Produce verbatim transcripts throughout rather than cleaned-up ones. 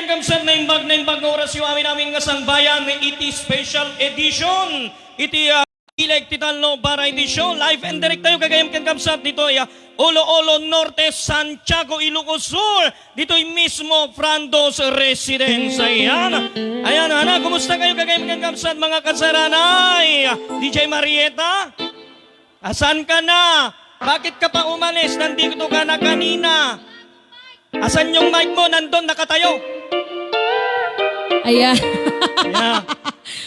Kamsat, naimbag, naimbag nga orasyo amin-amin nga sangbayan iti special edition iti, ah, Bileg ti Tallo Variety Show. Live and direct tayo, gagayam ken kamsat, ditoy, ah, Olo-Olo Norte, Santiago, Ilocos Sur. Ditoy mismo, Frando's Residence. Ayan. Ayan, ana, kumusta kayo, gagayam ken kamsat, mga kasaranay? D J Marieta? Asan ka na? Bakit ka pa umalis? Nandito ka na kanina. Asan yung mic mo? Nandun, nakatayo. Ayan. Yeah.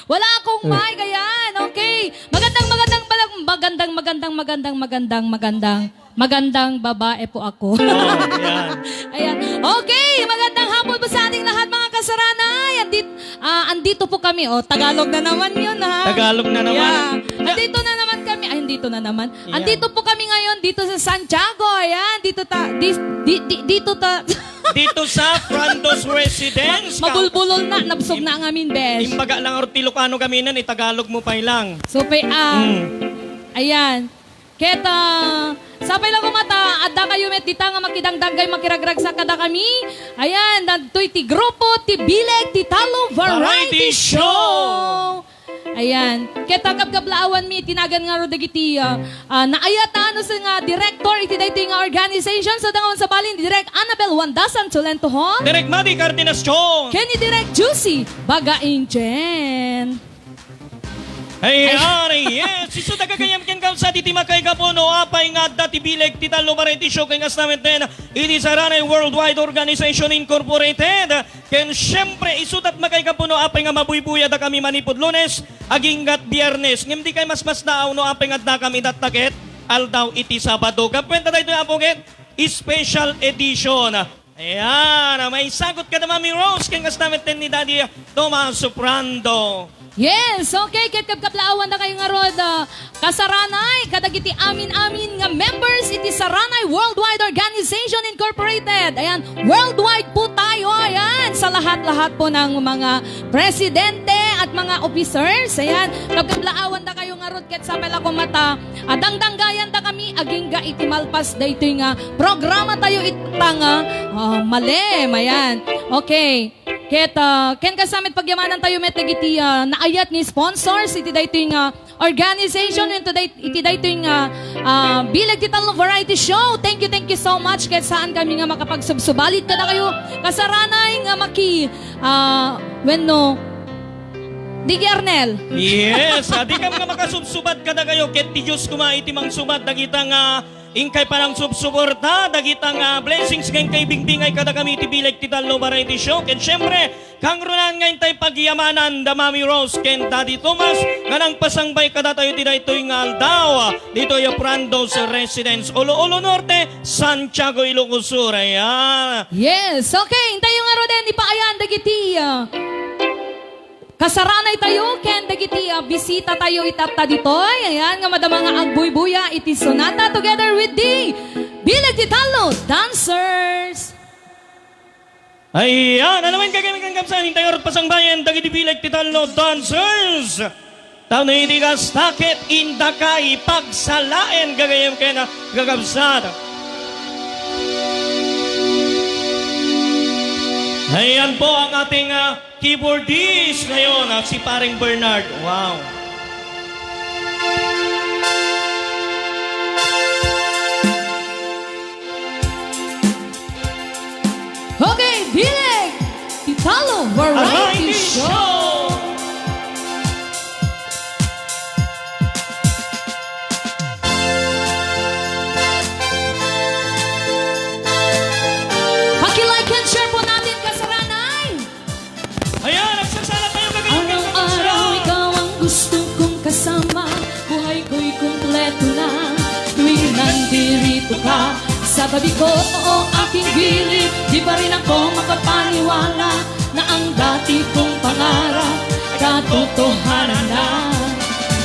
Wala akong mic, ayan. Okay. Magandang, magandang, balag-, magandang, magandang, magandang, magandang, magandang, magandang babae po ako. Oh, ayan. Ayan. Okay, magandang hapon po sa ating lahat, mga kasaranay. Andit-, ah, andito po kami. Oh, Tagalog na naman yun, ha? Tagalog na naman. Yeah. Andito na naman kami. Ay, andito na naman. Yeah. Andito po kami ngayon dito sa Santiago. Ayan, dito ta-, di-, di-, di-, dito ta-, Dito sa Frando's Residence. Mabulbulol na, nabsog na ang amin, besh. Imbaga lang, Ilocano kami nan, itagalog mo pa lang. So, pe-, ah, mm. Ayan. Ket, ah, sapay la koma ta, adda kayo met dita nga makidangdang ken makiragragsak kadakami. Ayan, dagitoy ti grupo ti Bileg ti Tallo Variety Variety Show. Show. Ayan. Ket, ah, kabkablaawanmi iti nagan ngarud dagiti, ah, ah, naayat a nus-, nga director iti daytoy nga organization. So, dangan sabali ni Direk Annabel Wanda Santulentohon. Direk Madi Cardenas Chong. Ken ni Direk Juicy Bagaingen. Ayan, yes. Isu ta gagayam ken kamsat iti makaigapu no apay nga adda ti Bileg ti Tallo Variety Show ken kasta met ten iti Saranay Worldwide Organization Incorporated. Ken siempre, isu ta makaigapu no apay nga mabuybuya dakami manipud Lunes, aginggat Biernes. Ngem dikay masmasdaaw no apay nga addakami dattakit aldaw iti Sabado. Gapu ta daytoy, Apo, ket special edition. Ayan, maisagut kada Mami Rose, ken kasta met ten ni Daddy Tomas Soprando. Yes, okay, ket kabkablaawan dakayo ngarud, ah, kasaranay, kadagiti amin-amin nga members iti Saranay Worldwide Organization Incorporated. Ayan, worldwide po tayo, ayan, sa lahat-lahat po ng mga presidente at mga officers. Ayan, kabkablaawan dakayo ngarud, ket sapay la koma ta, ah, dangdanggayan dakami, agingga iti malpas daytoy nga programa tayo ita nga, ah, malem. Ayan, okay. Ket, ah, ken kasta met pagyamanan tayo met dagiti, ah, naayat nga sponsors iti daytoy nga organization, iti day-, iti daytoy nga, ah, Bileg ti Tallo Variety Show. Thank you, thank you so much. Ket saan kami nga makapagsubsubalit kadakayo, kasaranay nga maki-, ah, wenno, Diggy Arnel. Yes, ah, dikam nga makasubsubat kadakayo, ket ti Dios koma iti mangsubad dagita nga inkay panangsubsuporta, dagita nga blessings ken kaibingbingay kadakami iti Bileg ti Tallo Variety Show. Ken siempre, kangrunaan nga intay pagyamanan da Mami Rose ken Daddy Tomas nga nangpasangbay kadatayo ti daytoy nga aldaw ditoy Frando's Residence, Olo-Olo Norte, Santiago, Ilocos Sur. Ayan. Yes. Okay, intayo ngaruden, ipaayan dagiti, ah, kasaranay tayo ken dagiti, ah, bisita tayo itatta ditoy. Ayan, nga madama nga agbuybuya iti Sonata together with the Bileg ti Tallo Dancers. Ayan, ano man gagawin kang kamsan, hintay orot pasangbayan, dagiti Bileg ti Tallo Dancers. Tapno iti kasta ket indakay pagsalaen gagayem ken kakabsat. Ayan po ang ating, ah, keyboardist ngayon, ah, si Pareng Bernard. Wow. Okay, Bileg ti Tallo Variety Variety Show. Show. Paki-like and share po natin, kasaranay. Ayan, nagsasala tayo kagayon. Araw-araw ikaw ang gusto kong kasama. Buhay ko'y kumpleto na tuwing nandito ka sa tabi ko. O aking gilid, di pa rin ako makapaniwala na ang dati kong pangarap katotohanan na.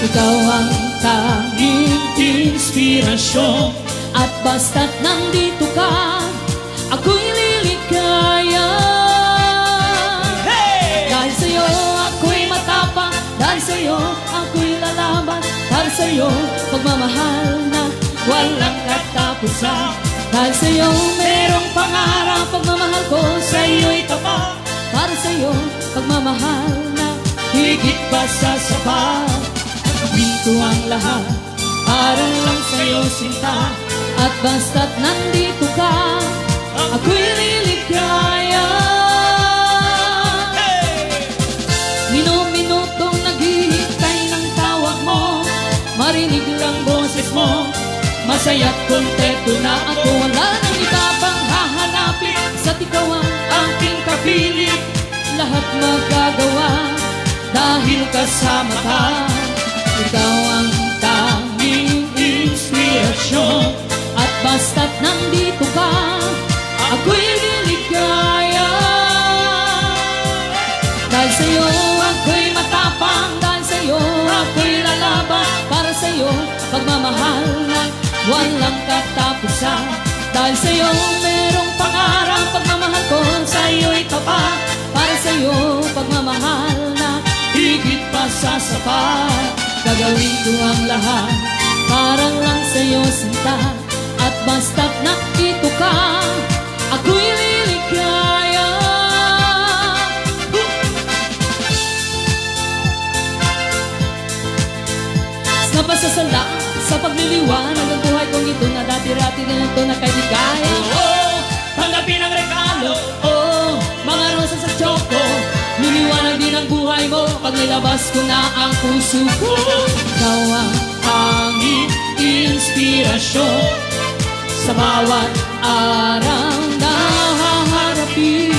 Ikaw ang tanging inspirasyon at basta't nandito ka, ako'y liligaya. Hey! Dahil sa'yo ako'y matapang, dahil sa'yo ako'y lalaban, dahil sa'yo pagmamahal na walang katapusan. Dahil sa'yo merong pangarap, pagmamahal ko sa'yo'y tapat. Para sa'yo, pagmamahal na higit pa sa sapat. Gagawin ko ang lahat para lang sa'yo, sinta. At basta't nandito ka, ako'y liligaya. Hey! Minu-minutong naghihintay ng tawag mo, marinig lang boses mo, masaya't kontento na ako. Wala nang iba pang hahanapin, sa ikaw ang aking kapiling. Lahat magagawa dahil kasama ka. Ikaw ang tanging inspirasyon. At basta't nandito ka, ako'y liligaya. Dahil sa'yo ako'y matapang, dahil sa'yo ako'y lalaban. Para sa'yo, pagmamahal na walang katapusan. Dahil sa'yo merong pangarap, pagmamahal ko sa'yo'y tapat. Para sa'yo, pagmamahal na higit pa sa sapat. Gagawin ko ang lahat para lang sa'yo, sinta. At basta't nandito ka, ako'y liligaya. Sa pasasala, sa pagliliwanag ng buhay kong ito na dati-dati na ito na kaibigan. Oo, tanggapin ang regalo. Oo, mga rosas at choco. Liliwanag din ang buhay mo pag nilabas ko na ang puso ko. Ikaw ang tanging inspirasyon sa bawat araw na haharapin.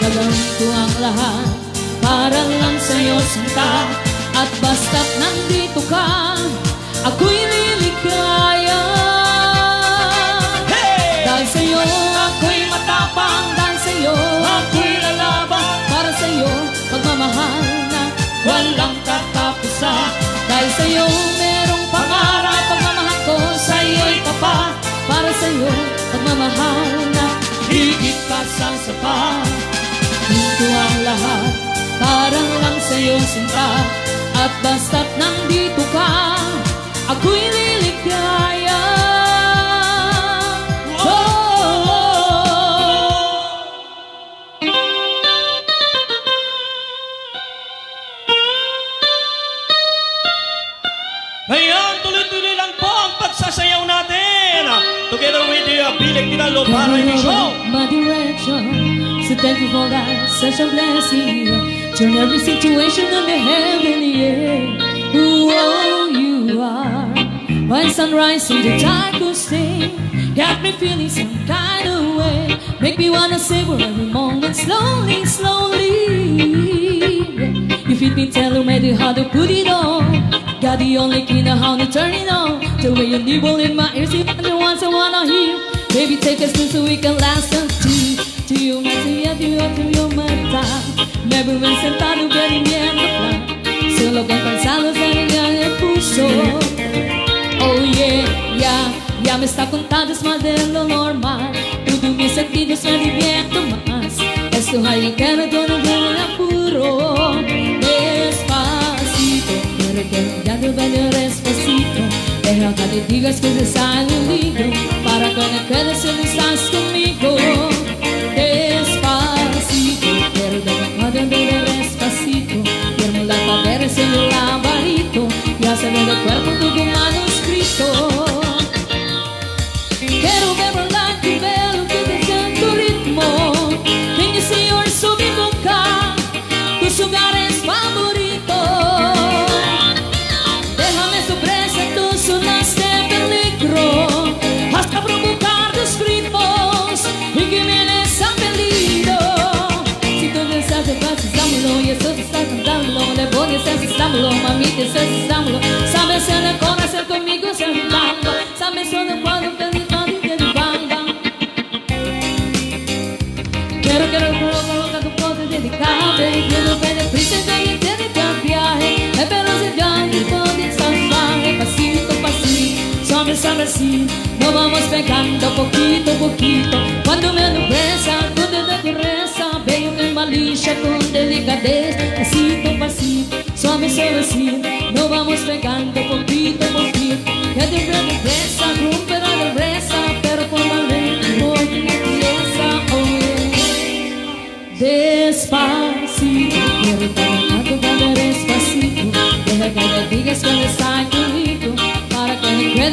Gagawin ko ang lahat para lang sa'yo, sinta. At basta't nandito ka, ako'y liligaya. Hey! Dahil sa'yo ako'y matapang, dahil sa'yo ako'y lalaban. Para sa'yo, pagmamahal na walang katapusan. Dahil sa'yo merong pangarap, pagmamahal ko sa'yo'y tapat. Para sa'yo, pagmamahal na higit pa sa sapat. Gagawin ko ang lahat para lang sa'yo, sinta. At basta't nandito ka, ako'y liligaya. Oh, oh, oh. Ayan, tuloy-tuloy lang po ang pagsasayaw natin. Together with the, uh, Billy Quinalo para in the show. My direction. So thank you for that, such a blessing. Turn every situation on the heaven, yeah. Who you are. When sunrise in the dark will stay, got me feeling some kind of way. Make me wanna savor every moment slowly, slowly. You fit me, tell me how to put it on. Got the only key now how to turn it on. The way you nibble in my ears, you the ones I wanna hear. Baby, take us through so we can last until. To you, my to you, to you, to you, my time. Never been sentado bebiendo plan. Solo con pensarlo se me puso. Oh yeah, yeah, ya me está contando es más de lo normal. Todo mi sentido se divierte más. Esto hay que me duele de apuro. Despacito, pero que ya te vaya despacito. Deja que te digas que se sale un libro para que te quedes si no estás conmigo. Despacito, pero deja que te diga despacito. Quiero la paredes en el laberinto y hacer del cuerpo tu manuscrito. Quiero beber la que veo que te siento ritmo. Can you see your subibuka? Tus lugares favoritos. Déjame sorpresa, tú sonaste peligro. Hasta provocar tus gritos. Y que me des apellido. Si tú deseas de paz, dámelo. Y eso se está cantando. Le voy a hacer, dámelo. Mamita, eso es, dámelo. Sabes, en el corazón conmigo se bang, bang. Sabes, solo cuando te digo, que bang, bang. Quiero, quiero, quiero, quiero que tú puedes dedicarte. Quiero que te prisa que te dedica al viaje. Espero se gane todo el salvaje. Pasito, pasito, suave, suavecito. Nos vamos pegando poquito, poquito. Cuando me lo besa, con delicadeza. Veo que malicia con delicadeza. Pasito, pasito. Suave, suavecito, nos vamos pegando poquito, poquito. Ya te regresa, rompe la regresa, pero por la ley, por tu pieza, oh, yeah. Despacio.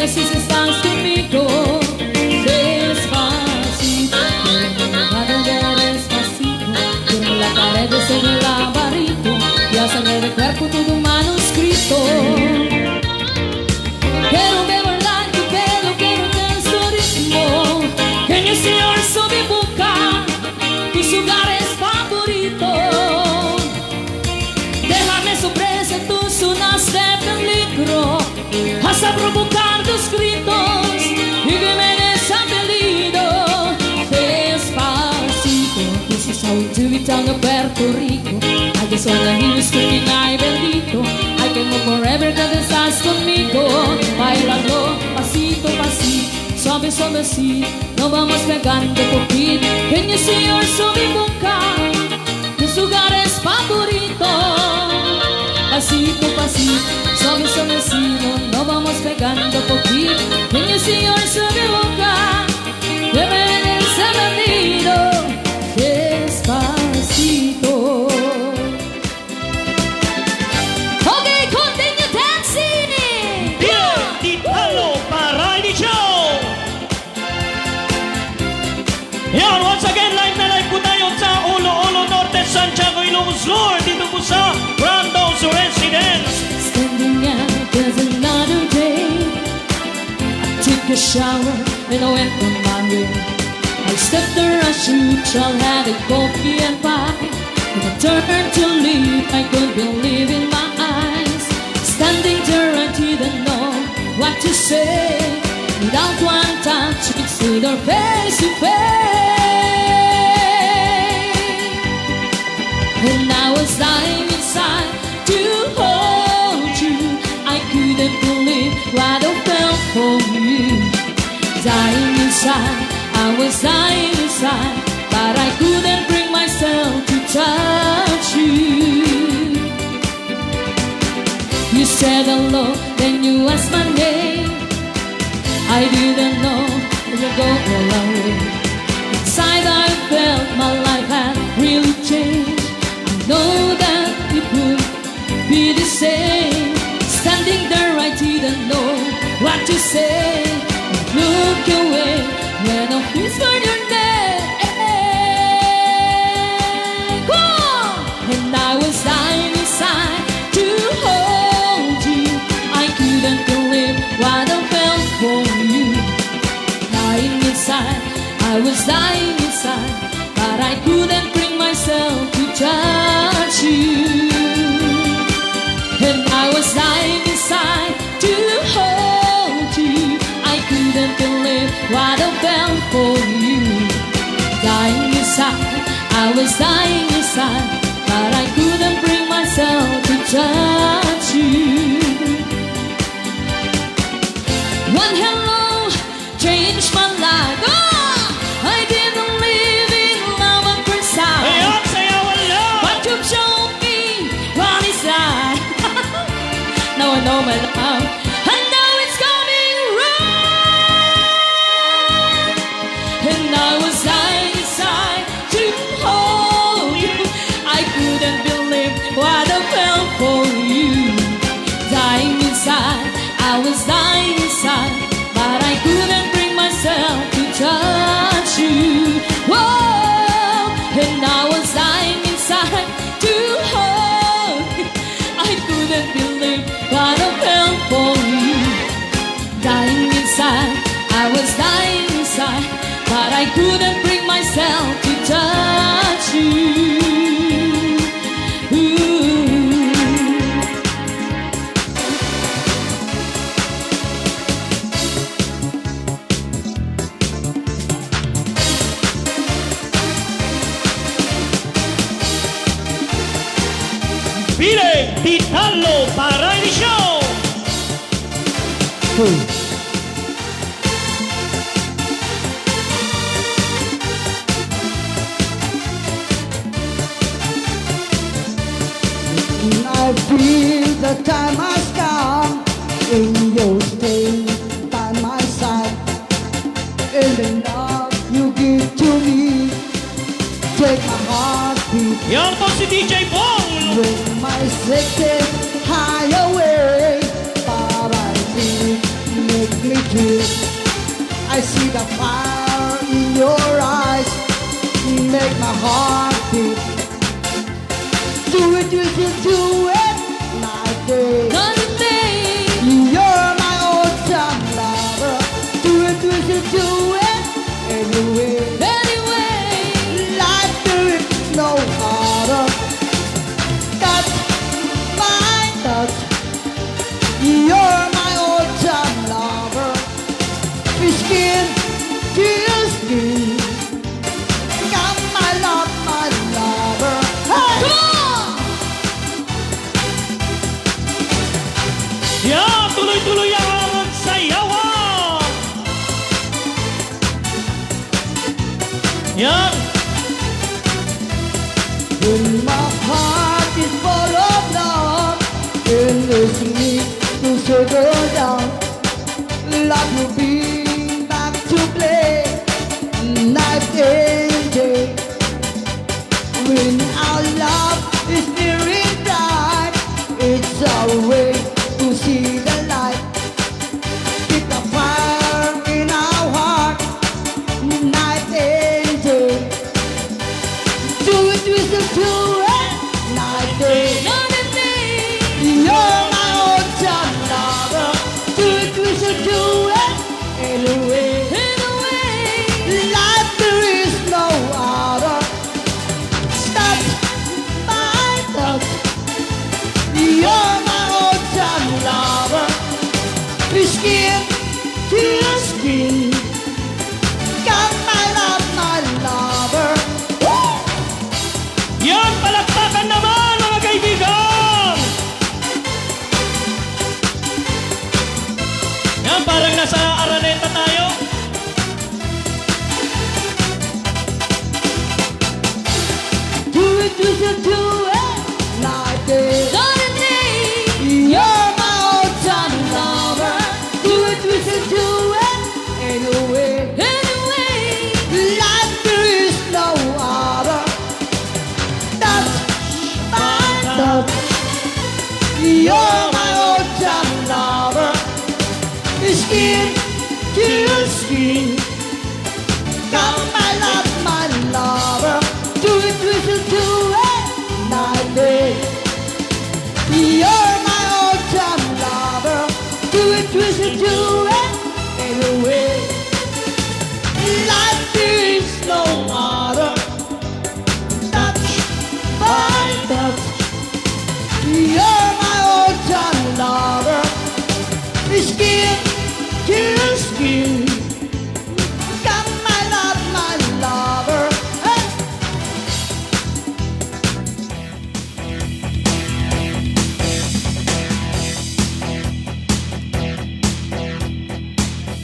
Jesús, estás conmigo. Despacito, quiero nadar despacito. Quiero la pared de ese laberinto y hacer de cuerpo todo un manuscrito. Quiero bailar tu pelo, quiero danzar tu ritmo. Genio, Señor, soy mi boca, tus lugares favoritos. Déjame sorpresa, tus zonas de peligro. Vas a provocar tus gritos y que me des apellido. Despacito, this is how we do it down in Puerto Rico. I just wanna hear you screaming, "Ay, bendito." I can move forever, cause estás conmigo. Bailando, pasito, pasito, suave, suavecito. Nos vamos pegando poquito. Can you see your sobe boca? Tus lugares favoritos. Pasito, pasito, suave, suavecito. Nos vamos pegando poquito. Can you see your sobe boca? Despacito. Okay, continue dancing! Bilang ti Talo Variety Show! Yan, once again, live na live po tayo sa Olo-Olo Norte, Santiago, Ilocos Sur, dito po sa Brando's Residence. Standing out as another day. I took a shower and I went on my way. I stepped the rush, I had a coffee and pie. If I turned to leave, I couldn't believe in my eyes. Standing there, I didn't know what to say. Without one touch, we stood our face to face. And I was dying inside to hold you. I couldn't believe what I felt for you. Dying inside, I was dying inside, but I couldn't bring myself to touch you. You said hello, then you asked my name. I didn't know you go all away. Inside I felt my life had really changed. I know that it would be the same. Standing there, I didn't know what to say. I look away when I whisper your name. Come on! And I was dying inside to hold you. I couldn't believe what I felt for you. Dying inside, I was dying inside, but I couldn't bring myself to touch you. And I was dying inside to hold you. I couldn't believe what I felt for you. Dying inside, I was dying inside, but I couldn't bring myself to touch you. One hello changed my life. Oh, I didn't believe in love at first sight. Ayan, sayawan lang. But you've shown me what is right. Now I know my love, and now it's coming right. And I was dying inside to hold you. I couldn't believe what I felt for you. Dying inside, I was dying inside, but I couldn't bring myself to touch you. Whoa, and I was dying inside to hold you. I couldn't believe what I felt for you. Dying inside, I was dying inside, but I couldn't bring myself to touch you. Ooh. Bilang ti Talo Variety Show! I feel the time has come and you're staying by my side. And the love you give to me, take my heartbeat. Yan po si D J Paul. When my sickness hide away, but I feel make me I see the fire in your eyes, make my heart beat. Do it, do it, do it, like this. You're my old time lover. Do it, do it, do it, anyway. Anyway. Like there is no other. Touch my touch. You're my old time lover. Skin to skin. Come, my love, my lover. Hey! Come on! Yan, tuloy-tuloy ang sayawan. Yan. When my heart is full of love, and it's me to settle down. Love you bring back to play night and day. When our love is nearing bright, it's our way to see the light. Keep the fire in our heart night and day. Do it, we should do it. Night day. Night and day. You're my old time lover. Do it, we should do it. Anyway. Anyway. Like there is no other. Touch my touch. You're my old time lover. Skin to skin. Come, my love, my lover. Woo! Yan, palakpakan naman, mga kaibigan! Yan, parang nasa Araneta tayo. Do it, we should do it like this. Suddenly, you're my old time lover. Do it, we should do it anyway. Anyway. Like there is no other. Touch my touch. You're my old time lover. Skin to skin. Come, my love, my lover. Do it, we should do it night day. You're my old time lover. Do it, we should do it anyway. Like there is no other. Touch by touch. You're my old time lover. Skin to skin. Come, my love, my lover. Hey!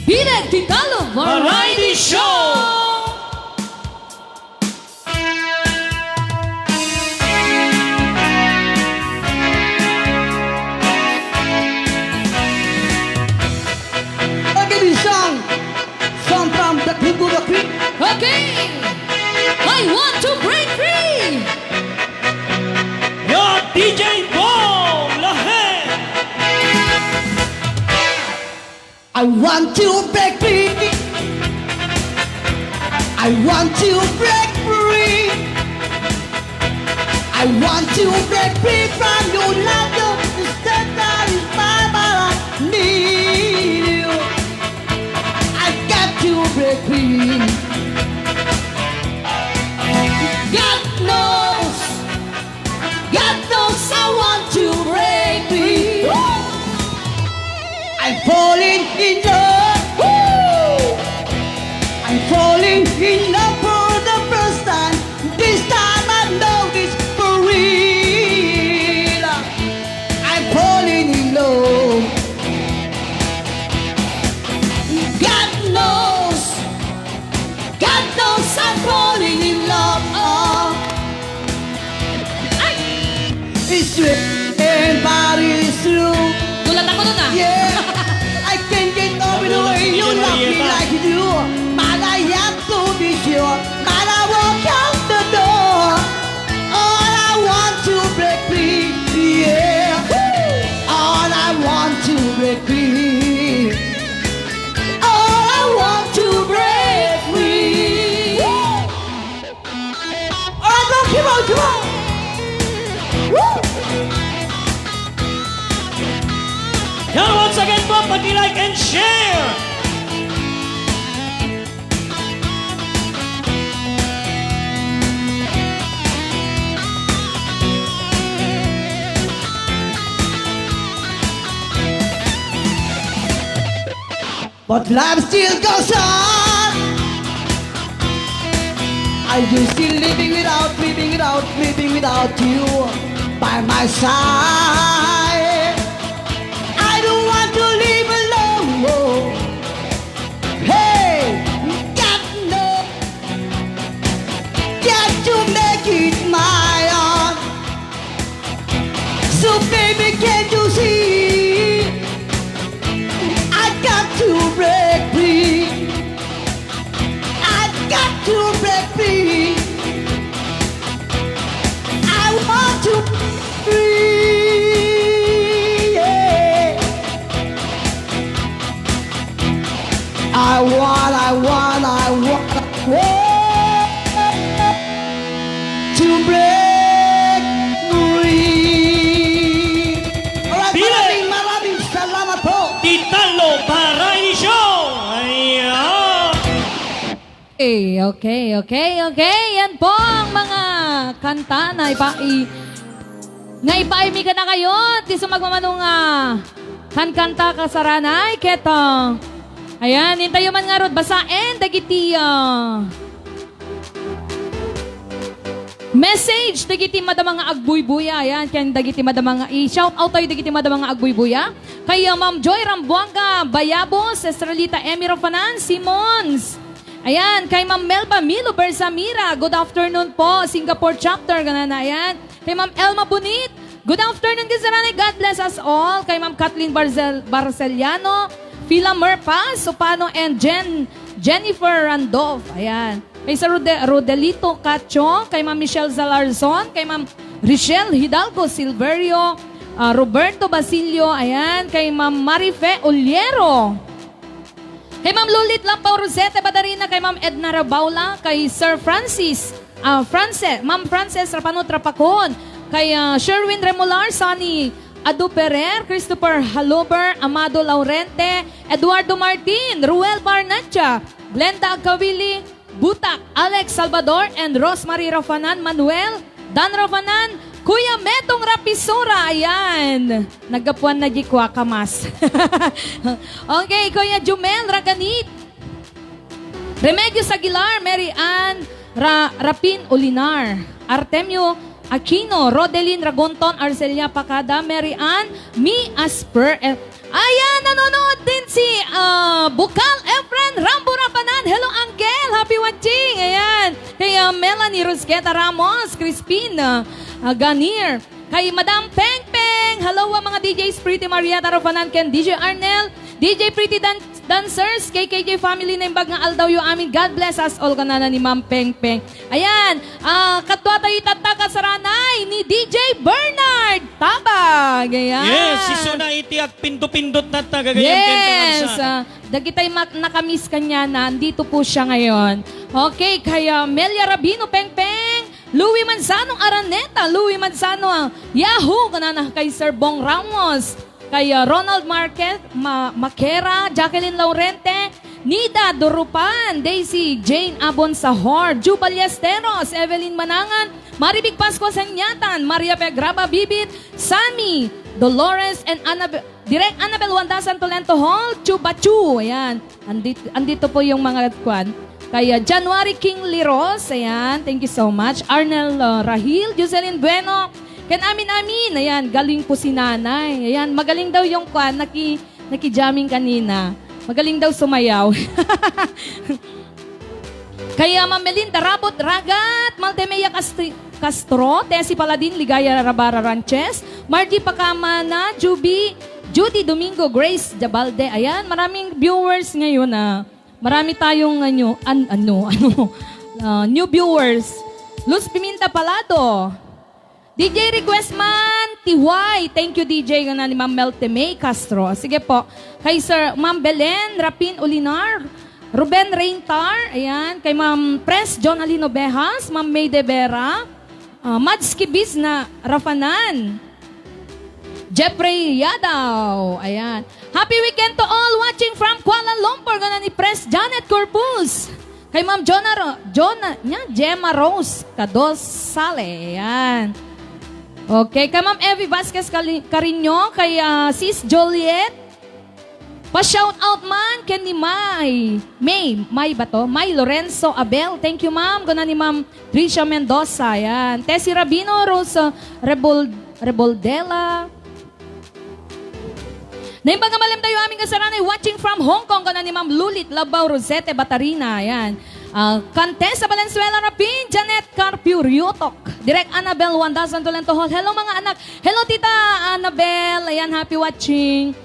Bileg ti Talon Variety Show! Again, this song, song from the people of Crete. Okay. I want to break free. Your D J Bong Lahen. I want to break free. I want to break free. I want to break free from your love, the stuff that is bad, but I need you. I got to break free. God knows, God knows I want to break free. I'm falling in love. I'm falling in love for the first time. This time I know it's for real. I'm falling in love. God knows, God knows I'm falling in love. Oh. Ay! It's true and body is true. Gulat ako dun, ah. Yeah, I can't get over the way you love me like you do. But I have to be sure. But I walk out the door. All I want to break free, yeah. All I want to break free. Like and share. But life still goes on. Are you still living without, living without, living without you by my side? I don't want to live alone. Hey, God no, got to make it my own. So baby, can't you see? I got to break free. I got to break free. I want to be free. Yeah. I want, I want, I want, I want to break free. Alright, Pile! Maraming, maraming salamat po. Titalo para inisyo. Ayan. Okay, okay, okay, okay. Yan po ang mga kanta na ipa-, i-, nga ipaay mi kadakayo, ti sumagmamano nga kankanta kasaranay, ket, ah, ayan, intayo man ngarud basaen dagiti, ah, message dagiti madama nga agbuybuya, ayan, ken dagiti madama nga, i-shout out tayo dagiti madama nga agbuybuya. Kay, ah, Ma'am Joy Rambuanga Bayabos, Estrelita Emmy Rafanan Simons. Ayan, kay Ma'am Melba Milo Bersamira, good afternoon po, Singapore chapter, ganana, ayan. Kay Ma'am Elma Bunit, good afternoon, Kizarane, God bless us all. Kay Ma'am Kathleen Barzel-, Barceliano, Phila Merpa Supano, and Jen, Jennifer Randolph, ayan. Kay Sir Rode-, Rodelito Cacho, kay Ma'am Michelle Zalarzon, kay Ma'am Richelle Hidalgo Silverio, ah, Roberto Basilio, ayan, kay Ma'am Marife Oliero. Kay Ma'am Lulit Lampao Rosete Badarina, kay Ma'am Edna Rabaula, kay Sir Francis, ah, Frances, Ma'am Frances Rapano Trapacon, kay, ah, Sherwin Remolar, Sonny Aduperer, Christopher Halober, Amado Laurente, Eduardo Martin, Ruel Barnacha, Glenda Agkawili, Butak, Alex Salvador, and Rosemary Rafanan Manuel, Dan Rafanan, Kuya Metong Rapisora, ayan. Naggapuan na di kua kamas. Okay, Kuya Jumel Raganit, Remedios Aguilar, Mary Ann Ra-, Rapin Ulinar, Artemio Aquino, Rodelin Ragonton, Arcelia Pacada, Mary Ann Mi Asper, eh, ayan, nanonood din si, ah, Bukal Efren Rambo Rafanan. Hello, Uncle. Happy watching. Ayan. Kay, ah, Melanie Rusqueta Ramos, Crispin, ah, ah, Ganir. Kay Madam Peng Peng. Hello, ah, mga D Js, Pretty Marietta Rafanan, ken D J Arnel, D J Pretty Dan-, Dancers, K K J family, naimbag nga aldawyo amin. God bless us all, kanana ni Ma'am Peng Peng. Ayan, ah, kadua tayo itatta kasaranay ni D J Bernard Tabag. Ayan. Yes, isuna iti agpindupindot tatta, gagayyem, ken Yes, Peng Arsa. Ah, dagitay mak-, nakamiss kanya na, andito po siya ngayon. Okay, kaya Melia Rabino Peng Peng, Louie Manzano Araneta, Louie Manzano, ah, Yahoo, kanana kay Sir Bong Ramos. Kay, ah, Ronald Marquez, Ma-, Maquera, Jacqueline Laurente, Nida Durupan, Daisy Jane Abon Sahor, Ju Ballesteros, Evelyn Manangan, Maribig Pascua Sanyatan, Maria Pegraba Bibit, Sammy Dolores, and Annab-, Direk Annabel Wanda Santolento Hall, Chubachu. Ayan. Andit-, andito po yung mga kwan. Kay, ah, January King Liros, ayan, thank you so much. Arnel, ah, Rahil, Jocelyn Bueno, ken amin-amin, ayan, galing po si Nanay. Ayan, magaling daw yung kwan, naki-, naki-jamming kanina. Magaling daw sumayaw. Kay, ah, Ma'am Melinda Rabot Ragat, Maltemea Castri-, Castro, Tessie Paladin, Ligaya Rabara Ranches, Margie Pacamana, Juby, Judy Domingo, Grace Jabalde. Ayan, maraming viewers ngayon, ah. Marami tayong, ano, an-, ano, ano, ah, new viewers. Luz Piminta Palado. D J request man, Tiway. Thank you, D J, nga ni Ma'am Meltemay Castro. Sige po. Kay Sir, Ma'am Belen Rapin Ulinar, Ruben Raintar, ayan. Kay Ma'am Pres John Alino Bejas, Ma'am May De Vera, ah, Mads Kibis na Rafanan. Jeffrey Yadaw. Ayan. Happy weekend to all watching from Kuala Lumpur. Kunana ni Pres Janet Corpus. Kay Ma'am Jonah Ro-, Jonah, nya, Gemma Rose Cadosale. Ayan. Okay. Kay Ma'am Evie Vasquez Cali-, Carino. Kay, ah, Sis Juliet. Pa-shout out man ken ni May. May, May ba to? May Lorenzo Abel. Thank you, ma'am. Kuna ni Ma'am Tricia Mendoza. Ayan. Tessie Rabino, Rose, uh, Rebol-, Reboldela. Naimbag a malemtayo amin nga saranay, watching from Hong Kong, kuna ni Ma'am Lulit Labao Rosete Batarina. Ayan. Ah, Contessa Valenzuela Rapin, Janet Carpio Riotok, Direk Annabel Wanda Santo Lento Hall. Hello, mga anak. Hello, Tita Annabel. Ayan, happy watching.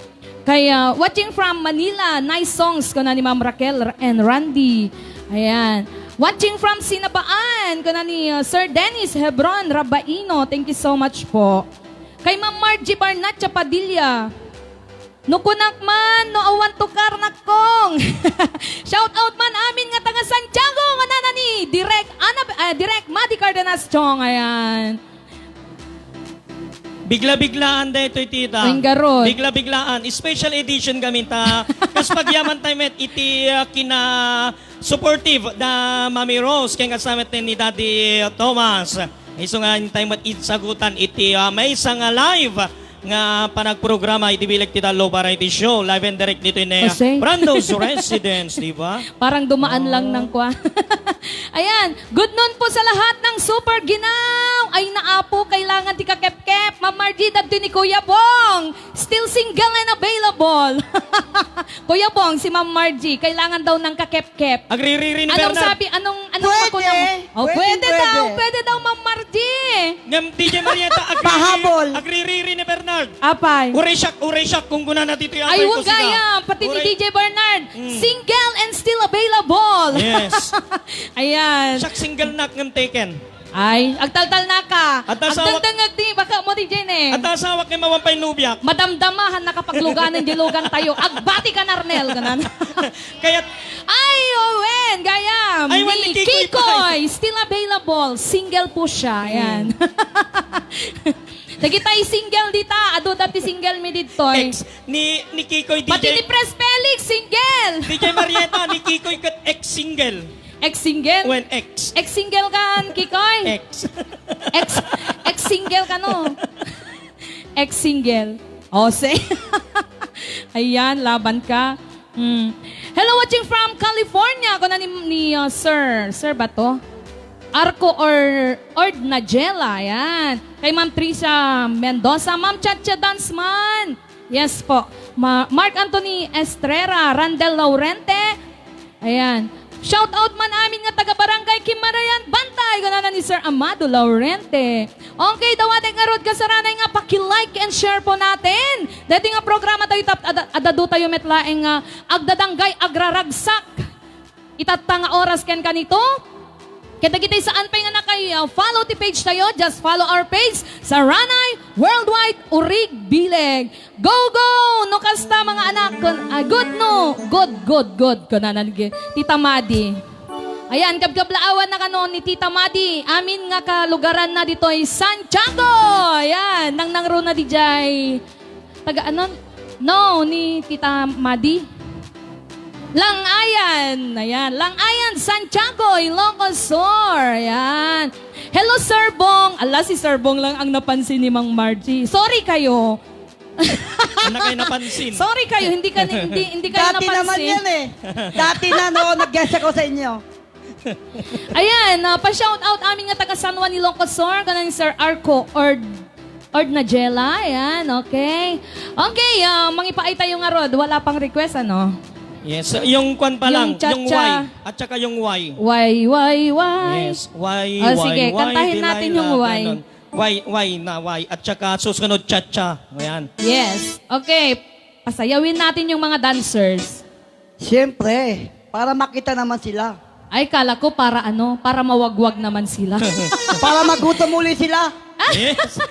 Kay, ah, watching from Manila, nice songs, kuna ni Ma'am Raquel and Randy. Ayan. Watching from Sinabaan, kuna ni, ah, Sir Dennis Hebron Rabaino. Thank you so much po. Kay Ma'am Margie Barnacha Padilla, "No kunak man, no awan tukar, nakkong." Shout out man amin nga taga Santiago, kunana ni Direk Ana-, ah, Direk Madi Cardenas Chong. Ayan. Bigla-biglaan daytoy, tita. Ay, garod. Bigla-biglaan. Special edition kami ta. Kas pagyaman tayo met iti, ah, kina supportive da Mami Rose, ken kasama ten ni Daddy Thomas. Isu nga intay met id sagutan iti, ah, maysa nga live nga panagprograma iti bileg ti Tallo Variety Show, live and direct dito in, ah, Jose? Brando's Residence, di ba? Parang dumaan lang ng kwa. Ayan, good noon po sa lahat ng Super Ginaw. Ay, naapo, kailangan ti kakepkep. Ma'am Margie, dadto ni Kuya Bong. Still single and available. Kuya Bong, si Ma'am Margie, kailangan daw ng kakepkep. Agririri ni Anong Bernard. Sabi? Anong, anong Pwede. Makunang? Oh, Pwede, pwede daw, pwede. Pwede daw, Ma'am Margie. Ngem, D J Marietta, agririri, Pahabol. Agririri ni Bernard. Apay. Uray siak, uray siak, kung kuna na dito yung Ay, apay ko huwag sila. Gaya. Pati ni Uray. D J Bernard, Mm. single and still available. Yes. Ayan. Siak single na, ngem taken. Ay, agtaltal na ka. At asawa- Agdengdengag ti baka mo, D J ne. At asawa kay mawampay nubiak. Madamdamahan nakapagluganan di lugan tayo. Agbati ka, Narnel, ganan. Kaya Ay, Owen, gayam. Ay, Owen, ni ni Kikoy Kikoy, pa. Still available. Single po siya. Ayan. Hmm. Dagitay single dita. Adu dati single mi ditoy. Ex, ni, ni Kikoy, Pati D J. Ni Pres Felix, single. D J Marietta, ni Kikoy ket ex single. Ex-single? When ex. Ex-single kan, Kikoy? Ex. Ex, ex-single ka, no? Ex-single. O, say. Ayan, laban ka. Hmm. Hello, watching from California. Kuna ni, ni, uh, Sir. Sir ba to? Arco or Ord Najela. Ayan. Kay Ma'am Trisha Mendoza. Ma'am Chacha Dansman. Yes po. Ma-, Mark Anthony Estrera, Randel Laurente. Ayan. Shout out man amin nga taga Barangay Kimarayan, Bantay, kunana ni Sir Amado Laurente. Okay, dawatek ngarud kasaranay nga paki-like and share po natin. Dati nga programa tayo tap-, ad-, adadu tayo met laeng nga agdadanggay, agraragsak. Itatta nga oras ken kanito. Ket dagiti saan pay nga nakay, uh, follow ti page tayo, just follow our page, Saranay Worldwide Urig Bileg. Go, go! No kasta, mga anak, kun-, ah, good no? Good, good, good. Kunanan gi-, Tita Madi. Ayan, kabkablaawan na kano ni Tita Madi. Amin nga kalugaran na ditoy Santiago. Ayan, nangnangro na dijay. Taga ano? No, ni Tita Madi. Langayan. Ayan. Langayan, Santiago, Ilocos Sur. Ayan. Hello, Sir Bong. Ala, si Sir Bong lang ang napansin ni Mang Margie. Sorry kayo. Ano kayo napansin? Sorry kayo, hindi ka, hindi, hindi kayo Dati napansin. Naman yan eh. Dati na, no, nag-guess ako sa inyo. Ayan, ah, pa-shout out amin nga taga San Juan, Ilocos Sur, kanan Sir Arco Ord, Ord Najela. Ayan, okay. Okay, ah, mangipaay tayo nga rod. Wala pang request, ano? Yes, yung kwan pa Yung lang, yung cha-cha. Why. At saka yung why. Why, why, why? Yes, why, Oh, why, sige, why, kantahin natin Delilah, yung why. Ganon. Why, why na, why. At saka susunod, cha-cha. Ayan. Yes. Okay. Pasayawin natin yung mga dancers. Siyempre, para makita naman sila. Ay, kala ko para ano, para mawagwag naman sila. Para magutom uli sila. Yes.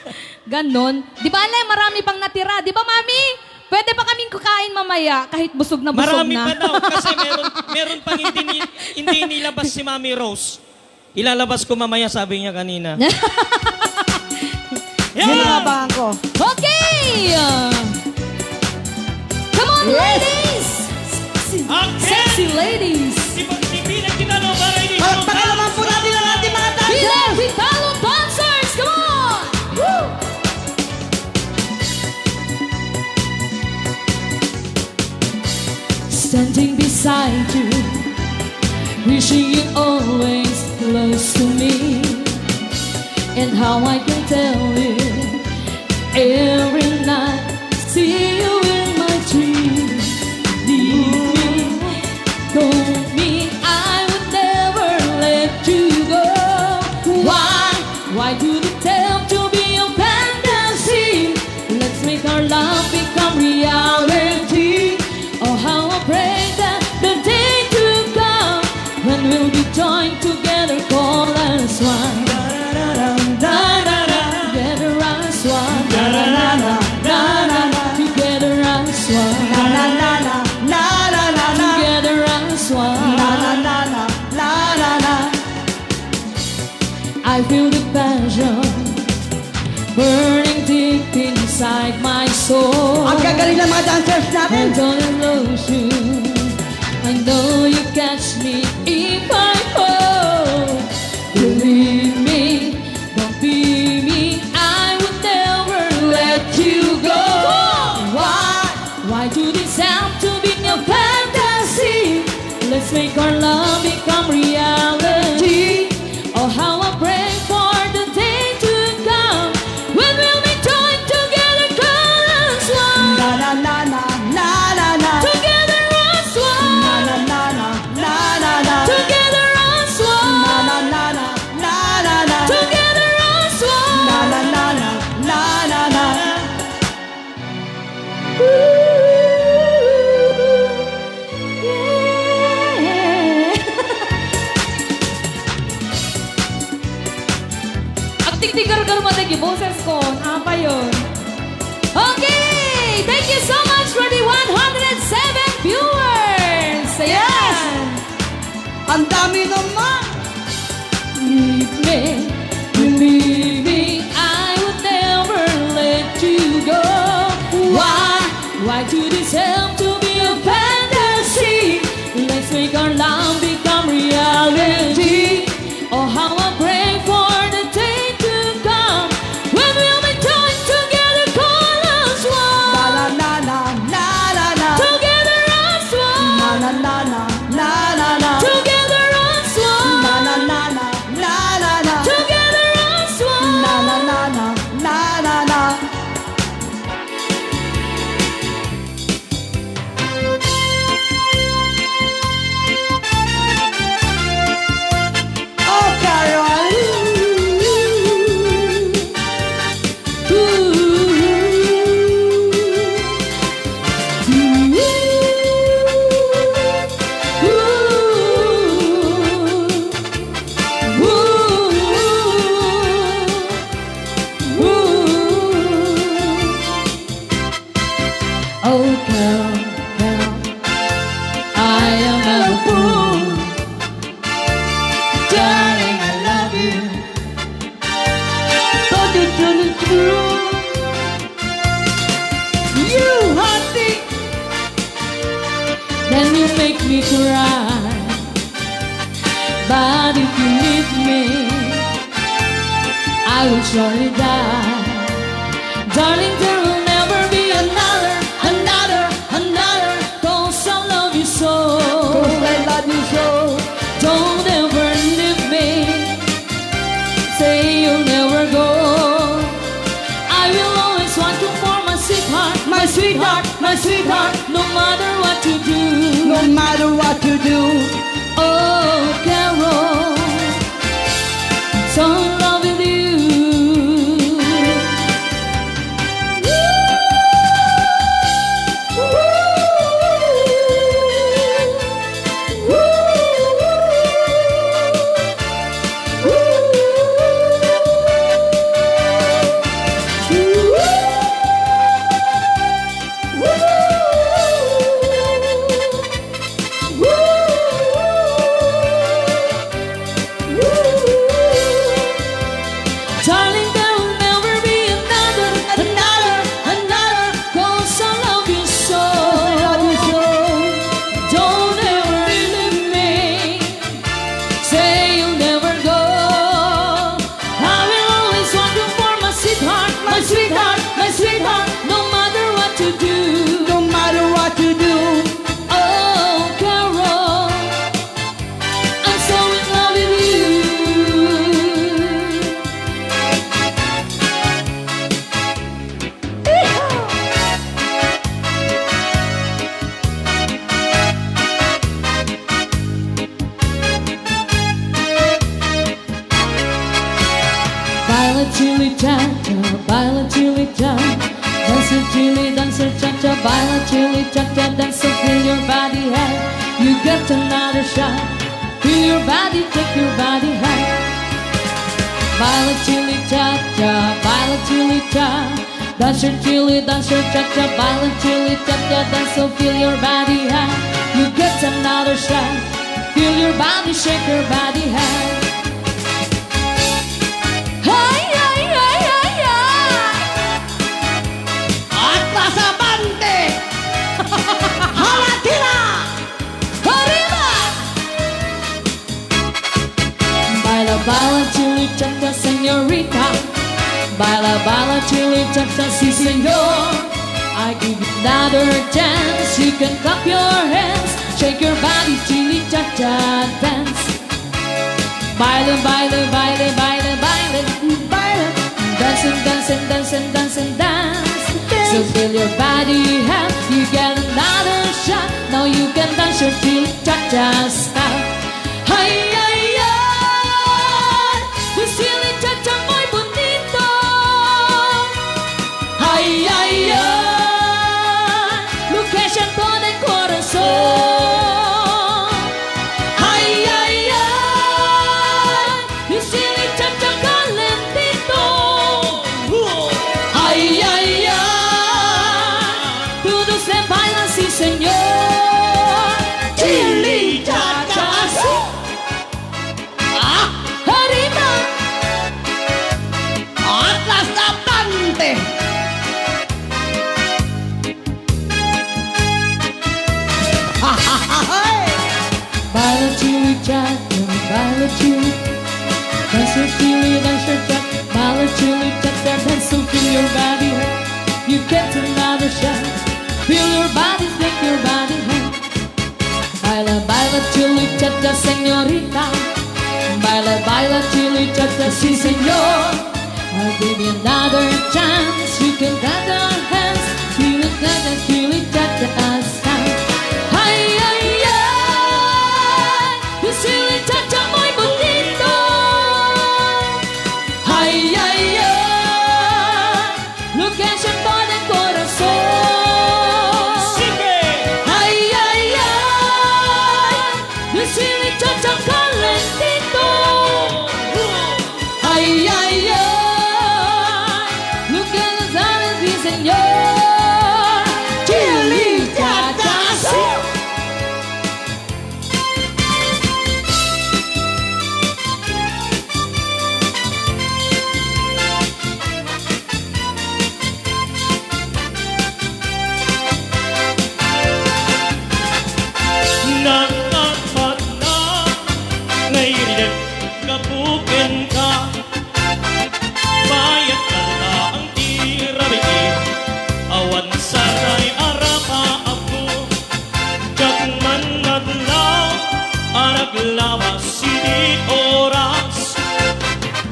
Ganon. Di ba, Ale, marami pang natira. Di ba, Mami? Pwede pa kaming kukain mamaya, kahit busog na busog Marami na. pa daw, kasi meron, meron pang hindi ni-, hindi nilabas si Mami Rose. Ilalabas ko mamaya, sabi niya kanina. Yun ang abangan ko. Okay! Come on, Yes! ladies! Sexy, Again! sexy ladies! Ipagpipinag kita, no, para hindi Palakpakan naman po natin ang ating mga dancers! Bilang Vitalo dancers! Come on! Woo! Standing beside you, wishing you always close to me. And how I can tell you, every night see you in my dream. Leave me, don't me, I would never let you go. Why? Why do they tell to be a fantasy? Let's make our love become reality. Oh, how I pray that the day to come when we'll be joined together, call us one. Together as one. Together as one. Together as one. I feel the passion burning deep inside my soul. Ang gagaling ng mga dancers natin. Hold on and lose you. I know you catch me if I fall. Believe me, don't be me. I would never let you go. Why? Why do this have to be a fantasy? Let's make our love become reality. Oh, how I pray for the day to come when we'll be joined together, call us one. La, la, la, la, la, la, la. Together as one. La, la, la, la, la, la, la. Together as one. La, la, la, la, la, la, la. Together as one. La, la, la, la, la, la, la. Agtiktigargar mo, thank you, boses ko. Apa yun? Okay! Thank you so much for the one hundred seven viewers! Ayan! Yes! Ang dami naman! Leave me, believe me, I would never let you go. Why? Why do this have to be a fantasy? Let's make our love become reality. Oh, how I pray for the day to come when we'll be joined together, call us one. La, la, la, la, la, la, la. Together as one. La, la, la, la, la, la, la. Together as one. La, la, la, la, la, la, la. Together as one. La, la, la, la, la, la, la. Oh, Carol. Oh, girl, girl, I am a fool. Darling, I love you. But you don't true. You hunting. Then you make me cry. But if you leave me, I will surely die. Darling, there will never be another, another, another. 'Cause I love you so. 'Cause I love you so. Don't ever leave me. Say you'll never go. I will always want you for my sweetheart, my sweetheart, my sweetheart. No matter what you do, no matter what you do. Oh, Carol, so in love with you. Chili cha cha, baila chili cha. Dancer chili, dancer cha cha, baila chili cha cha. Dance so feel your body high. You get another shot. Feel your body, take your body high. Baila chili cha cha, baila chili cha. Dancer chili, dancer cha cha, baila chili cha cha. Dance so feel your body high. You get another shot. Feel your body, shake your body high. Ay, ay, ay, ay, ay! Atlas Abante! Halatira! Arriba! Baila, baila, chili cha cha, señorita. Baila, baila, chili cha cha, si señor. I give you another chance. You can clap your hands, shake your body, chili cha cha dance. Baila, baila, baila, baila, baila, baila. Dancing, dancing, dancing, dancing, dance. So feel your body hot, you get another shot. Now you can dance your chili cha cha style. Ay, ay, ay. Tu chili cha cha muy bonito. Ay, ay, ay, lo que siento de corazón. Ay, ay, ay, tu chili cha cha calentito. Ay, ay, ay, todos le bailan, si señor. Chili cha cha. Ah! Arriba! Atlas Abante! Baila chili cha cha, baila chili. Dance your chili, dance your cha. Baila chili cha cha, dance so feel your body hot. You get another shot. Feel your body, shake your body hot. Baila, baila, chili cha cha, señorita. Baila, baila, chili cha cha, si señor. I'll give you another chance. You can clap your hands. Chili cha cha, chili cha cha, style. Ay, ay, ay. Tu chili cha cha muy bonito. Ay, ay, ay. Lo que siento de corazón. Sige! Ay, ay, ay. Tu chili cha cha calentito. Ay, ay, ay. Lo que nos da el señor. Chili cha cha. Nagkatpat na nga iridet gapu kenka. Bayat kalta ang ti rabii, awan saray a rapaapko. Diak man nadlaw a naglabas iti oras.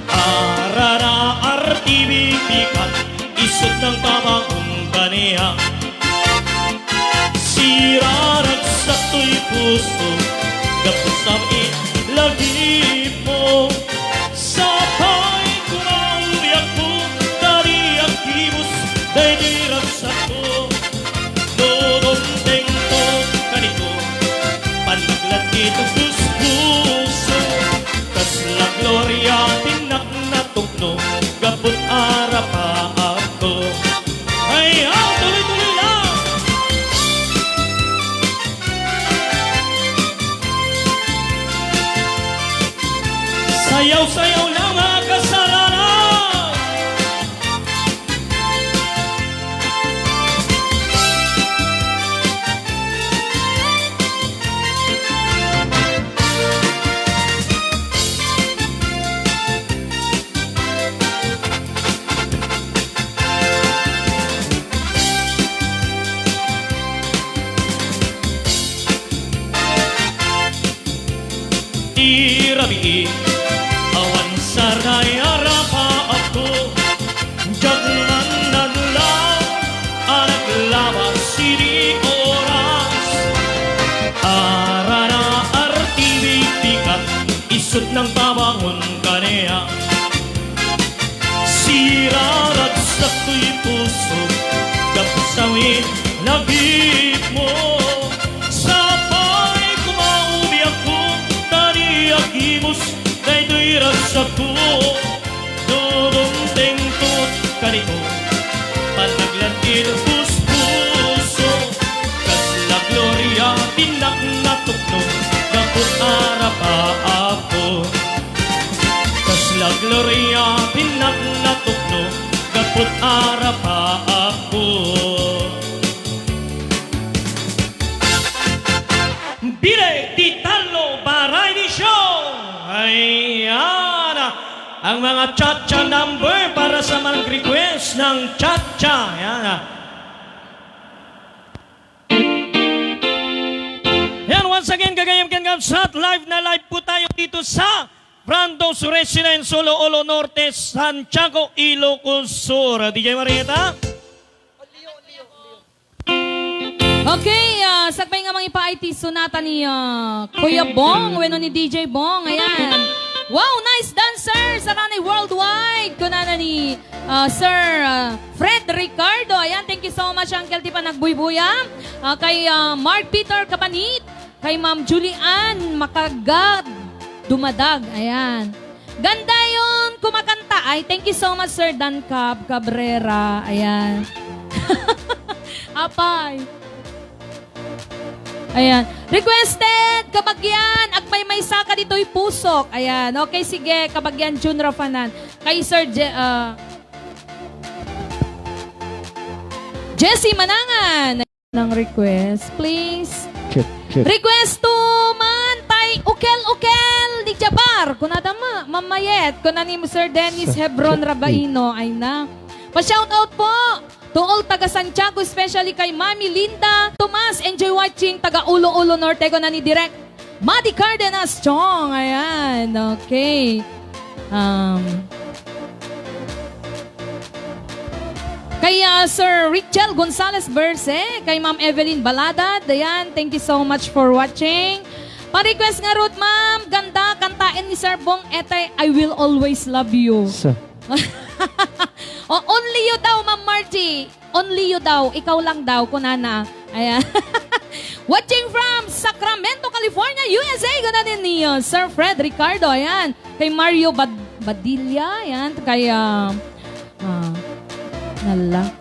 Arara artibibikan, isut nang pabangon kaniak. Siraragsak toy puso, gapu sa met lagipmo. Sapay ko nga uliakko, ta diak tibus daydi ragsakko. No dumtengko kanito, pannaklat ti puspuso. Kasla gloria ti naknatukno, gapu ta rapaapko. Ay, aw, tuloy-tuloy lang! Sayaw-sayaw lang, mga kasalanan! Ti rabii, awan saray a rapaapko, diak man nadlaw a naglabas iti oras. Arara artibibikan, isut nang pabangon kaniak. Siraragsak toy puso, gapu sa winagipmo. Sapay kumaudi ako, ta di agimos daytoy ragsakko. No dumtengto kadito, panaglantil puspuso. Kasla gloria ti naknatukno, gapu ta arapaapko. Kasla gloria ti naknatukno, gapu ta arapaapko. Bile ti Tallo Variety Show! Ayan! Ang mga cha-cha number para sa mag-request ng cha-cha. Ayan. Yan, once again, kagayam ken kabsat, live na live po tayo dito sa Brando's Residence, Olo-olo Norte, Santiago, Ilocos Sur. D J Marieta? Okay, ah, sakbay nga mangipaay ti sonata ni, ah, Kuya Bong, wenno ni D J Bong. Ayan. Wow, nice dancer! Saranay worldwide! Kunana ni, ah, Sir, ah, Fred Ricardo. Ayan, thank you so much, Uncle, ti panagbuybuya. Ah, kay, ah, Mark Peter Kabanit, kay Ma'am Julie Ann Makagad Dumadag. Ayan. Ganda yun kumakanta. Ay, thank you so much, Sir Dan Cab Cabrera. Ayan. Apay. Ayan. Requested, kabagyan, agmaymaysa kaditoy pusok. Ayan. Okay, sige, kabagyan, Jun Rafanan. Kay Sir Je-, ah, Jesse Manangan. Ng request, please. Check, check. Request to man, tay, ukel-ukel ni Jabar. Kunada ma, mamayet. Kuna ni Sir Dennis Sa-, Hebron check, Rabaino. Ay na. Pa-shoutout po to all taga Santiago, especially kay Mami Linda Tomas. Enjoy watching, taga Olo-olo Norte, kuna ni Direk Madi Cardenas Chong. Ayan, okay. Um, kay, ah, Sir Richel Gonzalez Berse, kay Ma'am Evelyn Baladad. Ayan, thank you so much for watching. Pa-request ngarud, ma'am, ganda, kantaen ni Sir Bong Etay, I Will Always Love You. Sa- O, only you daw, Ma'am Margie. Only you daw, ikaw lang daw, kunana. Ayan. Watching from Sacramento, California, U S A, kuna ni, ni, uh, Sir Fred Ricardo, ayan. Kay Mario Bad-, Badilla, ayan. Kay, uh, uh, nala.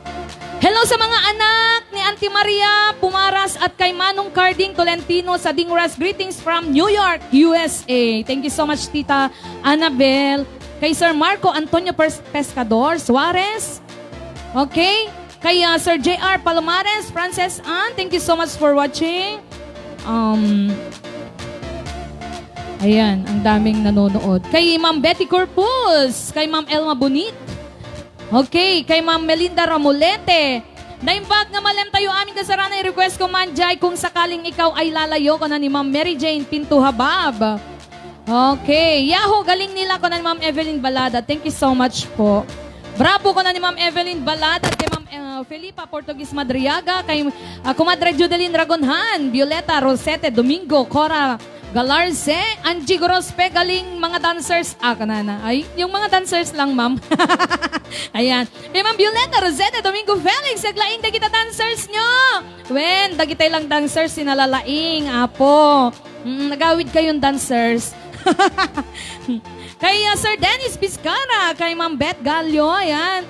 Hello sa mga anak ni Auntie Maria Pumaras at kay Manong Carding Tolentino sa Dingras. Greetings from New York, U S A. Thank you so much, Tita Annabel. Kay Sir Marco Antonio Pers-, Pescador Suarez. Okay? Kay, ah, Sir J R Palomares, Frances Ann, thank you so much for watching. Um, ayan, ang daming nanonood. Kay Ma'am Betty Corpus, kay Ma'am Elma Bonit. Okay, kay Ma'am Melinda Ramolete. Naimbag nga malem tayo amin kasarana, i-request ko man jay kung sakaling ikaw ay lalayo, kuna ni Ma'am Mary Jane Pinto Habab. Okay. Yahoo! Galing nila, kuna ni Ma'am Evelyn Balada. Thank you so much po. Bravo, kuna ni Ma'am Evelyn Balada. Kay Ma'am, uh, Felipa Portuguese Madriaga. Kay, uh, Kumadre Judeline Ragonhan. Violeta Rosete Domingo. Cora Galarse. Angie Grospe. Galing mga dancers. Ah, kanana. Ay, yung mga dancers lang, ma'am. Ayan. Kay Ma'am Violeta Rosete Domingo Felix. Naglaing dagita dancers nyo. Wen, dagitay lang dancers, sinalalaing. Apo. Mm, nagawid kayong dancers. Kay, ah, Sir Dennis Vizcarra, kay Ma'am Beth Gallo, ayan.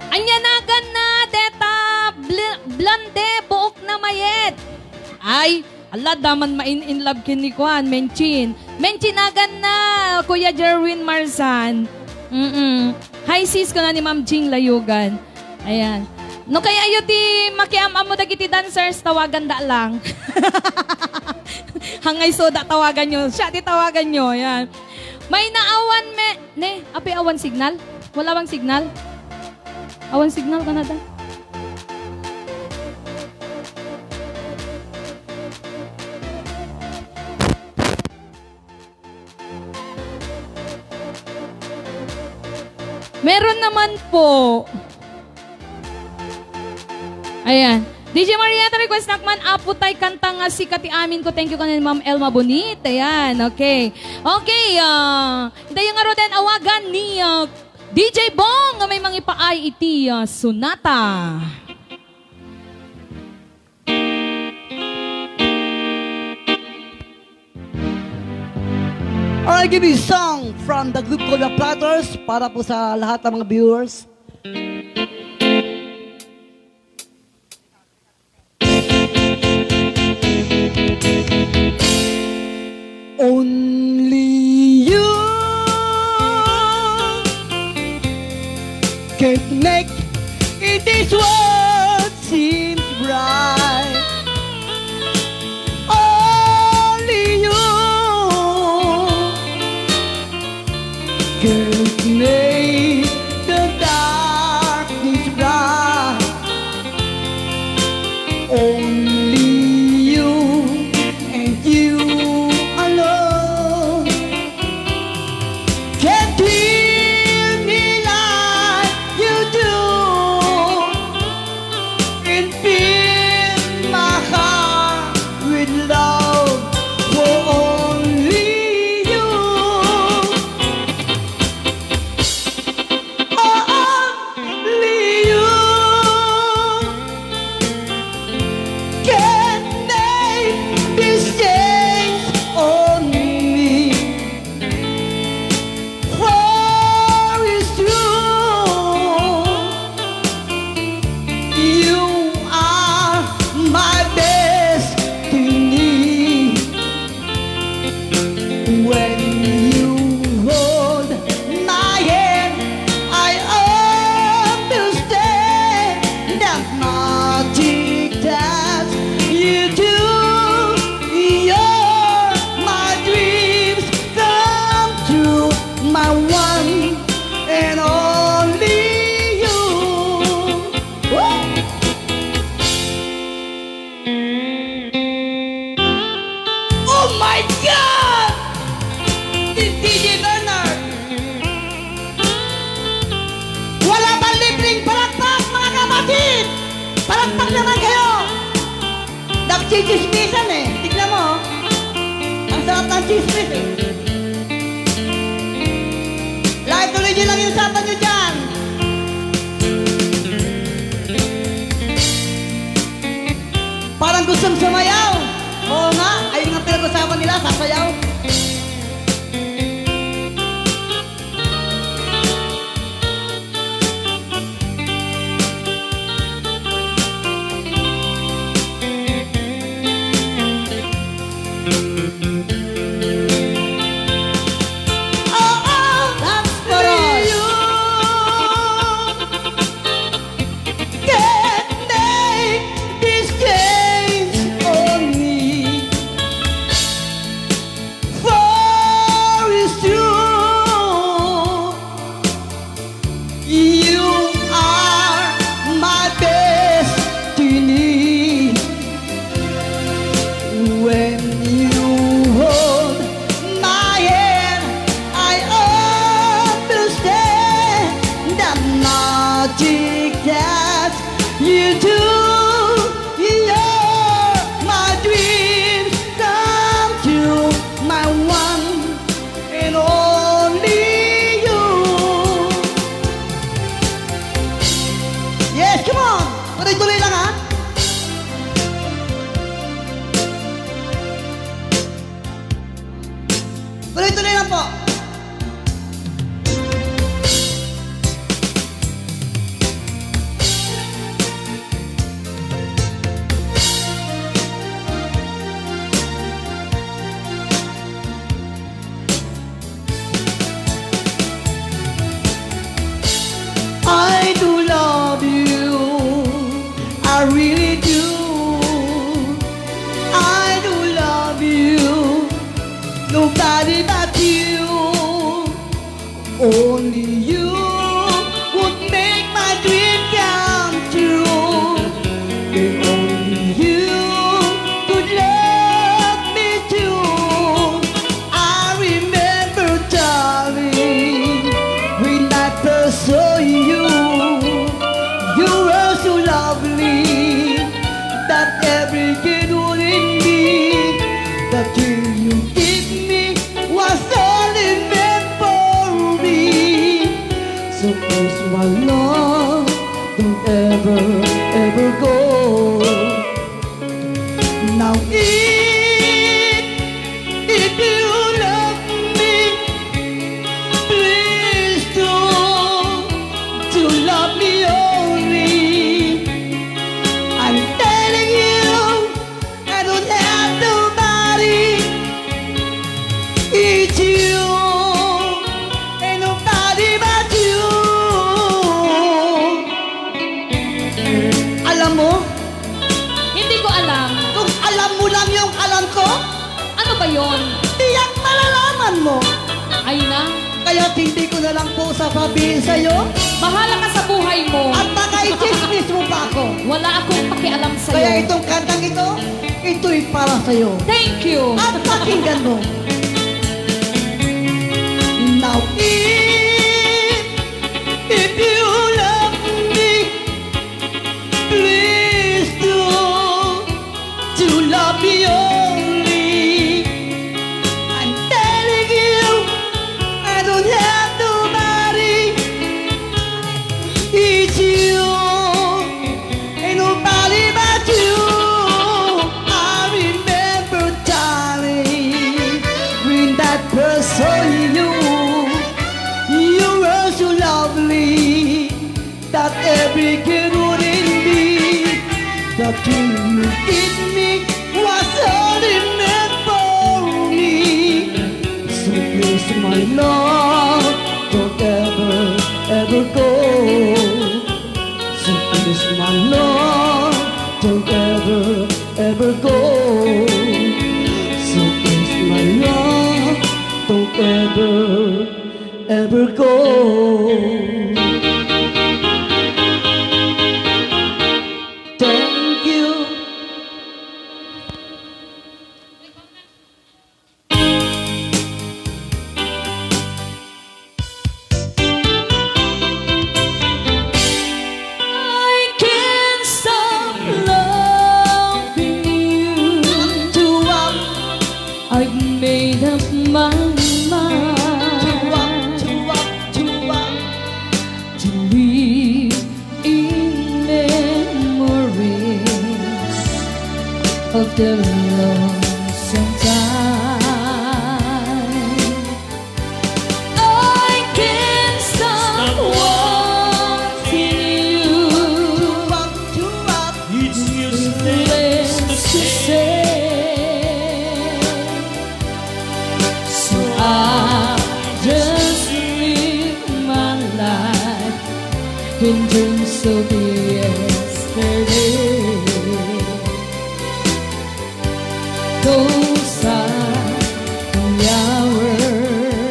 Anya nagan na, deta, bl-, blonde, buok na mayet. Ay, ala, daman main-in love ken ni kuan, Menchin. Menchin nagan na, Kuya Jerwin Marsan. Mm-mm. Hi, sis, kuna ni Ma'am Jing Layugan. Ayan. No kaya ayo ti makiam-ammo dagiti dancers, tawagan da lang. Hangay soda tawagan nyo. Siya ti tawagan nyo. Ayan. May naawan me-, ne, api awan signal? Wala bang signal? Awan signal kanada? Meron naman po. Ayan. D J Marietta, request nak man, Apo Tay, kanta nga Sika ti Amin Ko. Thank you kanen Ma'am Elma Bonit. Ayan, okay. Okay, ah, dayo nga roden awagan ni, ah, D J Bong nga may mangipaay iti, ah, sonata. Alright, give me a song from the group called The Platters para po sa lahat ng mga viewers. Only you can make this world seem bright. Only you can make the darkness bright. Only you and you alone can thrill me like you do and fill my heart with love for only you. Only you can make this change on me. For it's true, you are my destiny. When you hold my hand, I understand the magic that you do. You're my dreams come true, my one and only you. Woo! Oh my God! Si D J Bernard! Wala pang libreng palakpak, mga kapatid! Palakpak naman kayo! Nagchichismisan eh. Tignan mo, oh. Ang sarap ng chismis eh. Live tuloy nyo lang yung usapan nyo dyan. Parang gustong sumayaw. Oo nga, ayun nga pinag-usapan nila, sasayaw. Can make this change on me. For it's true, you are my destiny. When you hold my hand, I understand the magic that you do. You're my dreams come true, my one and only you. Yes, come on! Tuloy-tuloy lang, ha? Tuloy-tuloy lang po. I do love you, I really do. I do love you, nobody but you. Only you would make my dream come true. If only you could love me too. I remember, darling, when I first saw you, you were so lovely. Please, my love, don't ever, ever go. Now, if, if you love me, please do, do love me only. I'm telling you, I don't have nobody. It's you and nobody but you. Alam mo? Hindi ko alam. Kung alam mo lang yung alam ko, ano ba yon? Tiyak malalaman mo. Ay na. Kaya't hindi ko na lang po sasabihin sa'yo. Bahala ka sa buhay mo. At baka itsismis mo pa ako. Wala akong pakialam sa'yo. Kaya itong kantang ito, ito'y para sa'yo. Thank you. At pakinggan mo. Now, if, if you love me, please do, do love me only. I'm telling you, I don't have nobody. It's you and nobody but you. I remember, darling, when that person you, you were so lovely. That every good would in me, the thing you give me was only meant for me. So please, my love, don't ever, ever go. So please, my love, don't ever, ever go. So please, my love, don't ever, ever go. Thank you. I can't stop loving you. I've made up my mind to live in memories of the lonesome time. I can't stop wanting you. It's useless to say. So I just live my life in dreams of yesterday. Those are the hours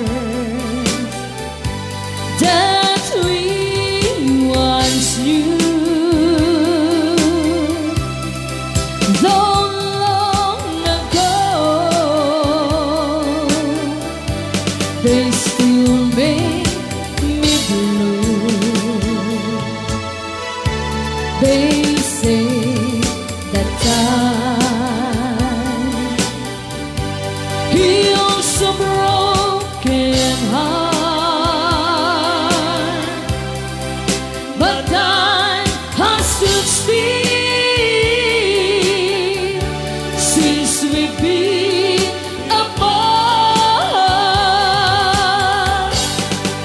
that we once knew. Though long ago, they still make me blue. They say that time heals a broken heart, but time has stood still since we've been apart.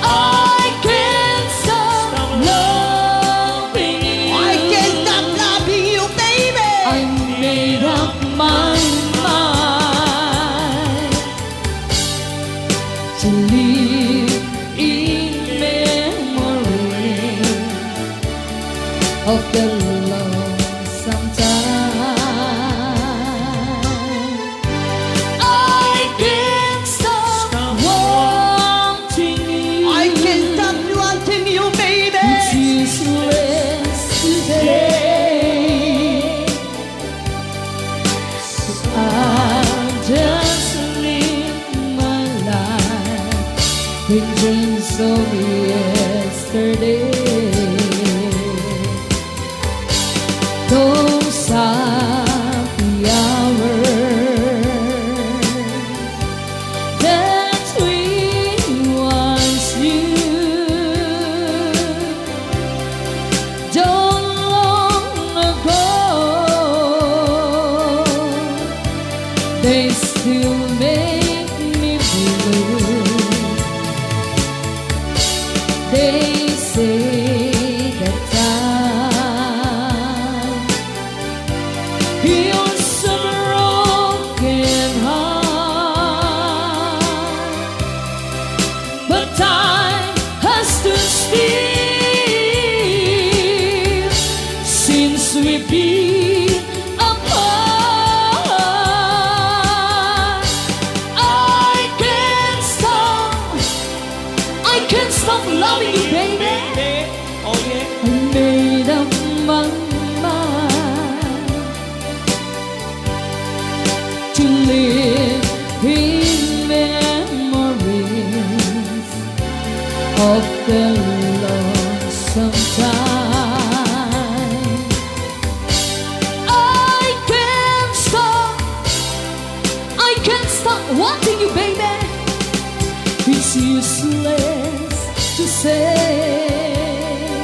I can't stop loving you. I can't stop loving you, baby. I made up my mind to live in memory of the lonesome time. I can't stop wanting you. I can't stop wanting you, baby. It's useless to say. I just live my life in dreams of yesterday. Those are the hours that we once knew. Since we've been apart, I can't stop, I can't stop loving you, baby. Baby, oh yeah. I made up my mind to live in memories of the lonesome time. I can't stop, I can't stop wanting you, baby. It's useless to say.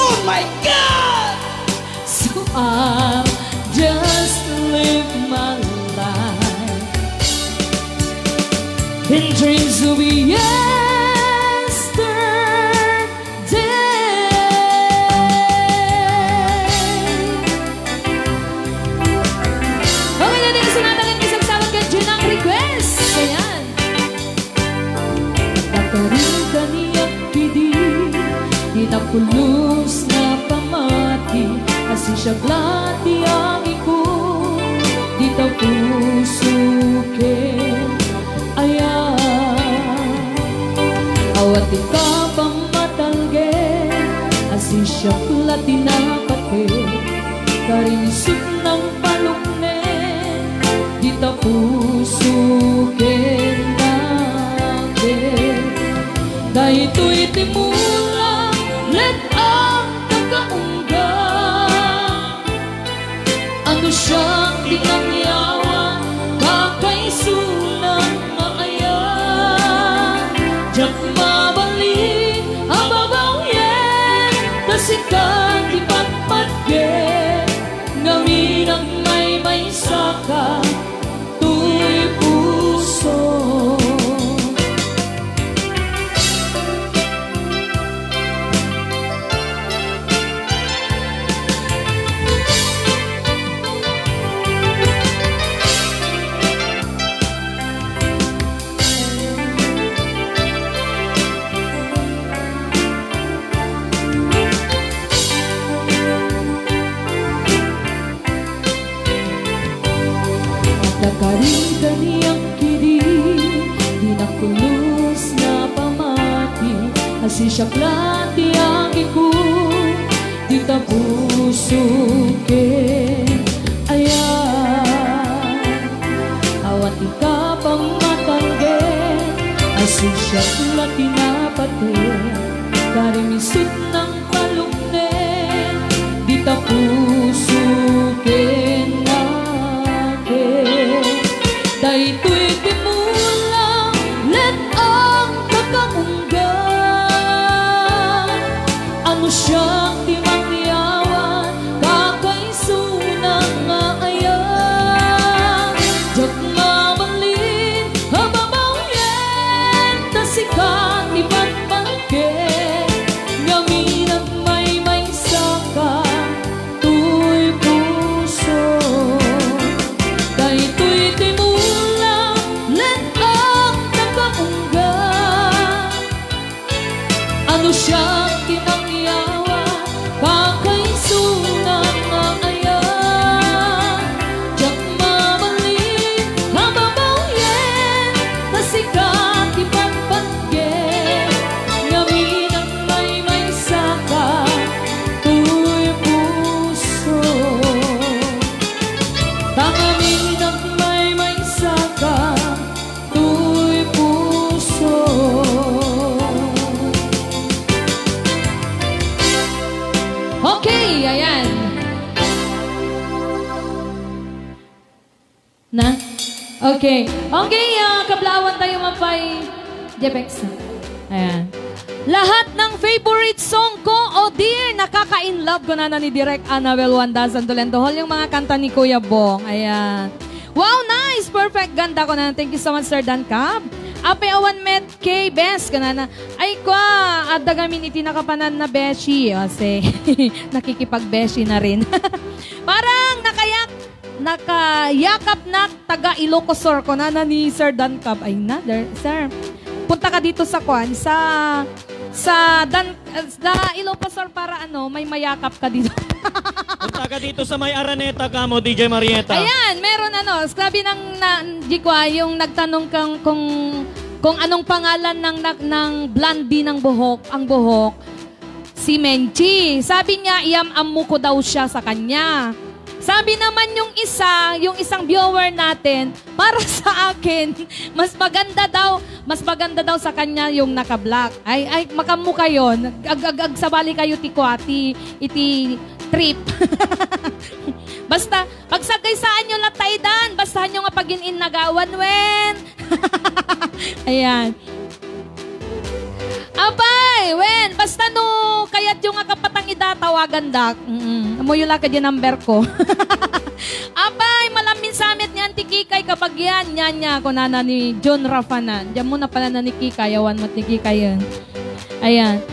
Oh my God! So I'll just live my life in dreams of yesterday. Okay, na din, sunatan ng isang sabat kay Junang request. Ayan. Nakarin kaniak idi, di napulos nga pamati, a sisiak la ti agiku, dita puso ken ayat. Awan ti kapamatalgen, a sisiak la ti napateg, karimsut nang paluknen, dita puso ken naket. Daytoy ti mula, let-ang ta kaungga. Ano siak ti nangyawan, kakaisuna nga ayat. Diak mabalin a babaw-en, ta sika ti patpatgen, ngamin agmaymaysaka, toy puso. Nakarin kaniak idi, di napulos nga pamati, a sisiak la ti agiku, dita puso ken ayat. Awan ti kapamatalgen, a sisiak la ti napateg, karimsut nang paluknen, dita puso ken naket. Daytoy ti mula, let-ang ta kaungga. Ano siak ti mangyawan, kakaisuna nga ayat. Diak mabalin a babaw-en, ta sika ti patpatgen, ngamin agmaymaysaka, toy puso. Daytoy ti mula, let-ang ta kaungga. Ano siak ti mangyawan, kakaisuna nga ayat. Diak mabalin a babaw-en, ta sika ti patpatgen, ngamin agmaymaysaka, toy puso. Ta ngamin agmaymaysaka, toy puso. Okay, ayan. Na? Okay. Okay, ah, kablawan tayo, Ma'am Pai. Jepex. Ayan. Lahat ng favorite song ko, oh dear, nakaka-in love ko na, na ni Direk Annabel Wanda Santo Lento Hall, yung mga kanta ni Kuya Bong. Ayan. Wow, nice! Perfect! Ganda ko na. Thank you so much, Sir Dan Cab. Ape awan met kay Bes, kanana. Ay, kwa! Adda gamin iti nakapanan na beshi. O, say, nakikipagbeshi na rin. Parang nakayak-, nakayakap na taga Ilocos Sur, kunana ni Sir Dan Cab. Ay, na, there, sir. Punta ka dito sa kwan, sa Sa dan-, sa Ilocos Sur para ano, may mayakap ka dito. Punta ka dito sa may Araneta kamo, D J Marieta. Ayan, meron ano, sabi ng na, di ko, ah, yung nagtanong kang kung, kung anong pangalan ng, ng, ng blondie ng buhok, ang buhok, si Menchi. Sabi niya, iam-ammo ko daw siya sa kanya. Sabi naman yung isa, yung isang viewer natin, para sa akin, mas maganda daw, mas maganda daw sa kanya yung naka-black. Ay, ay, makammo kayo. Ag-, ag-, agsabali kayo ti kuati, iti trip. Basta, pagsagaysaan nyo latta idan. Basta nyo nga pagin-innagawan, wen. Ayan. Apay, wen, basta no, kayatyo nga kapatang ida, tawagandak. Mm-mm. Amoyo la kadi number ko. Apay, malammin sa met ni Auntie Kikay kabagian, nya, nya, kunana ni John Rafanan. Diyan muna pala na ni Kikay, awan met ni Kikayen. Ayan.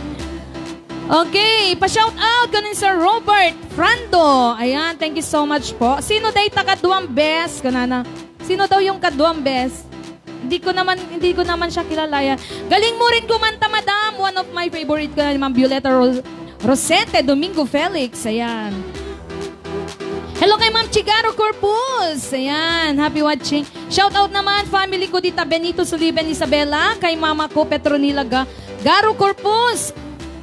Okay, pa-shout out ko ni Sir Robert Frando. Ayan, thank you so much po. Sino day ta kaduang bes? Kunana. Sino daw yung kaduang bes? Hindi ko naman, hindi ko naman siya kilala yan. Galing mo rin kumanta, madam. One of my favorite ko na ni Ma'am Violeta Ro-, Rosete Domingo Felix. Ayan. Hello kay Ma'am Chigaro Corpus. Ayan. Happy watching. Shout out naman, family ko dita Benito Suliben Isabela. Kay mama ko, Petronila Ga-, Garo Corpus.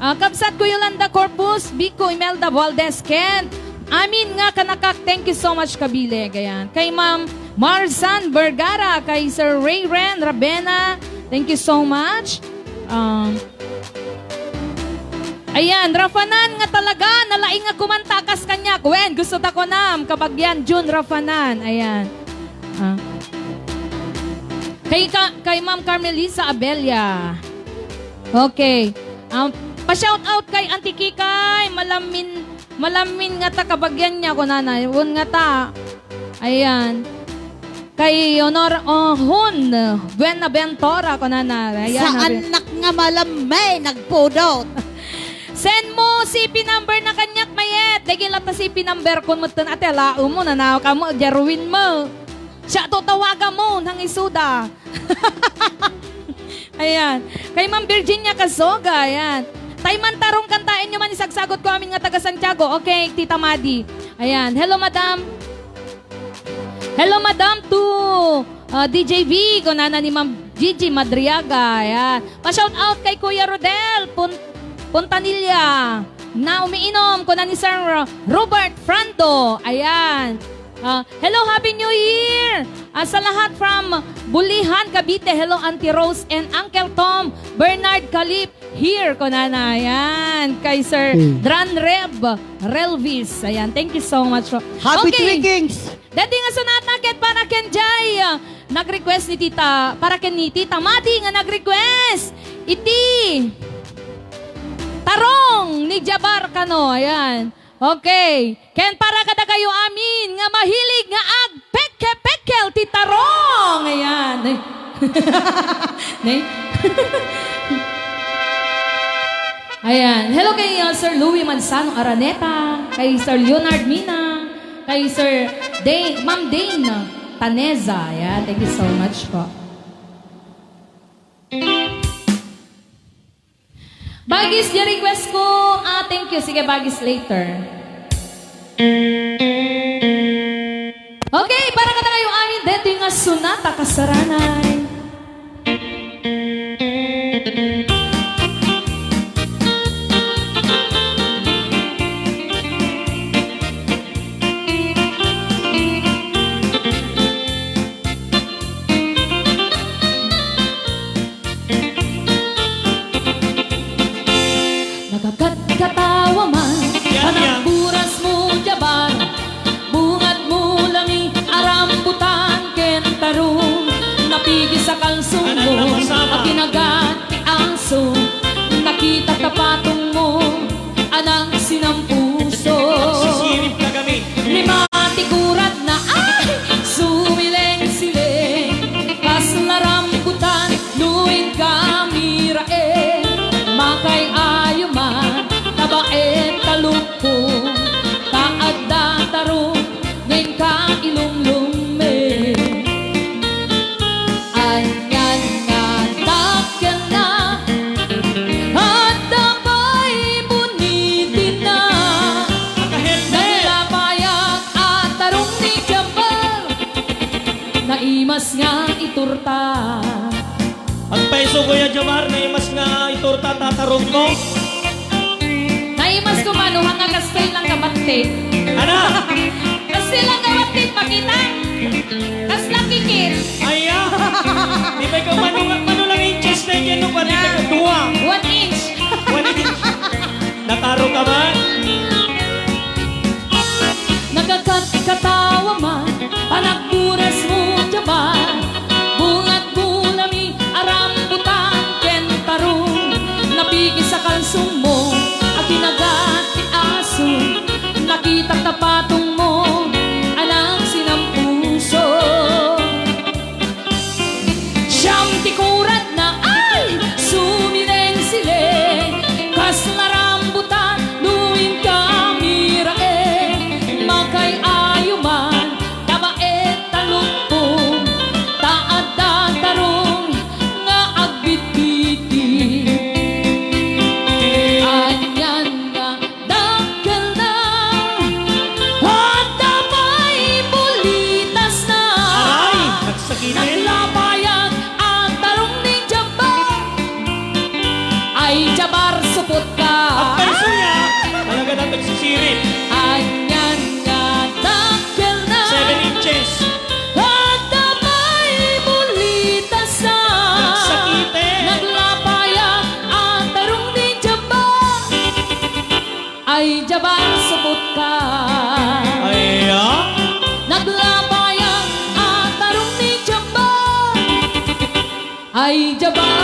Ah, kabsat ko Yolanda Corpus, Biko Imelda Valdez, Kent. Amin nga kanakak, thank you so much, kabileg. Ayan. Kay Ma'am Marzan Vergara, kay Sir Ray Ren Rabena, thank you so much. Um, ayan, Rafanan nga talaga, nalaing nga kumanta kas kaniak. Wen, gusto ta kunam, kabagian, June Rafanan. Ayan. Ah. Kay ka-, kay Ma'am Carmelisa Abella. Okay. Um, pa-shout out kay Auntie Kikay, malammin, malammin nga ta kabagian niya, kunana. Wen nga ta. Ayan. Kay Honor, oh, Hon Buenaventura, kunana. Ayan, Saan habi- nak nga malammi, nagpudot? Send mo C P number na kaniak, mayet. Daging latta C P number ko, metten, ate, laom mo, nanaw ka mo, Jerwin mo. Siya to tawagan mo, nang isuda. Ayan. Kay Ma'am Virginia Casoga, ayan. Tay man tarong kantaen nyo man, isagsagot ko amin nga taga Santiago. Okay, Tita Madi. Ayan. Hello, madam. Hello, madam, to, uh, D J V, kunana ni Ma'am Gigi Madriaga. Ayan. Pa-shout out kay Kuya Rodel Pun-, Puntanilla. Na umiinom, kuna ni Sir Robert Frando. Ayan. Ah, hello, Happy New Year! Ah, sa lahat from Bulihan, Cavite. Hello, Auntie Rose and Uncle Tom, Bernard Calip, here, kunana. Ayan, kay Sir Hmm. Dran Reb Relvis. Ayan, thank you so much po. Happy Okay. Three Kings! Dati nga sonata ket para ken Jay, ah, nag-request ni Tita, para ken ni Tita Madi nga nag-request. Iti Tarong ni Jabar Cano. Ayan. Okay. Ken para kadakayo amin nga mahilig nga agpekkel-pekkel ti tarong. Ayan. Nay. Nay. Ayan. Hello kay, uh, Sir Louie Manzano Araneta, kay Sir Leonard Mina, kay Sir Day-, Ma'am Dane Taneza. Ayan. Thank you so much po. Bagis, di request ko. Ah, thank you. Sige, bagis later. Okay, para kadakayo amin, deti nga sonata kasaranay. Nagkakatkatawa man, Yan, yan. Panagburas mo, Jabar. Bungad mo, lami, arambutan, ken tarong. Napigis a kalsong mo, Anak na masama. At kinagat ti aso. Mar, naimas nga iturta tatarong mo? Naimas ko, mano, nga kastay lang kabatte. Ana? Kastay lang kabatte, pakita. Kasla kikit. Aya. Di ba ikaw, mano nga, mano lang inches na yan, no? Pati Na. Ka dua. One inch. One inch. Nataro ka man? Nagagkat katawa man, panagburas mo, Jabar. Bungat gulami, arambutan, ken tarong. Napigis a kalsong mo, aginagat ti aso. Nakita ta patong mo, anak sinampuso. Siam ti kuradna, ay, sumineng-sileng. Kasla rambutan, no inkami raken. Makay-ayo man, tabaet ta lukpong. Ta adda tarong nga agbitbiti. Anian nga dakkelna, adda pay bulitasna. Aray, nagsakiten. Naglapayag a tarong ni Jabar. Ay, Jabar, supot ka. Agpayso ya. Talaga na nagsisirit. Anian nga dakkelna. Seven inches. Adda pay bulitasna. Nagsakiten. Naglapayag a tarong ni Jabar. Ay, Jabar, supot ka. Ay, ah? Naglapayag a tarong ni Jabar. Ay, Jabar.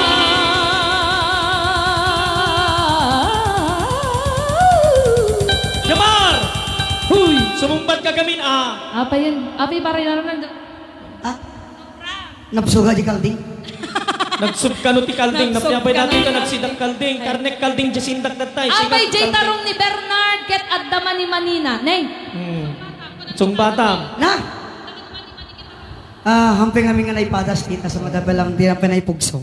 Jabar! Huy! Sumungbat ka gamin, ah. Apa yun? Apa yung parang ano nando? Ah? Napsuga di kalding. Nagsub kano ti kalding. Nagsub Napiyapay kano natin ti ka kalding. Nagsidak kalding. Ay. Karnek kalding di sindak datay. Apay, Sindak jay kalding. Tarong ni Bernard, ket adda manimanina. Neng. Hmm. Sungbatam. Na? Ah, hamping amin nga naipadas, tita, sa madabalang di na pinaipugso.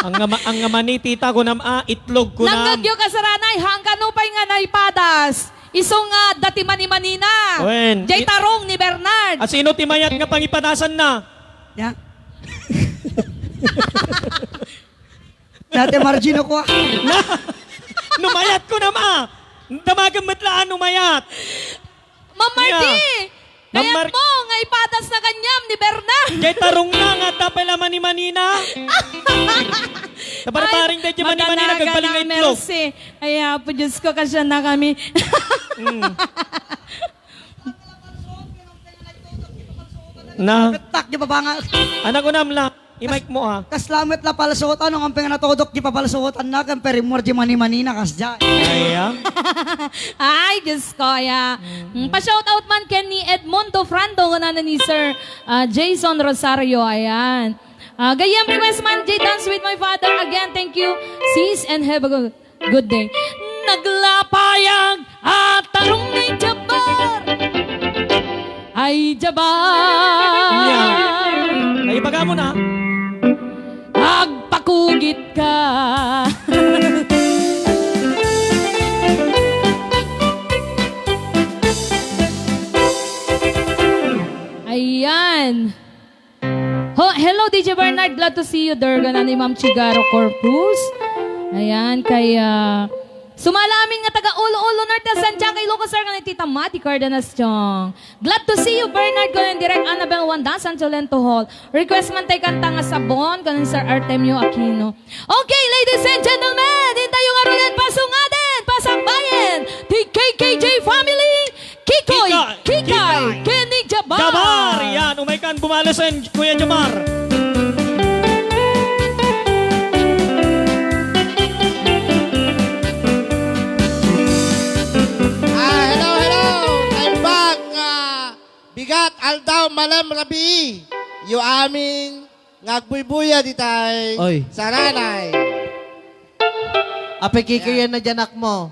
Ang nga ma-, ang nga mani, tita, kunam, ah, itlog, kunam. Nangngegyo, kasaranay, hangkan upay nga naipadas. Isu nga adda ti manimanina. Wen. Jay It- tarong ni Bernard. A sino ti mayat nga pangipadasanna? Ya. Nate Margino ko, ah. Na, numayat ko nama. Damagan met laan numayat. Ma'am Margie, Ya. Ma'am kayat Mar- mo nga ipadas na kaniam ni Bernard. Jay tarong na nga tapay la manimanina. Tabarbaring Ay, day ti manimanina, maganaga nagbaling nga na, itlog. Mercy. Ay, Apo Diyos ko, kasya na kami. Mm. Na. Betak, di ba, bangal? Anak, unam la. I-mic mo, ah. Kasla met la palsuotan, no, amping natudok, di papalsuotan na, kan perimor di manimanina, kasdiay. Ay, ah. Ay, Diyos ko, ya. Mm. Mm, pa-shout out man ken ni Edmundo Frando, kunana ni Sir, ah, Jason Rosario, ayan. Ah, gayyem request man, J Dance with my father. Again, thank you, sis, and have a good Good day. Naglapayag a tarong ni Jabar. Ay, Jabar. Nya. Ay, ibaga mo na. Agpakugit ka. Ayan. Ho, hello, D J Bernard. Glad to see you, Durga, na ni Ma'am Chigaro Corpus. Ayan, kay, ah, sumala amin nga taga Olo-Olo Norte, Santiago, Ilocos Sur, kan ni Tita Mati Cardenas Chong. Glad to see you, Bernard, kan ni Direk Annabel Wanda, San Jolento Hall. Request man tay kanta nga Sabon, kan ni Sir Artemio Aquino. Okay, ladies and gentlemen, intayo nga rulen, pasungaden, pasakbayen, ti K K J family, Kikoy, Kikoy, Kikay, Kikay. Kenny Jabar. Jabar, yan, umay kan bumales en, Kuya Jabar. Ah, hello, hello. Naimbag nga bigat, aldaw, malem, rabii. Yu amin, nga agbuybuya ditay Oy. Saranay. Apay, Kikay, Ayan. Yan na di anak mo.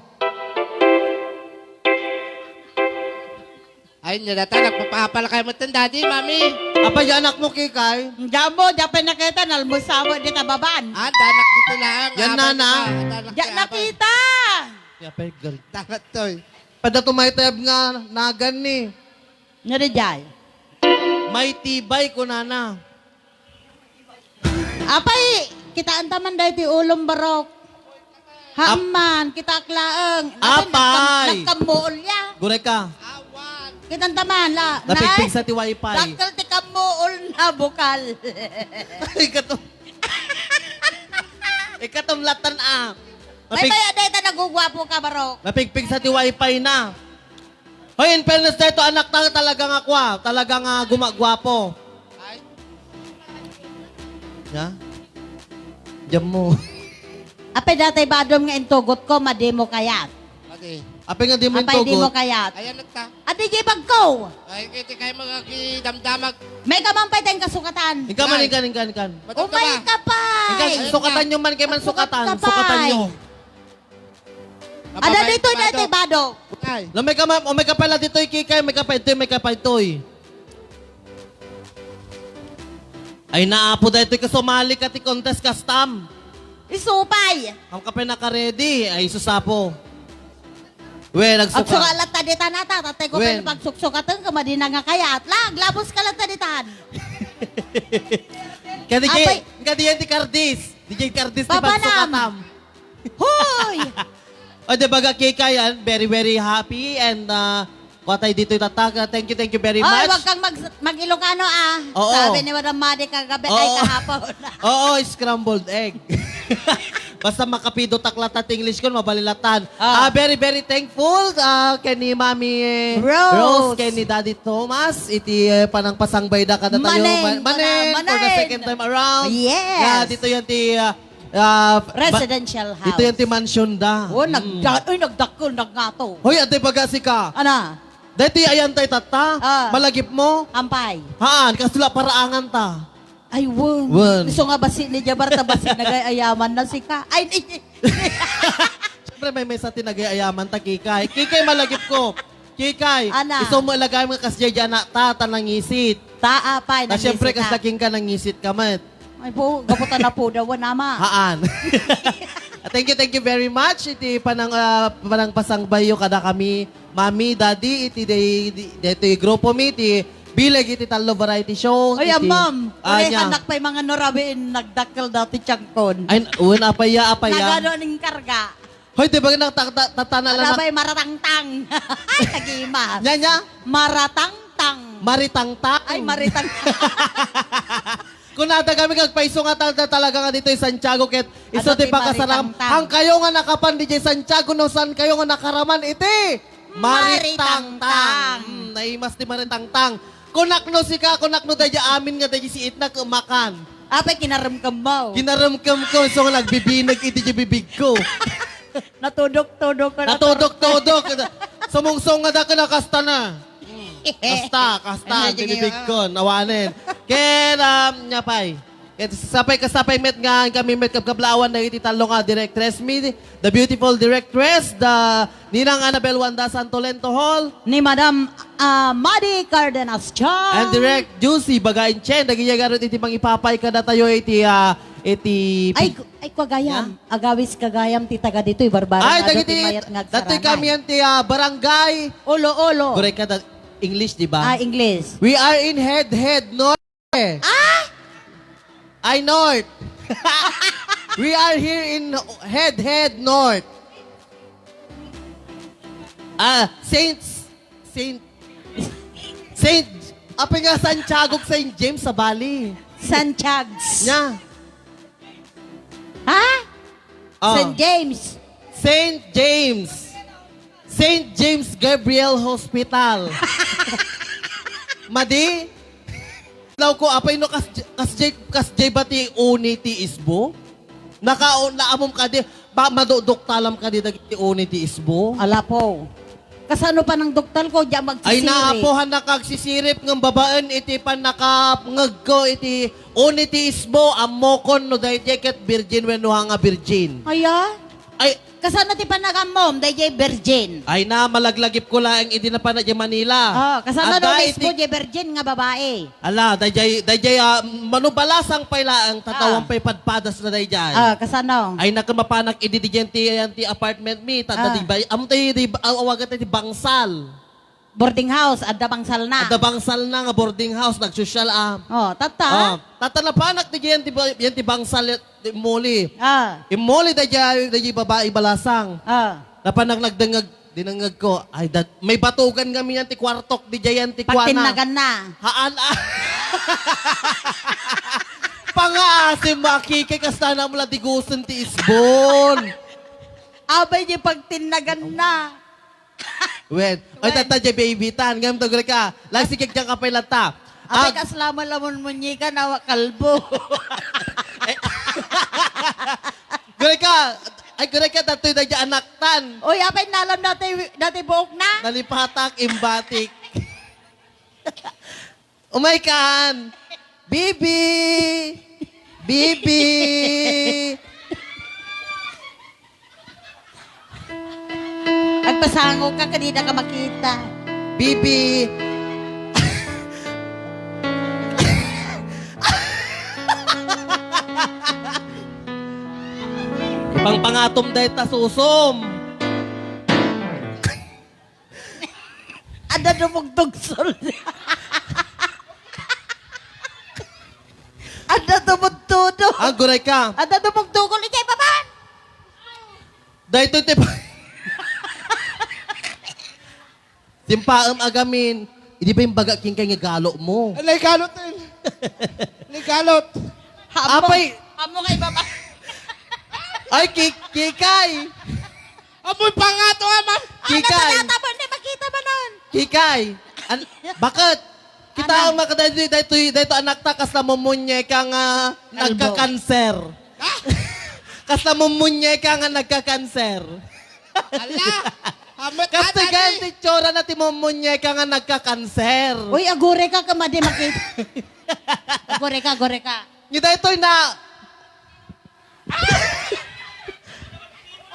Ay, nya data, nagpapapalakay mo tan, Daddy, Mami. Apay, di anak mo, Kikay? Diyan mo, diyan pa nakita, nalmusawa di tababan. Ah, danak dito lang. Yan, apay, nana. Ah, danak Diyan di apay. Nakita. Apay, girl. Danak to, eh. Pada tumaytayab nga nagan ni. Nga di jay. May tibay ko, nana. Apay, Kitaan ta man daytoy ulom, barok. Ap- Haan man, kitaak laeng. Apay, nagkam-, apay! Nagkammuol ya. Guray ka. Kitaan ta man, la. Napigpigsa ti wifi. Dakkel ti kammuol na bukal. Ikatum-, ikatumlatan, ah. May Napig- bayad dayta nagugwapo ka, barok. Napigpigsa ti wifi na. Hoy, in fairness dayto, anak ta, talaga nga kwa, talaga nga gumagwapo. Ay. Ya? Diyan mo. Apay, daytoy badom nga intugot ko, madi mo kayat. Adi. Apay nga di mo Apay, di mo intugot. Kayat. Ayan, nagta. Adi, di bagko. Ay, kiti kay mga kidamdamag. May ka man pay tayong kasukatan. Ingka man, Ay. Ingka, ingka, ingka. Ba't Umay ka ka pa? Ingka, Ayun sukatan na. Nyo man, kay man Sukat sukatan. Ka pa. Sukatan nyo. Ada dito, dito, bado. Ay. Lamay ka, ma'am. O, may kapala dito, ikikay. May kapay ito, may kapay ito, eh. Ay, naapo dahil ito, kasumali ka ti contest custom. Isupay. Ang kapay naka-ready. Ay, susapo. We, nagsuka. Agsuka latta dita nata. Tatay ko Wen. Pala pagsuksukatan ka, madina nga kaya. Atla, aglabos ka latta ditan. Kadi Apay. Kadi yan ti Cardis. D J Cardis ti Papanam. Pagsukatam. Hoy! O, di ba, Kikay, ah, very, very happy and, ah, kuha tayo dito yung tatag. Ah, thank you, thank you very Oy, much. Wag kang mag-, mag-Ilocano, ah. Oo. Sabi ni Madam Madi kagabi, ay, Oo. Kahapon. Oo, scrambled egg. Basta makapido taklat at English ko, mabalilatan. Ah. Ah, very, very thankful, ah, kay ni Mami Rose. Rose, kay ni Daddy Thomas, iti, eh, panangpasangbay da kada tayo. Maneng, Ma-, maneng, maneng, for the maneng. Second time around. Yes. Yeah, dito yan ti, ah, Ah, ba-, Residential house. Dito yan ti mansion da. Oh, Mm. nagda-, uy, nagdakkel, nagngato. Hoy, ate, baga sika. Ana? Dati ayan tay tatta, Ah. Malagip mo? Ampay. Haan, kasla paraangan ta. Ay, wen. Wen. Gusto nga basi ni Jabar, ta basi nagay-ayaman na sika. Ay, ni- Siyempre, may mesa ti nagay-ayaman ta, Kikay. Kikay, malagip ko. Kikay, Ana. Iso mo ilagay mo kasjay di anak ta, ta nangisit. Ta, apay, Ta, siyempre, nangisit, ah. Kasla king ka nangisit ka met. Ay po, gapu ta na po daw, nama. Haan. Thank you, thank you very much. Iti panang, ah, panangpasangbayo kada kami, Mami, Daddy, iti day, di, daytoy grupo mi, iti bileg iti tallo variety show, Ay, iti, amam. Ah, Uray nya. Anak pa'y mga nurabi in nagdakkel dati tiyangkon. Ay, un, apaya, apaya. Nagano ning karga? Hoy, di ba nang ta-, ta-, tatana lang Ano na- ba'y maratangtang? Ay, nagima. Nya, nya? Maratangtang. Maritangtang. Ay, maritang. Kunada kami kagpaiso nga tal-, talaga nga ditoy Santiago ket isu Ano ti ti pakasaram. Maritangtang? Ang kayo nga nakapan di Santiago no saan kayo nga nakaraman iti Maritangtang. Maritangtang. Hmm, naimas ti Maritangtang. Kunakno sika, kunakno daydi amin nga daydi si Itna kemakan. Apay kinaremkem mo. Kinaremkem ko, so nga nagbibinag iti di bibig ko. Natudok-tudok ka na. Natudok-tudok. Sumungsong nga dakkel na kasta na. Kasta, kasta, Ano, sige, bibig ah. Ko, nawanen. Ken, um, nya pay. Ket sapay, kasapay met nga kami met kabkablawan dagiti tallo nga directress mi, the beautiful directress, the Ninang Annabel Wanda Santolento Hall. Ni Madam, ah, Madi Cardenas Chang. And Direk Juicy Bagain Chen, dagiti garut iti mangipapay kadatayo iti, ah, iti Ay, ay, kagayam. Agawis kagayam ti taga ditoy, Barbara. Ay, nga dagiti mayat nga datoy agsarangay. Kami yan ti, ah, barangay. Olo-olo. Correct ka, da-, English, di ba? Ah, English. We are in Head Head, no? Ah? Ay, North. We are here in Head Head, North. Ah, Saint, Saint, Saint, apay nga Santiago, Saint James sa Bali. Santiago's. Nya. Ha? Ah. Saint James. Saint James. Saint James Gabriel Hospital. Madi? Law ko, apay no kas-, kasjay, kasjay ba ti uni ti isbo? Naka-, naamom kadi, ba, maduduktalam kadi dagiti uni ti isbo? Ala po. Kasano pa nang doktal ko, di magsisirip. Ay, naapohan na kagsisirip ng babaen iti pannakapngeg ko iti uni ti isbo, ammokon no daydiay ket virgin wenno nga virgin. Aya? Ay, Kasano ti panagammom, dayjay virgin? Ay na, malaglagip ko laeng idi napan na di Manila. Oh, kasano Adda no mismo iti di virgin nga babae? Ala, dayjay, dayjay, ah, mano balasang pay laeng, tatawan Ah. pay padpadas na dayjay. Ah, kasano? Ay, nakapanak idi di dyan ti, ayan ti apartment mi, ta, Ah. di ba, amo tayo, di ba, aw-, awagan tayo ti bangsal. Boarding house, adda bangsalna. Adda bangsalna nga boarding house, nagsosyal, ah. Oh, tatta? Oh, tatta napanak ti diay ti ba-, diay ti bangsal, ti immuli. Ah. Immuli daydiay, daydiay babai balasang. Ah. Napanak nagdengngeg, dinengngegko. Ay, dat-, may batugan ngamin ti kuartok, diay ti kuana. Pagtinnaganna. Haan, ah. Pangaasim mo, akikay, kasta na mo la digusen ti isbon. Abay, di pagtinnaganna. Wen. Oy, wen. Tatta, diay baby tan. Ngem to, Greka. Lagsikig diay ka pay latta. Apay, ag- kasla mo la munmunyekan, awa kalbo. Eh. Greka. Ay, Greka, datoy na diay anak tan. Oy, apay, nalam dati, dati buok na? Nalipatak, imbatik. Umay kan. Bibi! Bibi! Agpasango ka, kanina ka makita. Bibi! Ipangpangatom dayta susom. Adda dumugtog sol. Adda dumugtudo. Aguray ka. Adda dumugtugol. Ijay baban. Daytoy ti pa-, simpaem agamin. Idi ba imbaga king kay nga galo mo? Alay, galot, eh. Alay, galot. Hamo. Apay. Hamo nga ibaba. Ay, ki-, kikay. Amoy pangato, ama. Kikay. Ano, pangato mo? Hindi makita ba nun? Kikay. An-, bakit? Kita ang makadaytoy, daytoy, daytoy anak ta, kasla mo munyeka nga nagka-cancer. Ha? Kasla mo munyeka nga nagka-cancer. Ala, hamot. Kasta ata ganti di. Tsura na ti mo munyeka nga nagka-cancer. Uy, agure ka, kamadi makita. Agure ka, agure ka. Ni daytoy na,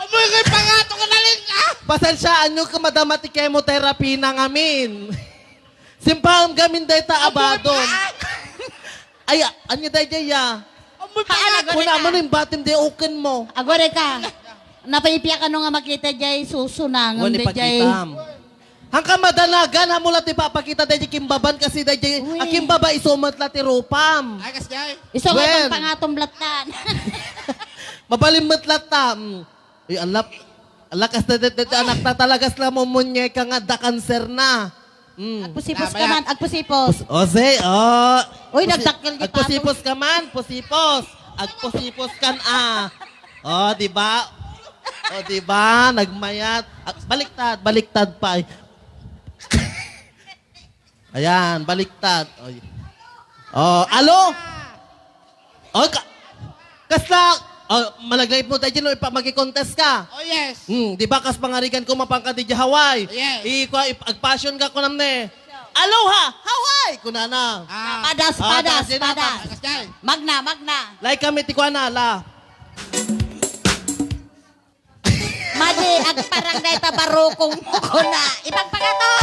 Amoy kay pangato ka na, Ling, ah! Pasensiaanyo ka, madama ti chemotherapy na ngamin. Simpaem gamin dayta abadom. Ay, a-, anya daydiay, ya? Amoy pangato. Kuna mo ning batim di uken mo. Agore ka. Napaipiak ano nga makita jay susunangan. Wani dayjay. Pagkitam. Hangka madanagan, amo la ti papakita dayjay kimbaban kasi dayjay, uy, a kimbaba isu met la ti rupam. Ay, kasjay. Isu met. Wen. Pangatom lattan. Mabalin met latta. Mm. Uy, alap. Ala, kas da, da, da, anak ta talaga sila mo munyeka nga da kanser na. Mm. Agpusipos ka man, agpusipos. Pus-, o, say, o. Uy, pusi-, nagdakkel di agpusipos patong. Ka man, pusipos. Agpusipos kan, ah. O, di ba? O, di ba? Nagmayat. Ah, baliktad, baliktad pa. Ayan, baliktad. Oy. O, alo? O, ka-, kasla, o, malaglayip mo tayo dyan, o, ipa-, maki-contest ka. Oh, yes. Hmm, di ba, kas pangarigan ko, mapangka di Hawaii? Yes. I-, kwa, ip-, ag-fashion ka, kunam ne. Aloha, Hawaii, kunana. Ah. Padas, ah, padas, padas, padas. Kasjay. Magna, magna. Like kami, ti kuana, la. Madi, agparang dayta barukong mo, kuna. Ipagpagatom.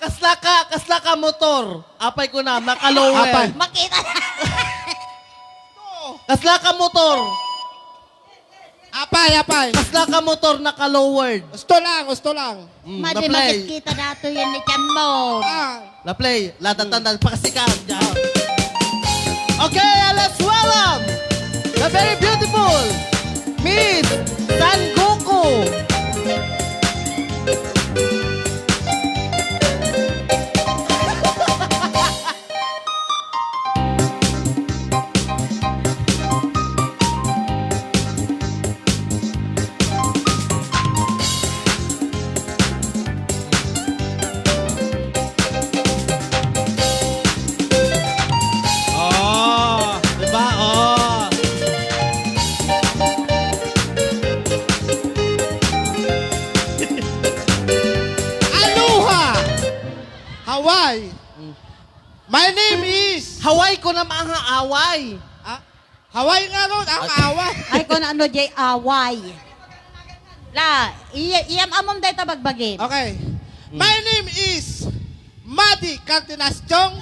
Kasla ka, kasla ka motor. Apay kuna, naka-lower. Apay. Makita na. Kasla ka motor. Apay, apay. Kasla ka motor, naka-lowered. Gusto lang, gusto lang. Mm, madi, na-play. Makikita na to yan ni Tiyan mo. Ah. La play, la tanda, pakasikat, dyan. Okay, let's welcome the very beautiful Miss San Goku. Oh, diba? Oh. Aloha! Hawaii. Mm. My name is Hawaii ko na mga away. Ah? Hawaii nga ron, ang away. Ay, kung ano, jay away. La, iya, iyam amom dayta bagbagin. Okay. Mm. My name is Madi Cardenas Chong.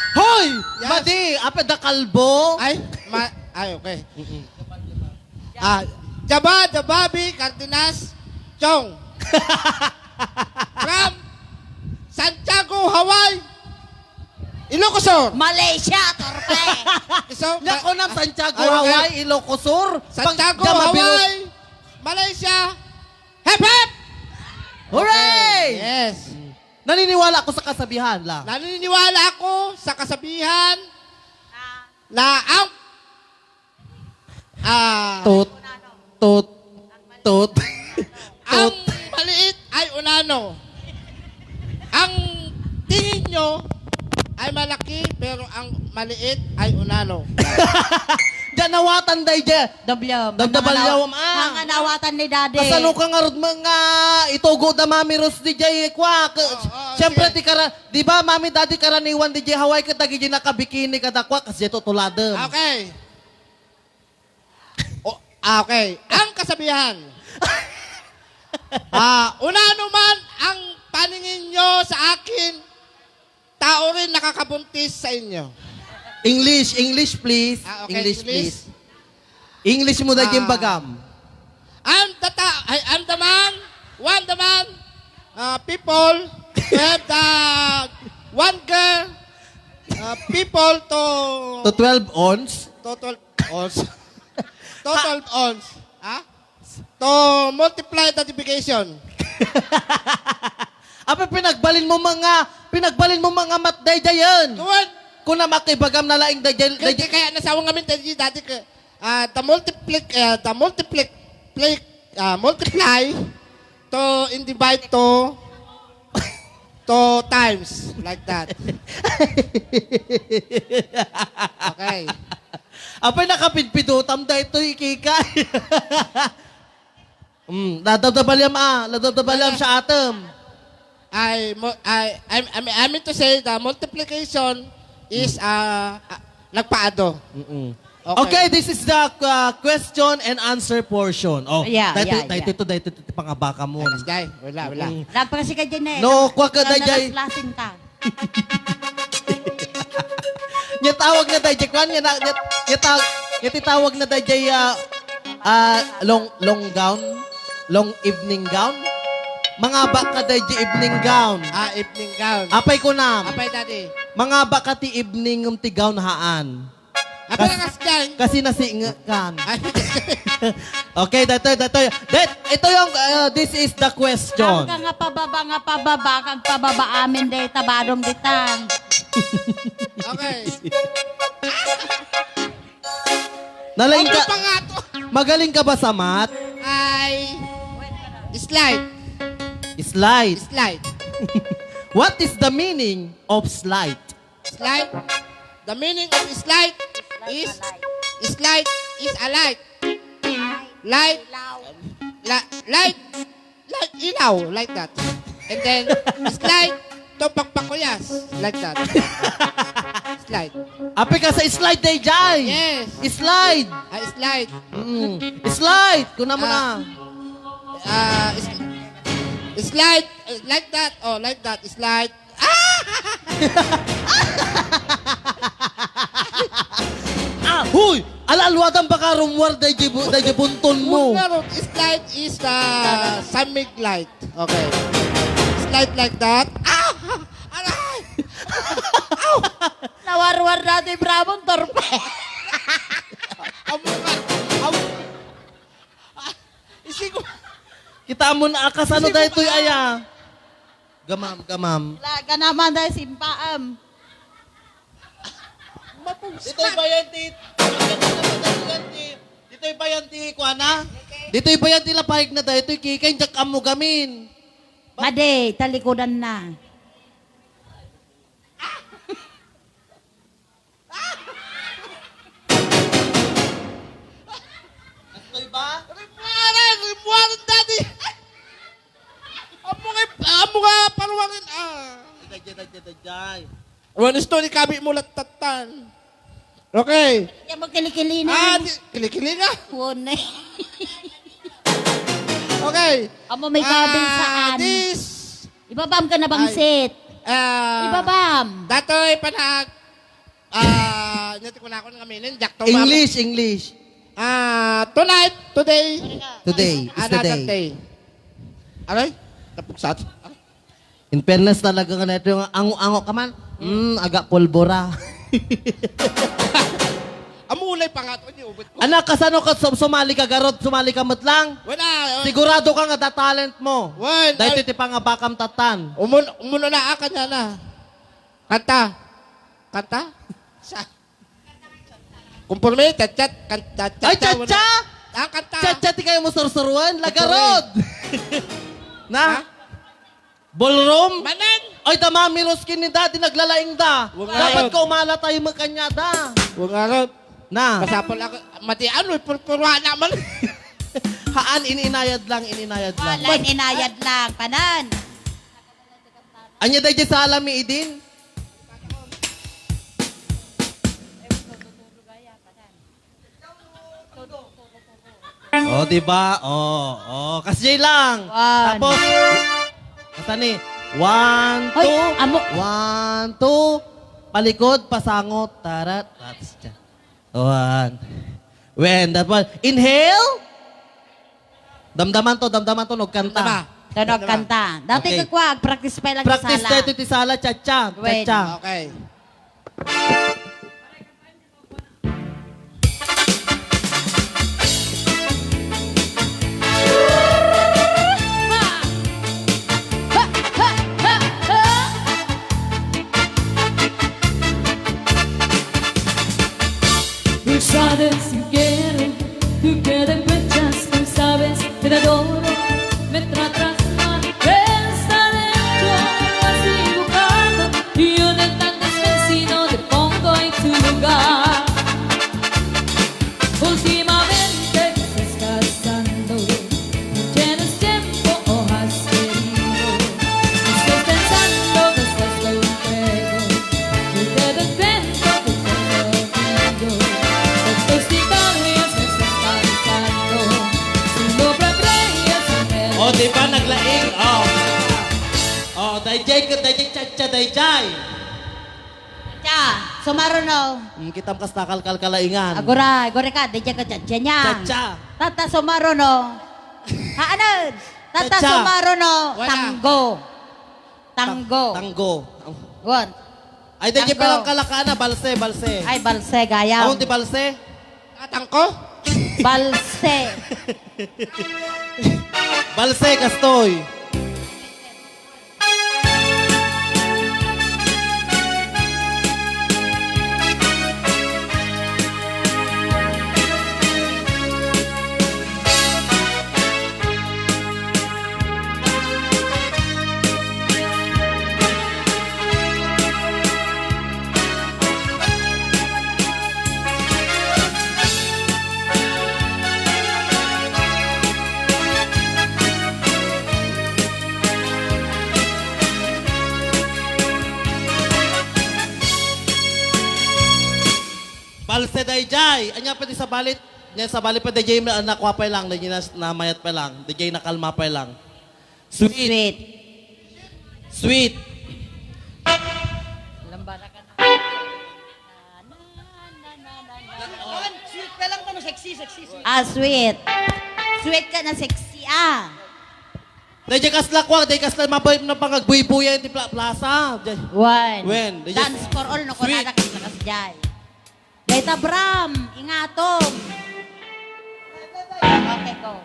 Hoy! Yes. Madi, apa da kalbo? Ay, ma-, ay, okay. Mm-mm. Ah, Jaba, Jababi Cardenas Chong. From Ilocos Sur. Malaysia, torpe. Iso, Nya, kunam, Santiago, ay, okay. Hawaii, Ilocos Sur. Santiago, Pag-, Hawaii, Malaysia. Hep, hep! Hooray! Okay, yes. Naniniwala ako sa kasabihan, la. Naniniwala ako sa kasabihan na ang Ah. Tot. Tot. Tot. Ang Tot. Maliit ay unano. Ang tingin nyo ay malaki, pero ang maliit ay unano. Diyan nawatan, day, diyan. Dabliam. Dab-, dabliam, ah. Ang nawatan ni Daddy. Kasano ka nga rod mga itugo da Mami Ros, D J, kwak. Oo, oo, siyempre, sige. Ti kara-, di ba, Mami, Daddy, karaniwan, D J, Hawaii, ka dagiti nakabikini, kada kwak, kasi ito, tuladem. Okay. O, ah, okay. Ang kasabihan, ah, unano man ang paningin nyo sa akin, tao rin nakakabuntis sa inyo. English, English, please. Ah, okay, English, English. Please. English mo na, ah, yung bagam. And the ta-, ay, and the man, one the man, uh, people, to have the one girl, uh, people to To twelve ons? To twelve ons. To twelve ons. Ha? To multiply the division. Apa pinagbalin mo mga, pinagbalin mo mga matdaydayan? Tuwan. Kuna makibagam na laing dayday, Kaya, dayday. Kaya nasawa ngamin tayo dati ka, ah, the multiplic-, ah, the multiplic-, plic-, ah, multiply to in divide to, to times, like that. Okay. Apay, nakapidpidutam daytoy, kikay. Mm, nadabdabaliam, ah, nadabdabaliam siya atem. I, mo-, I, I, I mean, I mean to say the multiplication is, ah, ah, nagpaado. Mm-mm. Okay. Okay, this is the, uh, question and answer portion. Oh, yeah, daytoy, yeah, daytoy, yeah. To, daytoy, to, ti pangabaka mo. Ay, mas jay, wala, wala. Mm-mm. Nagpakasika dyan eh. No, kwa ka, no, dayjay. Nakaslasin ka. Nya tawag na dayjay, kwan, nya na, nya, nya tawag, nya ti tawag na dayjay, ah, ah, long, long gown? Long evening gown? Mangabak ka dayjay evening gown. Ah, evening gown. Apay kunam? Apay, Daddy? Mangabak ka ti evening ngem ti gown haan. Apay, kas-, kas-, kas-, kasi nasingekan. Ay. Okay, daytoy, daytoy. That, ito yung, uh, this is the question. Ang ka nga pababa, nga pababa, kag pababa amin, day, tabadom ditan. Okay. Nalaing ka, ano pa nga to? Magaling ka ba sa math? Ay, slide. Slide. Slide. What is the meaning of slide? Slide. The meaning of slide is, slide is a light. Light. La-, light. Like ilaw, like that. And then, slide to pagpakuyas, like that. Slide. Apay ka sa slide, dayjay. Yes. Slide. Ah, slide. Mm. Slide. Kuna mo na. Ah, ah, is-, slide, eh, like that. Oh, like that. Slide. Ah, huy! Ala, alwadan baka rumwar dayjay bu-, dayjay bunton mo. Rumwar, slide is the samig light. Okay. Slide like that. Ah! Aray! Ow! Nawarwar na ti Bramon, torpe. Amo nga, amo. Ah, isigo. Kita mo na, kasano daytoy, aya? Gamam, gamam. La, ganaman dahil simpaam. Mapugsa. Ditoy bayan ti, ditoy bayan ti, kuana? Ditoy bayan ti lapayag na daytoy, kikay, diak ammo gamin. Madi, talikudan na. Astoy ba? Rimmuaren! Rimmuaren, Daddy! Ammo nga, ammo nga paruangen, ah. Dayjay, dayjay, dayjay. One is two, ikabi mo lattatan. Okay. Kaya mo kilikili na. Ah, di, kilikili na. Wone. Okay. Amo may kabil saan? Ah, this. Ibabam ka na bangsit. Ay. Ah, Ibabam. Datoy panag Ah, nya ti kunakon nga minin, Jack Tom. English, English. Ah, tonight, today. Today is the another day. Day. Aray, napugsat. In fairness talaga nga na ito yung ango-ango ka man. Mm, aga pulbura. Amulay pa nga to, ni ubot ko. Anak, kasano ka sum-, sumali ka garod? Sumali ka met lang? Wala. Sigurado ka nga da talent mo. Wen, dahil ay, ti pangabakam tatan. Umun-, umununa ka niya na. Kanta. Kanta? Sa- Kumporme, chat-chat, kan-, chat-chat. Ay, chat-chat! Ah, kanta. Chat-chat, di kayo mo sursuruan? Kumporme. Lagarod! Na? Ha? Ballroom? Manan! Ay, tama, Miroskin ni Daddy, naglalaing da. Wa nga. Dapat ka umala tayo magkanya da. Wa nga ron. Na. Masapol ako. Mati, ano, purpurwa naman. Haan, ininayad lang, ininayad lang. Wala, ininayad lang. Panan. Anya daydi sala mi idin? Oh, di ba? Oh, oh. Kasjay lang. One. Tapos, asa ni? One, hoy, two. Amo. One, two. Palikod, pasangot. Tarat. That's dyan. One. When, that one. Inhale. Damdaman to, damdaman to, nagkanta. Damdama. Tunog kanta. Dati, okay, kakwag, practice pa lang. Practice sala. Tayo ti sala, cha-cha. Wait. Cha-cha. Okay. Tú sabes que quiero, tú que te encuentras, tú sabes que te adoro. Me tratas mal, pero está dentro, lo has dibujado. Y yo de tan desconocido te pongo en tu lugar. Últimamente te estás casando, no tienes tiempo o has querido. Estoy pensando que estás contigo, y te doy cuenta que estás conmigo. Estas historias me están cansando, si no te atreves a O, di ba, naglaing? Oh. Oh, dayjay ka, dayjay, cha-cha, dayjay. Cha, sumaruno. Mm, kitam kasta kalkalkalaingan. Aguray, aguray ka, di ka cha-cha niya. Cha-cha. Tata sumaruno. Haanan? Tata sumaruno. Wala. Tanggo. Tanggo. Tang-, tanggo. Wan. Ay, di, tanggo. Pala ang kalakana, balse, balse. Ay, balse, gayam. Awan ti balse? Ah, tangko? Balse. Balse, kastoy. Balse dayjay. Ania pwede sa balit? Nia sa balit pa dayjay na, nakuha pa lang, dayjay na, namayat pa lang, dayjay nakalma pa lang. Sweet. Sweet. Sweet. Lambara ka na. Sweet pa lang, ano, sexy, sexy, sweet. Ah, sweet. Sweet ka na, sexy, ah. Dayjay kasla kwa, dayjay kasla mabay na pangagbuybuyan ti pla-, plaza. Dayjay. Wen. Wen. Dayjay. Dance for all, no, sweet. Kunada kasla kasjay. Dayta Bram, ingatom. Okay, go.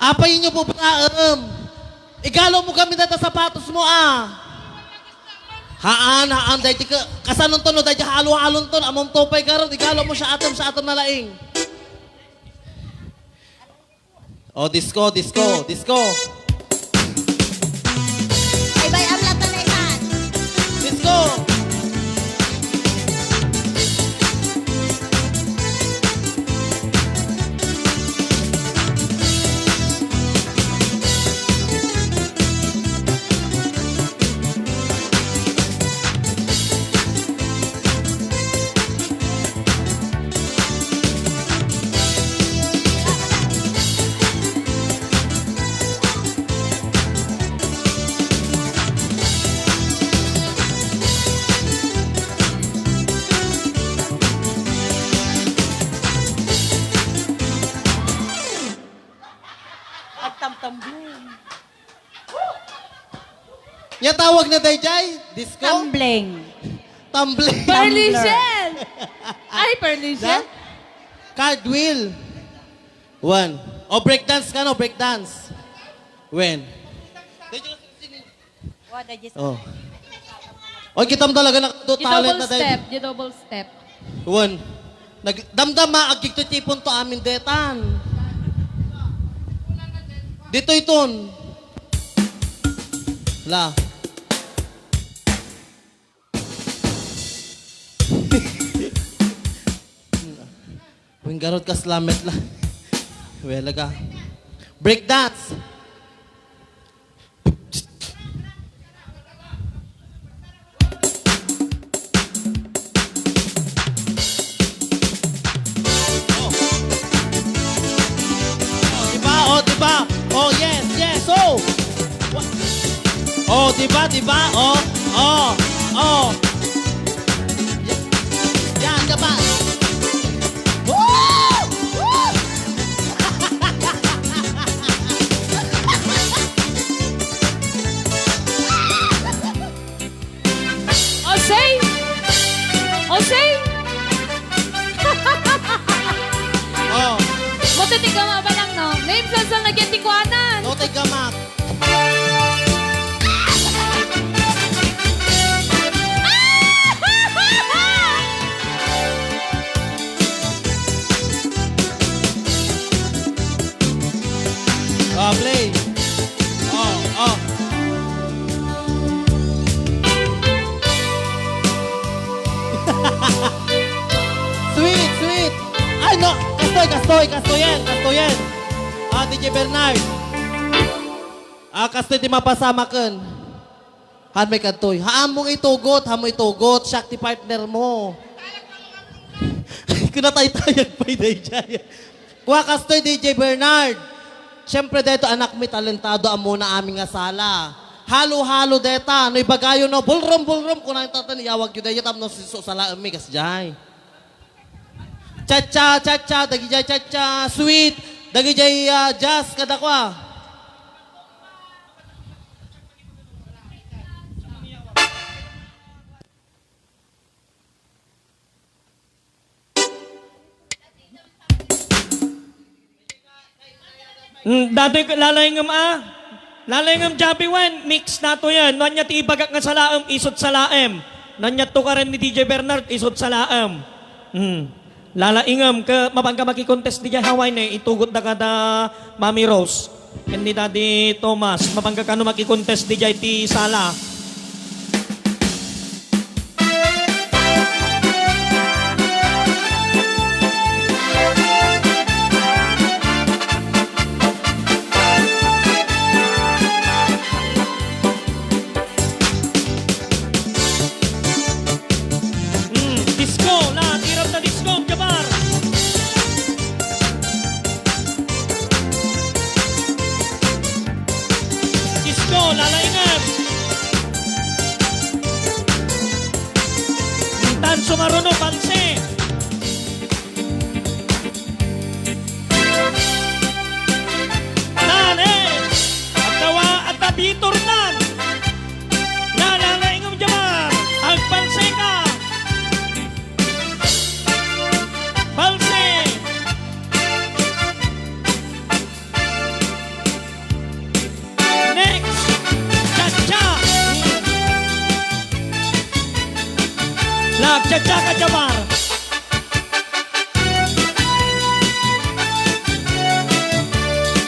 Apay inyo pupraem? Igalo mo kami data sapatos mo, ah. Haan, haan, daydi ka, kasanonton no, daydi halo-halonton, amom to pay garod, igalo mo siya atom, siya atom na laing. O, disco, disco, disco. Ay, bay, Ania tawagna daydiay? Disco? Tumbling. Tumbling. Perlisian! Ay, Perlisian? Cartwheel. One. O, breakdance kano, breakdance. When? Oh. Oy, kitam talaga na do talent na daydiay. Di double step, di double step. Wen. Nagdamdama, agkikitipon to amin detan. Ditoy ton. La. Wen garud kasla met la. Wela ka. Break dance. Oh. Oh, diba? Oh, diba? Oh, yes, yes. Oh. Wa-, oh, diba, diba? Oh, oh, oh. Yan, dapat. Woo! Woo! Osay! Osay! Oh. Buti ti gama pa lang, no? Naim salsal na ti kuanan. No, ti gama. Oh, play. Oh, oh. Sweet, sweet. Ay, no. Kastoy, kastoy, kastoyen, kastoyen. Ah, D J Bernard. Ah, kastoy ti mapasamaken. Haan met kadtoy. Haanmo itugot, haanmo itugot. Siak ti partner mo. Kunataytayag pay daydiay. Kua kastoy, D J Bernard. Siyempre, daytoy anakmi talentado, ammona amin nga sala. Halo-halo deta. No ibagayo, no, ballroom, ballroom, kunana ta, iyawagyo daydiay tapno su-, salaemmi, kasdiay. Cha-cha, cha-cha, dagidiay cha-cha, sweet, dagidiay, ah, jazz, kadakua. Mm, datoy, lalaingem a. Lalaingem, Javi, wen, mix natoyen. No ania ti ibagak nga salaem, isut' salaem. No ania tukaren ni D J Bernard, isut' salaem. Mm. Lalaingem, ke, mapangka makikontest diay Hawaii ne, itugotda kada Mami Rose. Ken ni Daddy Thomas, mapangka kano makikontest diay ti sala. Mm, disco, la, tirap na disco, Jabar. Disco, lalaingem. Tan sumaruno, panse. Tan, eh. Agtawa, agtabitur, tan. Lalaingem, Jabar. Agpanse ka. Panse. Next, cha-cha. Lag, cha-cha ka, Jabar.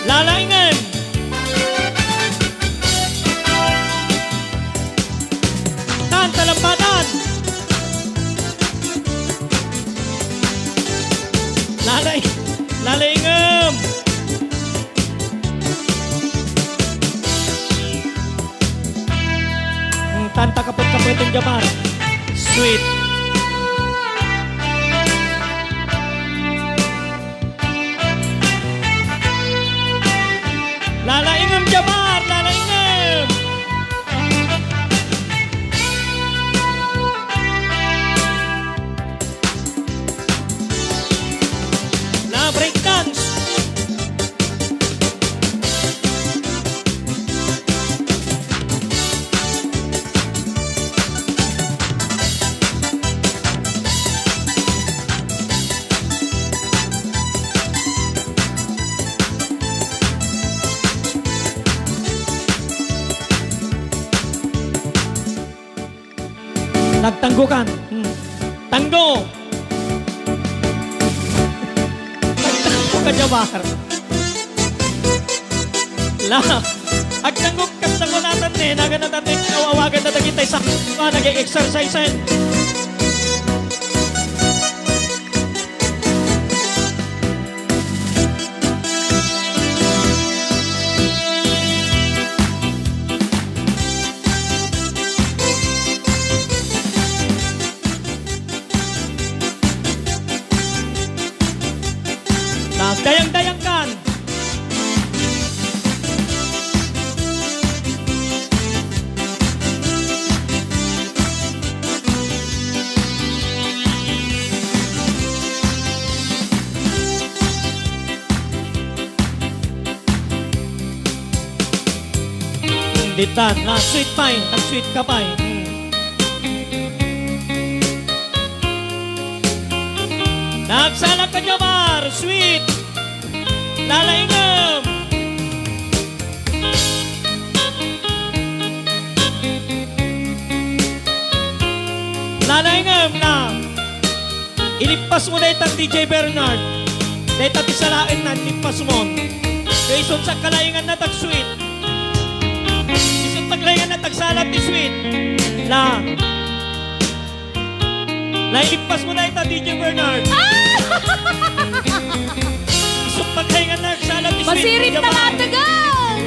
Lalaingem. Tan, talampadan. Lalay-, lalaingem. Mm, tanta kaput-kaputeng Jabar. Sweet. Lalaingem, Jabar, lalaingem. La break dance. Gukan. Hmm. Tanggo. Tanggo ka, Jomar. La. Agtanggo, agtanggo natan ne. Nagan natan ne. Awawagan na dagitay sa, ah, nag-exercise, eh. Nagdayang-dayang kan. Ditan, na sweet pie, nag-sweet ka pie. Mm. Nagsalak ka, Jomar, sweet. Lalaingem. Lalaingem na. Ilippas mo dayta, D J Bernard. Dayta ti salaenna, ilippas mo. Kay isu ti agkalainganna ti sweet. Isu ti agkalainganna ti agsalat ti sweet. La. La, ilippas mo dayta, D J Bernard. Ah! Isu ti agkalainganna ti agsalat ti sweet. Masirit na matagal!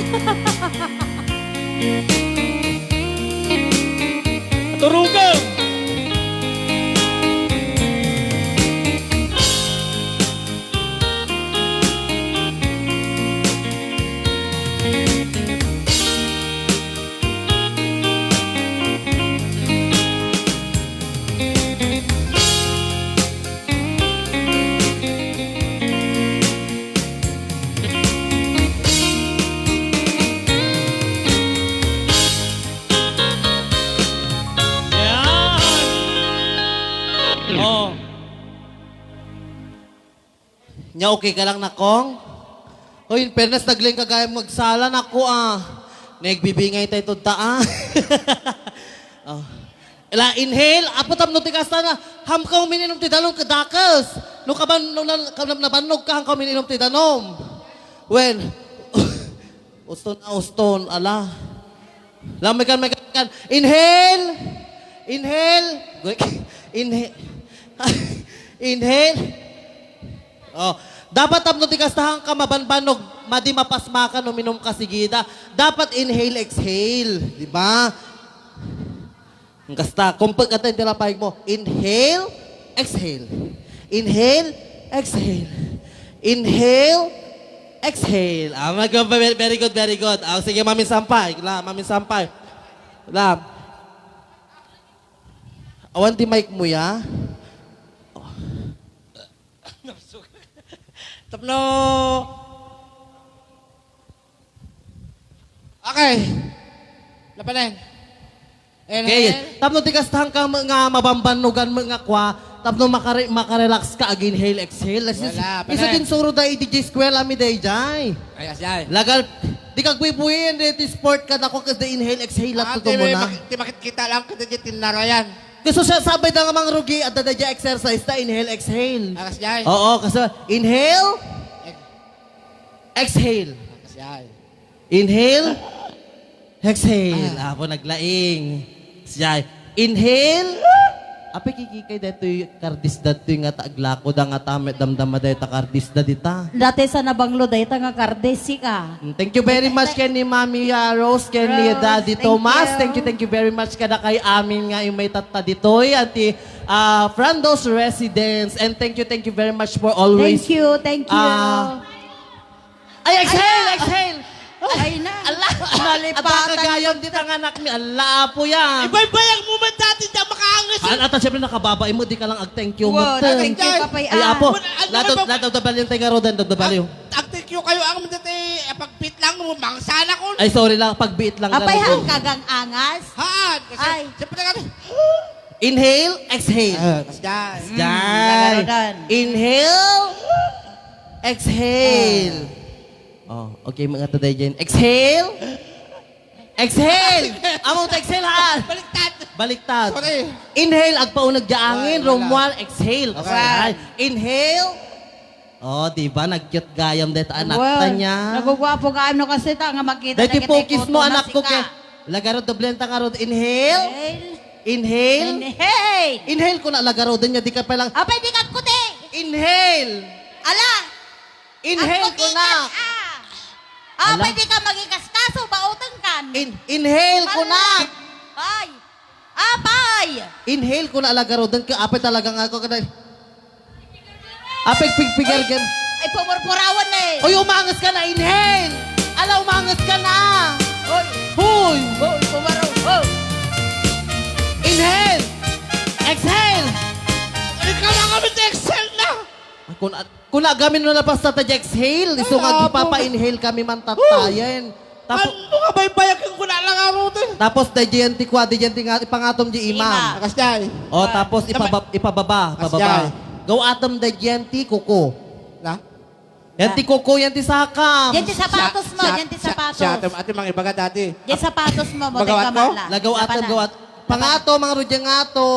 Turugem! Yan! Oh. Nya, okay ka lang, Nakong? Hoy, in fairness, naglaing ka gayam agsala, nako, ah. Nagbibingay tayo tudta, ah. Oh. La, inhale. Apo, tapno ti kasta na, haanka uminom ti danum, kadakes. No kaban-, no na-, ka-, nabannog ka, haanka uminom ti danum. Well, uston, ah, uston, ala. La, mekan, mekan, mekan. Inhale. Inhale. Inhale. Inhale. Oh, dapat tapno ti kasta, haanka mabanbannog, madi mapasmakan, uminom ka sigida. Dapat inhale, exhale, di ba? Kasta, kumpek ka ti lapayag mo. Inhale, exhale. Inhale, exhale. Inhale, exhale. Ah, mag-, very, very good, very good. Ah, sige, maminsan pay. La, maminsan pay. La. Awan ti mic mo, ya? Tapno. Okay. Lapanen. Okay. Inhale. Tapno ti kasta, haanka nga mabanbannogan met nga kua, tapno makare-, makarelax ka, ag-inhale, exhale. Wala, isu panen. Ti insuro da iti eskwela mi daydiay. Ay, asay. Lagal, di ka agbuy-buyen daytoy sport kadakua ket di inhale, exhale, ah, latta ti may muna. Mak-, ti makitkita lang kadaydiay tinarayan. Kasu sa-, sabay da nga mangrugi, adda daydiay exercise ta inhale, exhale. Alas jay. Oo, kasu-, inhale, ex-, exhale. Alas jay. Inhale, exhale. Ah. Apo, naglaing. Jay. Inhale. Apay, kikikay daytoy kardisda daytoy nga ta aglako da nga ta met damdama dayta kardisda dita. Dati sa nabanglo dayta nga kardis, sika. Mm, thank you very much ken ni Mami, ah, Rose, ken ni Daddy Thomas. Thank you, thank you very much kadakay amin nga immay tatta ditoy, anti, ah, Frando's Residence. And thank you, thank you very much for always, thank you, thank you, ah, ay, exhale, exhale. Ay, na. Ala, nalipatan. Adda kagayam dita nga anak mi. Ala, apo yan. Ibaybayag mo man dati, da makaangas. An-, ata, siyempre, nakababa, imo, di ka lang ag-thank you mo. Wow, thank you, Papay. Ay, apo. Ladaw, ladaw, dabaliw tayo nga rodan, dabaliw. Ag-, ag-thank you kayo, ang dati, eh, pagpit lang mo, mangsa na ko. Ay, sorry lang, pagbiit lang. Apay, hang kagang angas? Haan, kasi, siyempre, kasi, inhale, exhale. Ah, kasjay. Kasjay. Inhale, exhale. Oh, okay, mga taday dyan. Exhale. Exhale. Among exhale, ha? Baliktad. Baliktad. Sorry. Inhale, agpauneg diay angin, Wala, wala. Romual, exhale. Okay. Ay, inhale. Oh, di ba? Nag-cute gayam dayta anak Wow. ta niya. Naguguwapo ka ano kasi ta nga makita Dayta na kita pokis mo, ikuto na anak ko, sika. Ke. Lagaro, doblenta nga rod. Inhale. Inhale. Inhale. Inhale. Inhale ko na, lagaro. Din niya, di ka pa lang. Apay, di ka kuti. Inhale. Ala. Inhale ko na. Agkutikan, ah. Ah, Ala. Pwede ka magikaskaso, bauteng kan. In-, inhale ko na. Ay. Apay. Inhale ko na, ala, garuden ka. Apay talaga nga ako kada. Apay, pigpigar gan. Ay, pumurpurawan eh. Uy, umangas ka na. Inhale. Ala, umangas ka na. Hoy. Hoy. Hoy, pumaro. Hoy. Inhale. Exhale. Ikaw na kami, exhale na. Ako na, Kuna gamin no napasta ta exhale, isu nga Ay, apo. Agpapa-inhale kami man tattayen. Tapo- Ano nga baybayak yung kuna lang arutin? Tapos, daydiyan ti kua, daydiyan ti nga, ipangatom di imam. Imam. Akas jay. O, tapos Tama. ipabab-, ipababa, Akas pababa. jay. Gaw atom daydiyan ti kuko. La? Yan ti kuko, yan ti saka. Yan ti sapatos mo, Siya- yan ti siya- sapatos. siya atom, ati, mga ibaga dati. Yan sapatos mo, mo, Magawa teka, ko? mala. Lagaw atom, Lapana. gawat. Pangato, mga rudya ngato.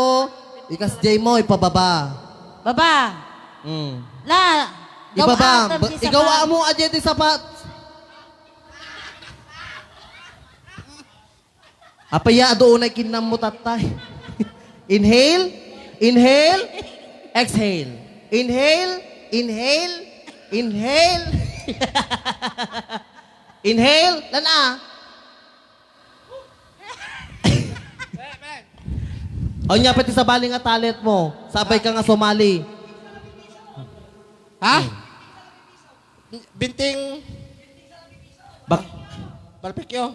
Ikas jay mo, ipababa. Baba. Mm. La, Ibaba. gaw-atam Ba-, ti sapat. Igawa mo, adya ti sapat. Apaya, adu unay kinnam mo, tatay. Inhale. Inhale. Exhale. Inhale. Inhale. Inhale. Inhale. Lana. O niya, pati sa bali nga talent mo. Sabay ka nga sumali. Ha? Binting Bak- Barbecue.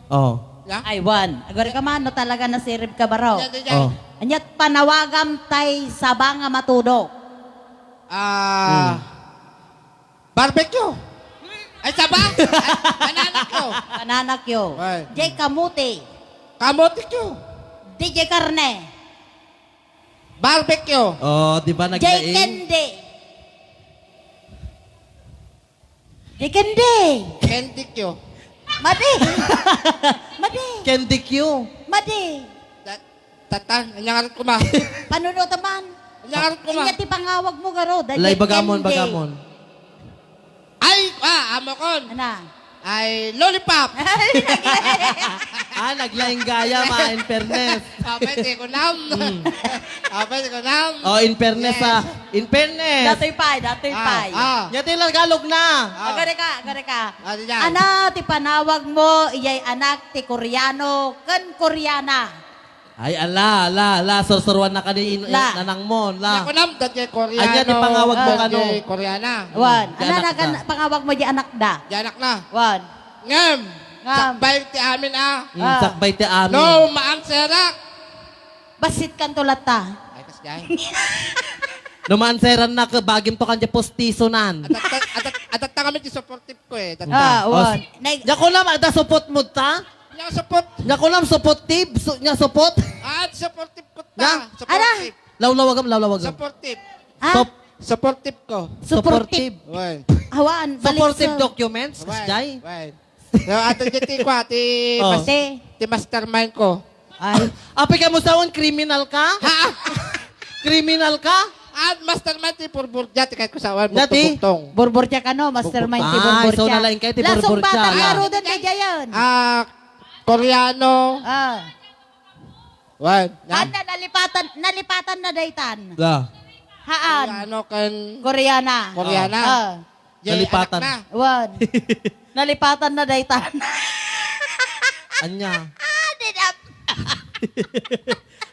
Oh. Ya? Ay, Juan. Agora ka man, no, talaga nasirib ka, baro. Yan, yan, yan. Oh. Anyat panawagam tay saba nga matudo. Ah, Hmm. Barbecue. Ay, saba? Ay, banana cue. Banana cue. Ay. Jay kamuti. Kamuti cue. D J karne. Barbecue. Oh, di ba Jay naglaing? Candy. Jay Candy. Candy cue. Madi. Madi. Candy cue. Madi. Da-, tatan, anya nga rut kuma. Panuno taman. Anya nga rut kuma. Anya ti pangawag mo, garo? Da Lay, Jay bagamon, Candy. Bagamon. Ay, ah, amo kon. Ana? Ay, lollipop. Ah, naglaing gayam, ah, in fairness. Apay, di ko nam. Mm. Apay, di ko nam. Oh, in fairness, Yes. ah. In fairness. Datoy pay, datoy Ah, pay. ah. Nya ti Tagalog na. Ah. Agari ka, agari ka. Ah, di dyan. Ana ti panawag mo, iyay anak ti Koreano, ken Koreana. Ay, ala, ala, ala, sursuruan na kadi in-, La. in-, nanang mo, la. Nakunam, da jay Koreano, Anya ti pangawag mo da kano? jay Koreana. Wan. Di Ana anak na kan-, da. pangawag mo di anak da? Di anak na. Wan. Ngem, Ngem. sakbay ti amin, ah. Mm, Ah. sakbay ti amin. No, maanserak. Basit kan tulatta. Ay, kas jay. No maanseran na ka, bagim to kan di postiso nan. Adat, adat, adat, adat kami di supportive ko eh. Adat. Ah, Oh, wan. s-, Nag- Nya kunam, ada support mo ta? Nya support. Nya kunam supportive, su-, nya support. Ah, supportive ko ta. Nya? Supportive. Lawlawagam, lawlawagam. Supportive. Ah? Sup-, Supportive ko. Supportive. Supportive. Wen. Awan, balik Supportive sa documents, Wen, kasjay. wen. So, ato dyan ti kwa, ti Oh. mas-, Te. ti mastermind ko. Ay. Apay ka mo saon, kriminal ka? Ha? Kriminal ka? At mastermind ti Burburja, ti kahit ko sa awan, Dati? Bugtong-bugtong. Burburja ka, no? Mastermind ti Ay, so Burburja. nalaing kayo ti Lasong Burburja, bata la. ka, Rodan, kay Jayan. Ah, Koreano. Ah. Wan, na? Anda, nalipatan, nalipatan na daytan. La. Haan. Koreano kan Koreana. Koreana. Ah. Jay, Nalipatan. anak na. Wan. Nalipatan na daytan. Anya? Ah, di na.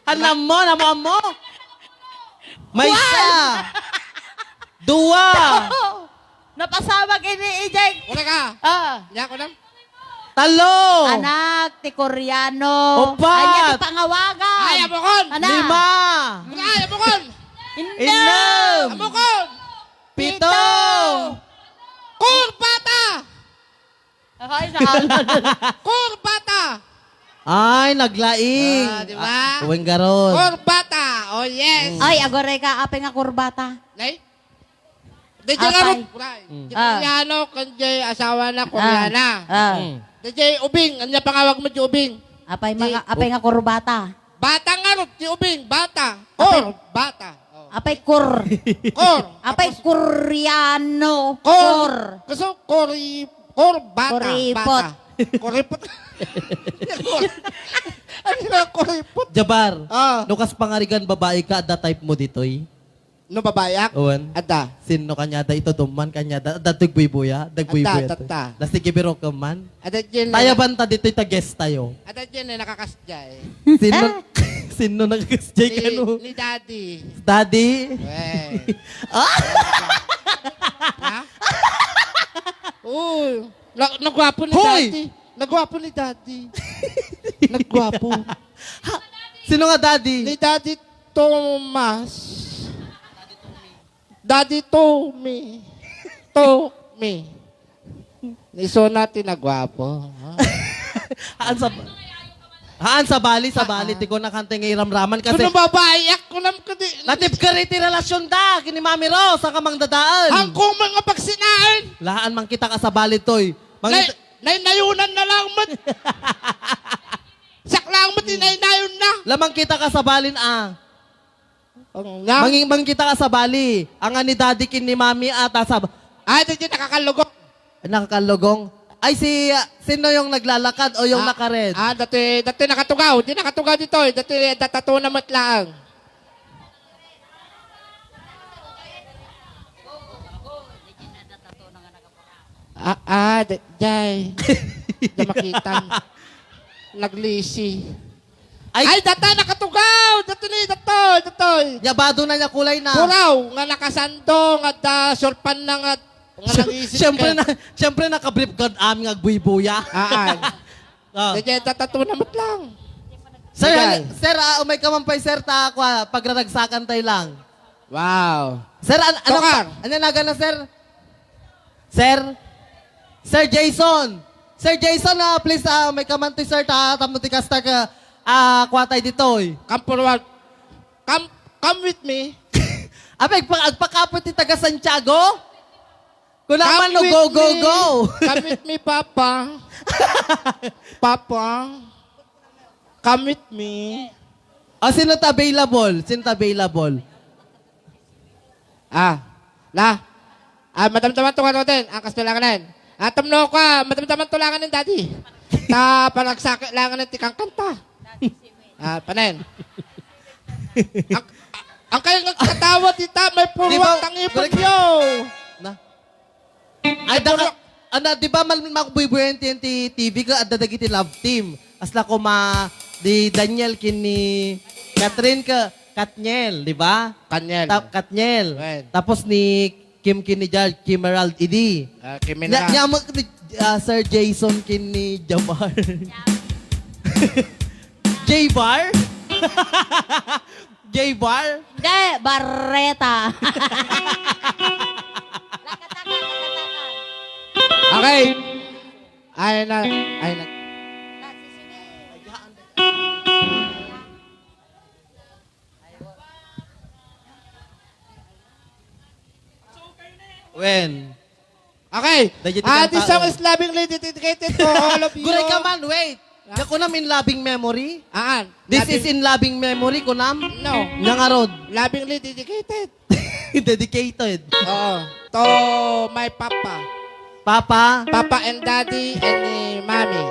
Hanam mo, namo, amo. Maysa. Wan. Dua. Napasamak ini, Ijay. Wala ka. Ah. Nya ko lang. Talo. Anak ti Koreano. Upat. Anya ti pangawagan? Ay, abukon. Ana. Lima. Ay, abukon. Innem. Innem. Abukon. Pito. Pito. Kurbata. Ay, saan? Kurbata. Ay, naglaing. Ah, di ba? Ah, uwing garod. Kurbata. Oh, yes. Mm. Ay, agoray ka, apay nga kurbata. Nay? Di jay Apay. nga rod, kuray. Mm. Di Ah. Koreano, kan jay asawa na, Ah. Koreana. Ah. Mm. Di jay ubing, anya pangawag mo di ubing? Apay Di mga, apay nga kurbata. Bata ngarud ti ubing, bata. Kor, bata. Oh. Apay kor. Kor. Apay Tapos, Koreano. Kor. Kor. Gusto, kori, kor, bata. Kuripot. Bata. Kuripot. Ano na, kuripot? Jabar, Ah. no kas pangarigan babae ka, adda type mo ditoy? No babayak? Owen. Adda. Sinno kaniada ito, dumman kaniada. Adda, dagbuybuya. Dagbuybuya. Adda, adda. Lastig ibiro ka man. Adda, Jen. Tayaban ta ditoy ta guest tayo. Adda, Jen, eh, nakakasjay. Sinno, sinno nakakasjay Ni, kano? Ni Daddy. Daddy? Eh. Ah? Ha? Uy. Na, nagwapo ni Hoy! Daddy. Nagwapo ni Daddy. Nagwapo. Ha? Sino nga Daddy? Ni Daddy Thomas. Daddy Tommy. Tommy. Ni Sona ti nagwapo. Haan sa, haan sa bali, sa bali, Ah. ti ko nakantay nga iramraman kasi Kuno babae, ako lang kadi. Natibker iti relasyon da, kini Mami Rose, ang kamang dadaan. Ang kumang nga pagsinain. Laan, mangkita ka sa bali, toy. Mang- Nay-, naynayunan na lang met. Siak lang met, inaynayon na. Lamang kita ka sa balin, ah. Ang na? Manging-, mangkita ka sa bali. Anga ni Daddy ken ni Mami ata sa ba- Ay, di, di, nakakalugong. Nakakalugong? Ay, si, ah, sino yung naglalakad o yung Ah, naka-red? ah, dati, dati nakatugaw. Di nakatugaw dito, eh. Dati, datatuna met laang. Ah, ah, di, jay. Di makita. Naglisi. Ay! Ay, data, nakatugaw! Datoy, datoy, datoy! Nya bado na nya kulay na. Puraw, nga nakasando, nga da, surpan na nga, nga Siyem-, nangisip siyempre ka. na, siyempre nakabrief guard amin nga agbuybuya. Aan. Ah. Kaya data to namat lang. Sir, Legal. ano, sir, ah, umay ka man pa'y sir, ta, kwa, pagraragsakan tayo lang. Wow. Sir, an-, ano Tokar. pa-, ano nagan na, sir? Sir? Sir Jason! Sir Jason, ah, please, ah, may kamantoy, sir, ta, tapno ti kasta ka, ah, kuha tayo ditoy. Come forward. Come, come with me. Abi, agpa-, agpakapot ti taga Santiago? Kuna Come man, no, with go, go, me. go. Come with me, Papa. Papa. Come with me. Ah, sino ta available? Sino ta available? Ah, la. Ah, madamdaman to nga roden. Ang kasto langanen. Ah, tamno ko, ah, madamdaman to langanen, Daddy. Ta, panagsakit langanen, ti kangkanta. Ah, panen. Ang, ang kayo nga katawa, tita, may Di ba, purwat ang ipon correct. yo. Na? Ay, daka, ana, di ba, mal-, makubuybuyan ti, ti T V ka, adda dagiti love team. Asla kuma di Daniel ken ni Catherine ka, Katniel, di ba? Katniel. Ta-, Katniel. Wen. Tapos ni Kim ken ni Jar-, Kimerald Idi. Ah, Kim Nya, Emerald. nya mo ni, ah, Sir Jason ken ni Jamar. J-Bar? Gay bar? Hindi, bareta. Okay. Ay na, ay na. When? Okay. Dagiti Ah, this kanta, song oh. is lovingly dedicated to all of you. Guray ka man, wait. Ah? Nga kunam in loving memory? Aan. This Loving is in loving memory, kunam? No. Nga ngarod. Lovingly dedicated. Dedicated. Oo. To my papa. Papa? Papa and daddy and ni mommy.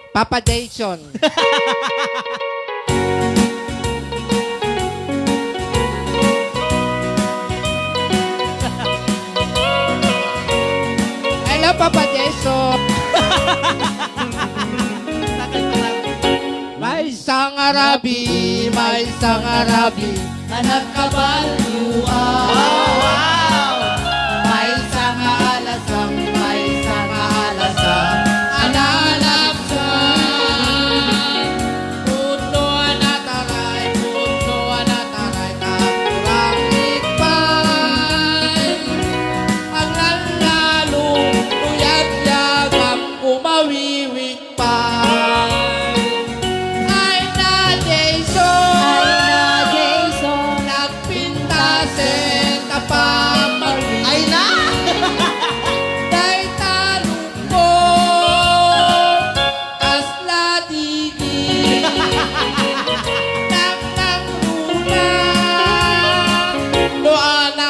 Papa Jason. Hello, Papa Jason. Maysa nga rabi, maysa nga rabi, nga nagkabalio. Wow! Maysa nga alasang, maysa nga alasang, a nalapsan. Pudno a nataray, pudno a nataray, kakurang ikpay. Aglalalo, luyagyagam, kumawiwi. Ay na, Jason! Ay na, Jason! Nagpinta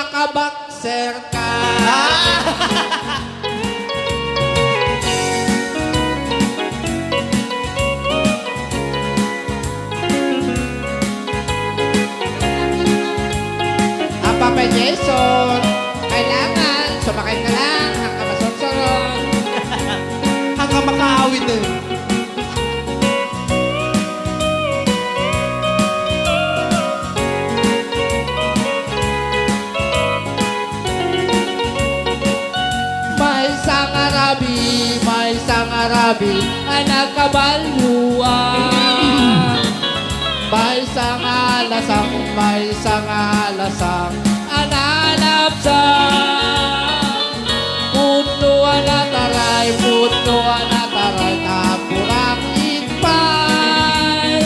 Kabakser ka. Ah! Ang Papa Jason, kailangan sumakay ka lang hanggang masunsuron. Hanggang makaawit eh. Maysa nga rabii, maysa nga rabii a nagkaballuan. Maysa nga alasang, maysa nga alasang a nanapsang. Pudno a nataray, pudno a nataray, tapurang itpay.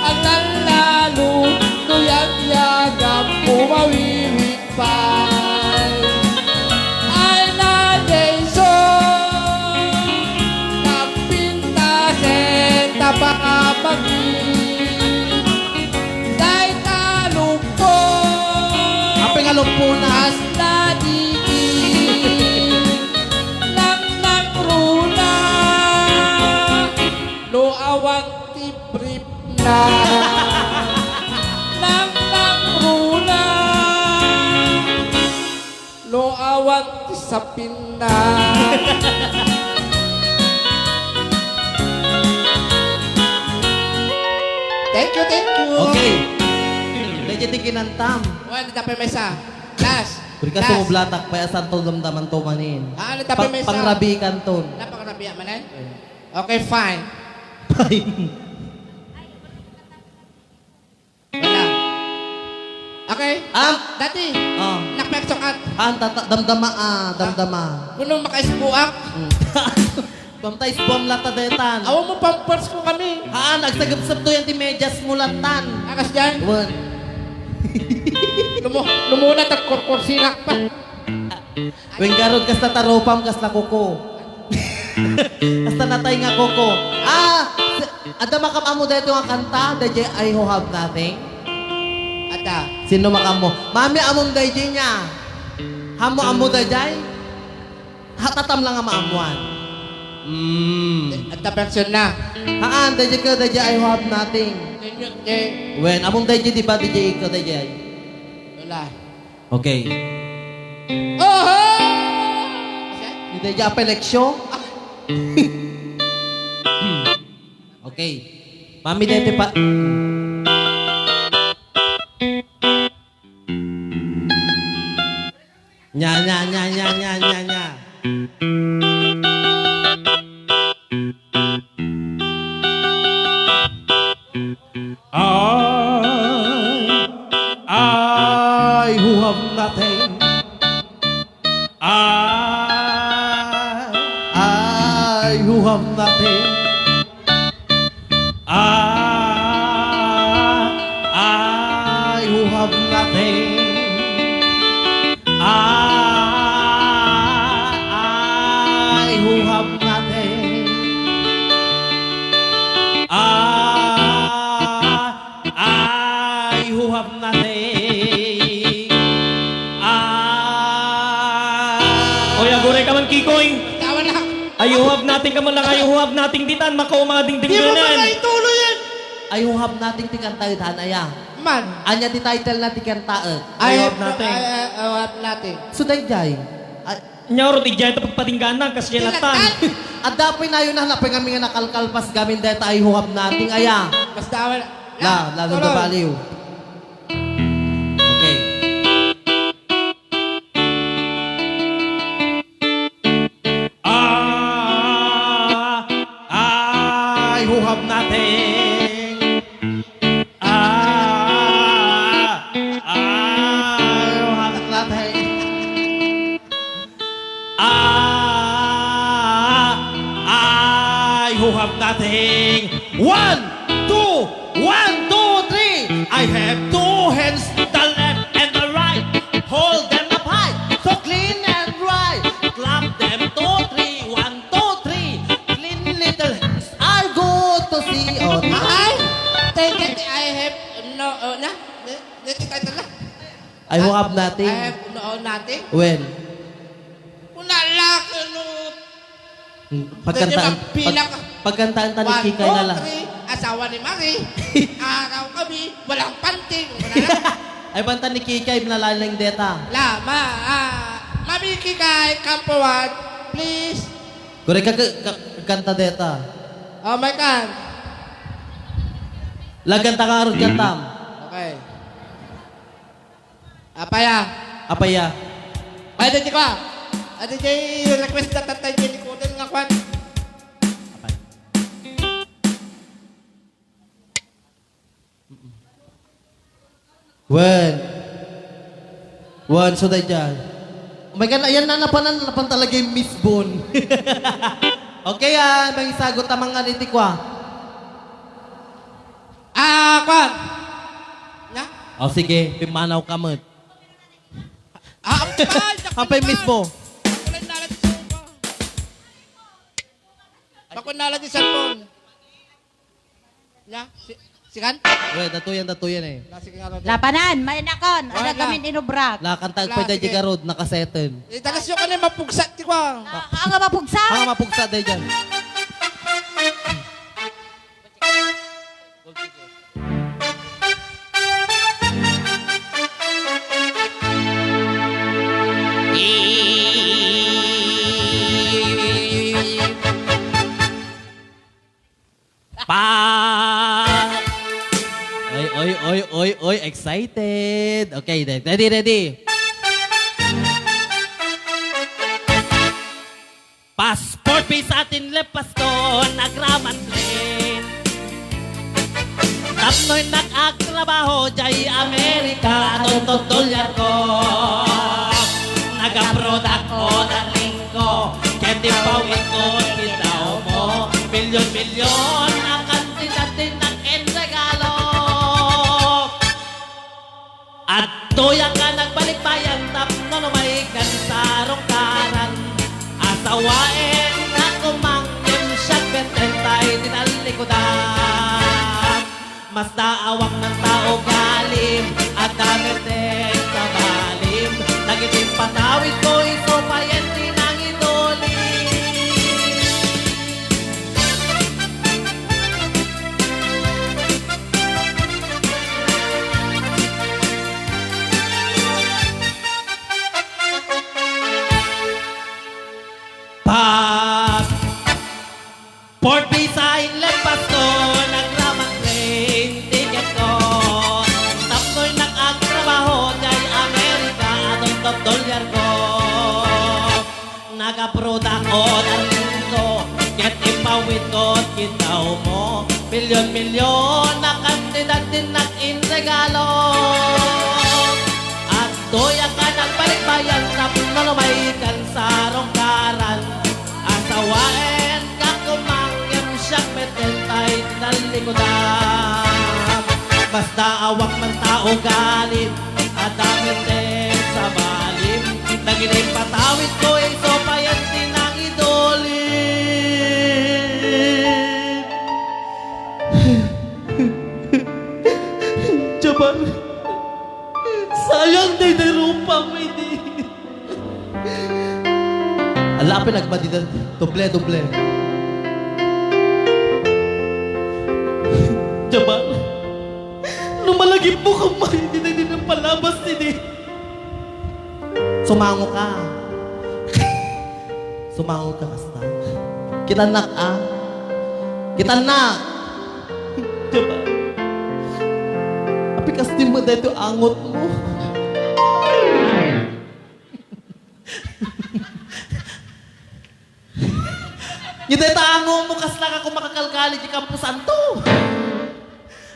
Aglalalo no yagyagam, umawiwit pay. Ay na Jason, napintasen ta pangapagi. Dayta luppo. Apay nga luppo na? Kasla digi. Nang nang runa. No awan ti brief na. Nang nang runa. No awan ti sapin na. Thank you, thank you. Okay. Daydiay ti kinantam. Wen, tapay maysa. Last. Last. Sumublatak pay a santo damdaman to manin. Ah, ano tapay maysa? Pangrabikan ton. Napangrabian manen? Okay, fine. Fine. Wala. Okay. Ah. Dati. Oh. Nakpeksokat. Ah, tata-, damdama, ah, damdama. Kuno makaisbuak. Mm. Bamta isbuam latta detan. Awan mo pampers ko kami. Haan, agsagepsep to yan ti medyas mo lattan. Akas dyan? Wen. Lumo-, lumuna, tagkurkursinak pa. Wen garud, kasla tarupam, kasla kuko. Kasla natay nga kuko. Ah, s-, adda makam-ammo daytoy nga kanta, daydiay I Who Have Nothing? Adda. Sino makam-ammo? Mami, ammom daydiay nia. Haan mo ammo daydiay? Ha, tatam lang nga maammoan. Mm. Adda version na. Haan, daydiay ket, daydiay I Who Have Nothing. Inyo, eh. Wen, ammom daydiay, di ba, daydiay ket, daydiay? Wala. Okay. Oho! Daydiay apay leksyon? Okay. Mami, daytoy pa. Nia, nia, nia. I, I who have nothing. I, I who have nothing. I, I who have nothing. I, I who have nothing. I, I who have nothing. I. Oy, aguray ka man, Kikoy. Tawa na. I who have nothing ka man lang, I who have nothing ditan, makaw mga dingding. Di mo ba naituloy yan? I who have nothing ti kanta ita, aya. Man. Ania ti title na ti kanta, eh? I who have nothing. I, I, I who have nothing. So, daydiay. Ay, Nyawrot idiay ta pagpatingganan, kas diay lattan. Adda pay nayon na, napay ngamin nga nakalkalpas gamin dayta I who have nothing, aya. Basta awan. La, la, la, tuloy. Baliw. Okay. Ah, I who have nothing. Ah, I who have nothing. Ah, I who have nothing. One, two, one, two, three. I have two hands, the left and the right. Hold them up high, so clean and dry. Clap them, two, three, one, two, three. Clean little hands are good to see. Oh, di ba? Ay! Thank you, I have no, oh, na? Na, na, na, na. I have nothing. I have no, nothing? When? Kuna la, kano. Hmm, pagkantaan, Dati magpila pag-, ka. Pagkantaan ta ni One, Kikay two, na lang. Three, asawa ni Marie. Araw kami, walang panting. Wala na. Ay, banta ni Kikay, nalaling deta. La, ma, ah, Mami Kikay, come forward, please. Kore ka, ka, ka, kanta deta. Oh, my God. Laganta ka, arod kantam. Okay. Apaya. Apaya. Ay, dati ko. Adi jay request na tatay jay likodan nga kwan. Apay. Wen. Wen, so daydiay. Oh my God, ayan na, napanan, napan talaga yung Miss Bon. Okay, ah, may isagot tamang nga diti kwa. Ah, kwan. Nya? O, sige, pimmanaw ka met. Ah, ampay, ampay mismo. Bakit na lang sa cellphone? Bakit na lang sa cellphone? Nya? Si, sikan? Well, datuyan, datuyan eh. Na, sige nga, Roger. Lapanan, mainakon. Wala. Ada gamin inubrak. Lakanta, pwede di ka road, nakaseten. Eh, tagas yung ano, mapugsat, di ko. Ah, ah, nga mapugsat? Ah, mapugsat, dahil dyan. Pa! Oy, oy, oy, oy, oy, excited. Okay, de-, ready, ready. Passport visa tinlepas ko, nagraman plain. Tapnoy nag-agtrabaho jay Amerika, adunto dolyar ko. Nagaprodak ko, darling ko, ket impawit ko, kitaw mo. Milyon-milyon a kantidad ti nag-enregalo. Adtoyak a nagbalikbayan tapno lumay kan sarungkaran. Asawaen nga kumangngem siak, betten tay ti tallikudan. Masdaawak man ta ugalim, adda metten sabalim. Dagiti patawid ko, isu payen ti nangiduli. Pas-, port visa inlepas ko, nagraman plane ticket ko. Tapnoy nag-agtrabaho jay Amerika, adunto dolyar ko. Nagaprodak ko, darling ko, ket impawit ko, kitaw mo. Milyon-milyon a kantidad ti nag-inregalo. Adtoyak a nagbalikbayan tapno lumay kan sarungkaran. Asawaen nga kumangngem siak, betten tay ti tallikudan. Masdaawak man ta ugalim, adda metten sabalim. Dagiti patawid ko, isu payen ti nangiduli. Jabar, sayang daydiay rupam idi. Ala, apay nagmadi da. Doble, doble. Jabar, no malagipmo koma, dita, dita palabas idi. Sumango ka. Sumango ka kasta. Kitannak, a? Kitannak. Jabar. Apay kasta met daytoy angotmo. Iti tangomo, kasta ka koma kakalkali di kamposanto.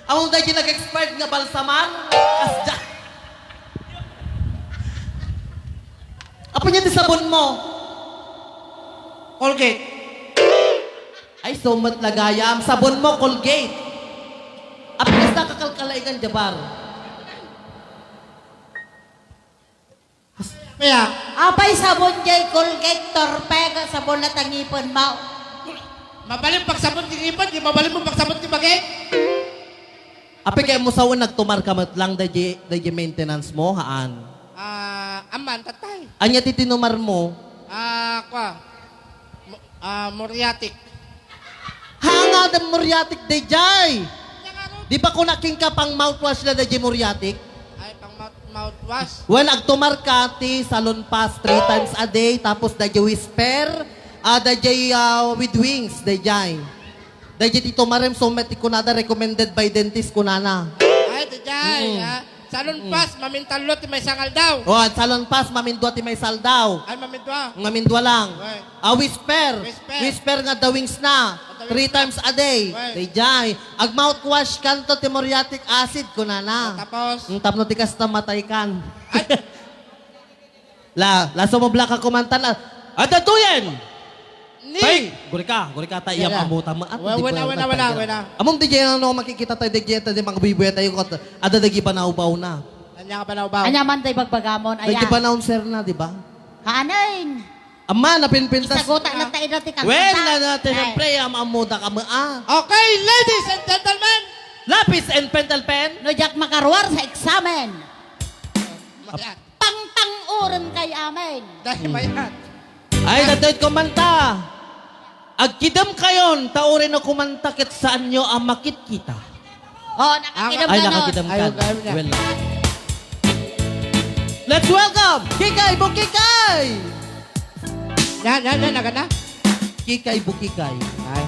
Ammom daydi nag-expired nga balsaman? Kasdiay. Apay iti sabonmo? Colgate. Ay, isu met la gayam. Sabonmo, Colgate. Apay kasta kakalkalaingan, Jabar? Kaya, apay sabon jay Colgate, torpe, nga sabon la ta ngipenmo. Mabalin pagsabon ti ngipen, di mabalin mo pagsabon ti bagik? Apay kay mo sawen nagtumar ka met lang daydi, daydi maintenance mo, haan? Ah, amman, tatay. Ania ti tinumar mo? Ah, kwa. Mo-, ah, muriatic. Hanga, da muriatic dayjay. Ania nga ron? Di ba kuna kenka pang mouthwash la dayjay muriatic? Ay, pang mouth-, mouthwash. Wen, agtumar ka ti Salonpas three times a day, tapos dayjay Whisper, ah, dayjay, ah, With Wings, dayjay. Dayjay ti tumarem, so met ti kunada, recommended by dentist kunana. Ay, dayjay, Mm. ah. Salonpas, mamintallo ti maysa nga aldaw. Oh, Salonpas, mamindua ti maysa aldaw. Ay, mamindua. Mamindua lang. Ay. Ah, Whisper. Whisper. Whisper nga the wings na. Nga the wings na. Three times a day. Ay. Dayjay. Ag mouthwash kanto ti muriatic acid, kunana. Oh, tapos? Mm, tapno ti kasta matay kan. Ay. La, la sumubla ka kumanta na. Adda tuyen! Ni! Tay, gurika, gurika ta iyam Wala. Amuta ma-, at Wa-, di wala, ba wala, natanggal? Wala. Amom di jay ano makikita tayo di jay tayo di mga buy-buy tayo kot ada dagi panawbaw na. Anya nga panawbaw? Anya man tayo bagbagamon, aya. Dagi panawon sir na, di ba? Hanen! Ama, napinpintas. Isagutan na tayo dati kang Well, kanta. Na, na, Ay. Siyempre, am-, amuda ka mo, ah. Okay, ladies and gentlemen. Lapis and pentel pen. No, Jack makaruar sa eksamen. Mayat. Tangtang-uren kay amin. Dahil Hmm. Mayat. Ay, datoy kumanta. Agkidem kayon, ta uray no kumanta ket saanyo a makitkita. Oh, nakakidem Ay, ka, no? Nakakidem ka. Ayun, ayun, ayun. Well, let's welcome Kikay Bukikay! Yan, yan, yan, agad na. Kikay Bukikay. Ay.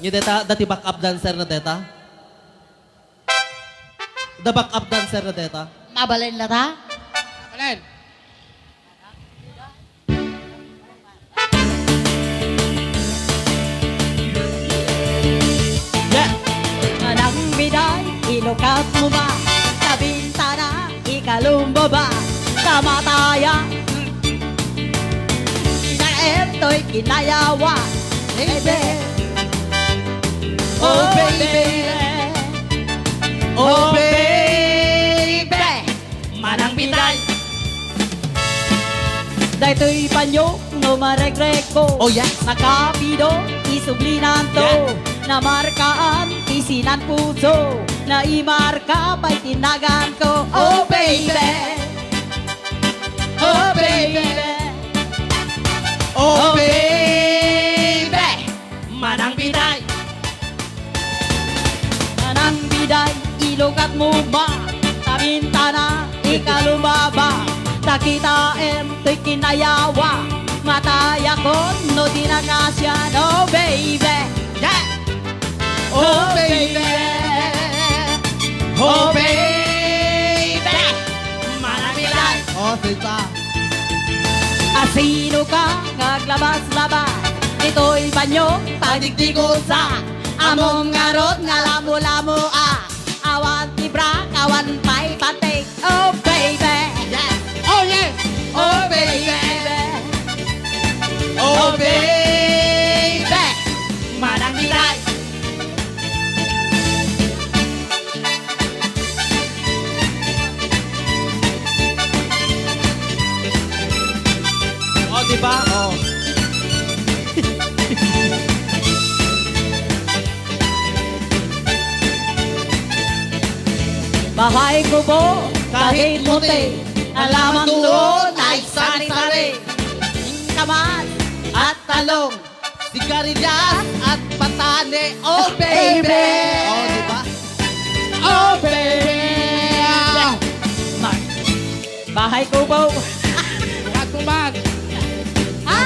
Ni deta, dati backup dancer na deta? The backup dancer na deta. Mabalin la ta? Mabalin. Yeah. Manang biday, ilukat mo ba? Sa bintana, ikalumbaba. Sa mataya, Naemtoy kinayawa, baby. Oh, baby. Oh, baby. Manang biday. Daytoy panyo no maregreko. Oh, yes. Nakapido, isublinanto. Yeah. Namarkaan, ti sinan puso. Naimarka, pay tinaganko. Oh, baby. Oh, baby. Oh, baby. Manang biday. Manang biday, ilukat mo ba? Ta bintana, ikalumbaba. Ta kitaem, toy kinayawa. Matayakon, no di nakasian. Oh, baby. Yeah. Oh, baby. Oh, baby. Manang biday. Oh, sita. Asino ka nga aglabas-labas? Ditoy banyo, pagdigdigusa. Among ngarud nga lamo-lamo, ah. Awan ti bra, awan pay panty. Oh, baby. Yes. Oh, yes. Oh, baby. Oh, baby. Manang biday. Oh, di ba? Oh. Bahay kubo, kahit puti, alamang doon ay sari-sari. Singkamas at talong, sigarilyas at patani. Oh, baby! Oh, di ba? Oh, baby! Bahay kubo. Lahat mo man. Ha?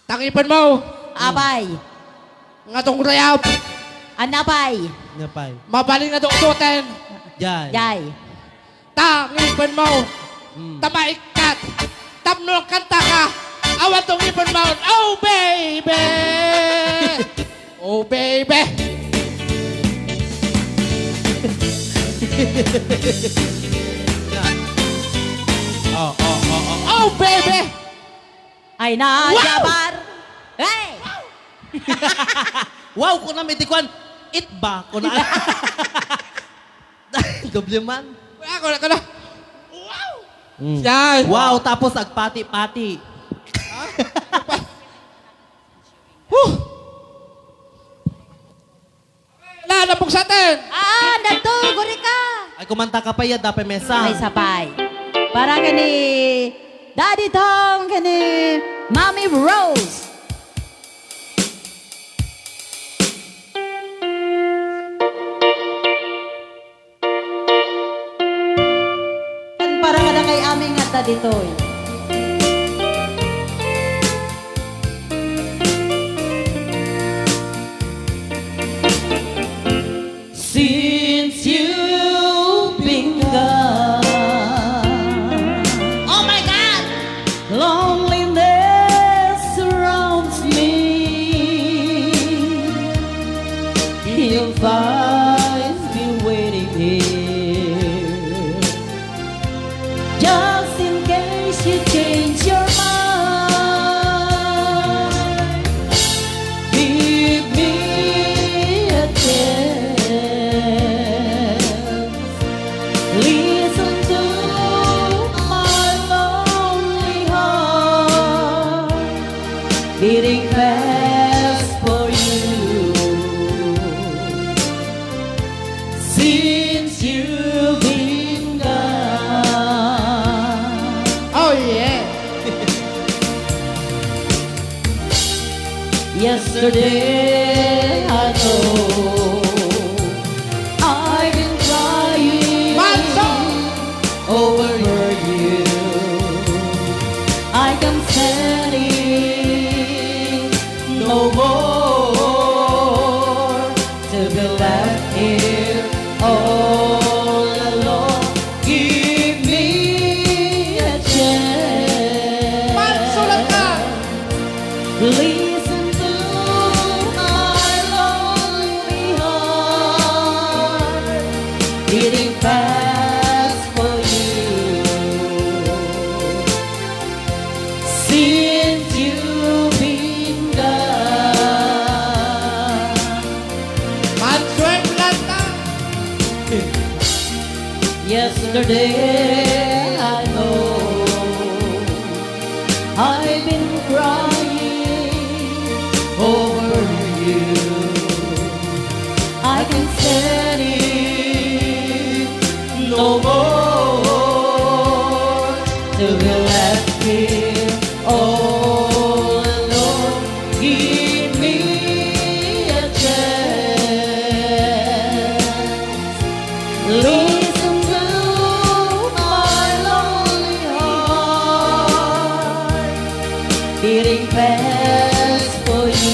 Tangipon mo. Apay. Nga tong rayab. Anapay. Napay. Mabalin nga dukduten. Jay. Jay. Ta, ngipon mo. Mm. Ta maikkat. Tapno kanta ka. Awan tong ngipon mo. Oh, baby! Oh, baby! Oh, oh, oh, oh. Oh, baby! Ay na, Wow! Jabar! Hey! Wow, kuna mi ti kuan. It ba? Kuna. Doble man. Ako na, ako na. Wow! Mm. Yan. Wow, tapos agpati-pati. Huh! Kumanta ka pay, adda pay mesa. May sapay. Para kani Daddy Tom, kani Mami Rose. Ken para kada kay amin nga adda ditoy. Since you've been gone, oh my God! Loneliness surrounds me. You'll find me waiting here. Just in case you change your mind, give me a chance. Listen to my lonely heart beating fast for you. Since you've been gone. Oh, yeah. Yesterday, I know I've been crying over you. I can stand it no more to be left here all alone. Give me a chance. Listen to my lonely heart beating fast for you. Since you've been gone. Manswer Plata. Yesterday, I know I've been crying over you. I can stand it no more to be left here all alone. Give me a chance. Listen to my lonely heart beating fast for you.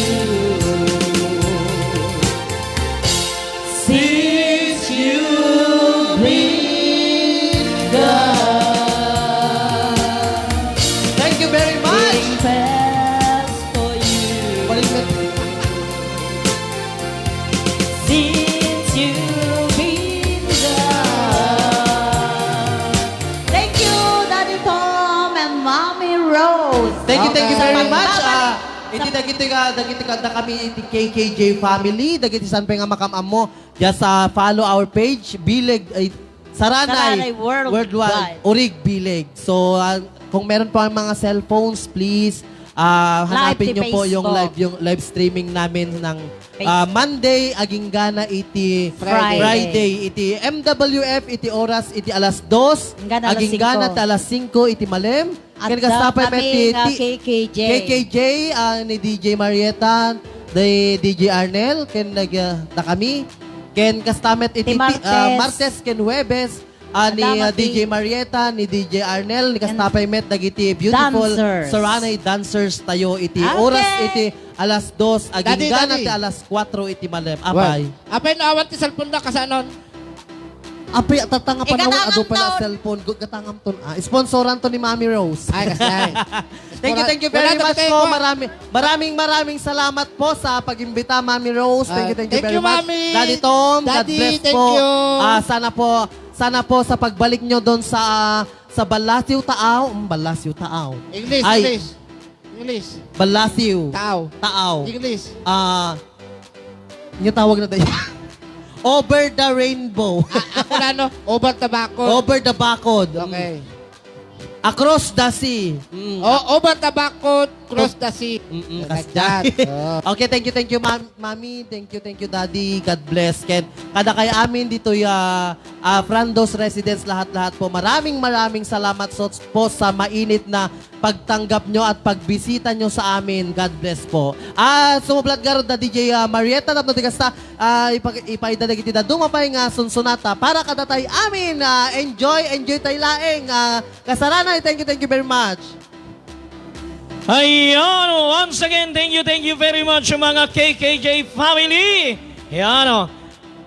Since you've been gone. Thank you very much. Beating fast for you. Balik na. Since you've been gone. Thank you, Daddy Tom and Mommy Rose. Thank you, thank you very much. Babalik. Ah, iti dagiti ka, dagiti ka, da kami iti K K J family, dagiti san pay nga makam-ammo. Just, ah, follow our page, Bileg, ay, Saranay Saranay Worldwide. Worldwide, Orig Bileg. So, ah, kung meron po ang mga cellphones, please, ah, hanapin niyo po yung live, yung live streaming namin ng, ah, Facebook. Monday, agingga na iti Friday. Friday, iti M W F, iti oras, iti alas dos, agingga na alas singko. Agingga na ta alas singko, iti malem. Ken kasta pay met ti, ti K K J. K K J, ah, ni D J Marietta, ni D J Arnel, ken nag-, ah, da kami. Ken kasta met iti ti, ah, Martes. Martes ken Huwebes, ah, ni, ah, D J Marietta, ni D J Arnel, ni kasta pay met dagiti beautiful Saranay dancers tayo iti oras iti alas dos, agingga na ti alas kuatro iti malem. Apay. Apay no awan ti cellphone da, kasanon? Apay, tatanga panaw, adu pala cellphone. Gatangam ton. Ah, sponsoran to ni Mami Rose. Ay, kasi ay. Thank you, thank you very much po. Marami, maraming, maraming salamat po sa pag-imbita, Mami Rose. Thank you, thank you very much. Daddy Tom, God bless po. Ah, sana po, sana po sa pagbalik nyo doon sa, sa Balasiw Taaw. Mm, Balasiw Taaw. English, English. English. Balasiw. Taaw. Taaw. English. Ah, nga tawag na tayo. Over the rainbow. Ah, ako na, no? Over the bakod. Over the bakod. Mm. Okay. Across the sea. Mm. O, over the backhoe, cross the sea. Mm-mm, like kasdiay. That. Oh. Okay, thank you, thank you, ma'am, mami. Thank you, thank you, daddy. God bless. Ken, kadakay amin ditoy, ah, ah, Frando's Residence, lahat-lahat po. Maraming, maraming salamat so, po sa mainit na pagtanggap nyo at pagbisita nyo sa amin. God bless po. Ah, sumublat garud da D J, ah, Marietta, tapno ti kasta, ah, ipa-, ipaida dagiti dadduma pay nga sunsunata para kadatay amin. Ah, enjoy, enjoy tay laeng. Ah, Kasaranay, thank you, thank you very much. Ayan, once again, thank you, thank you very much, mga K K J family. Ayan, oh.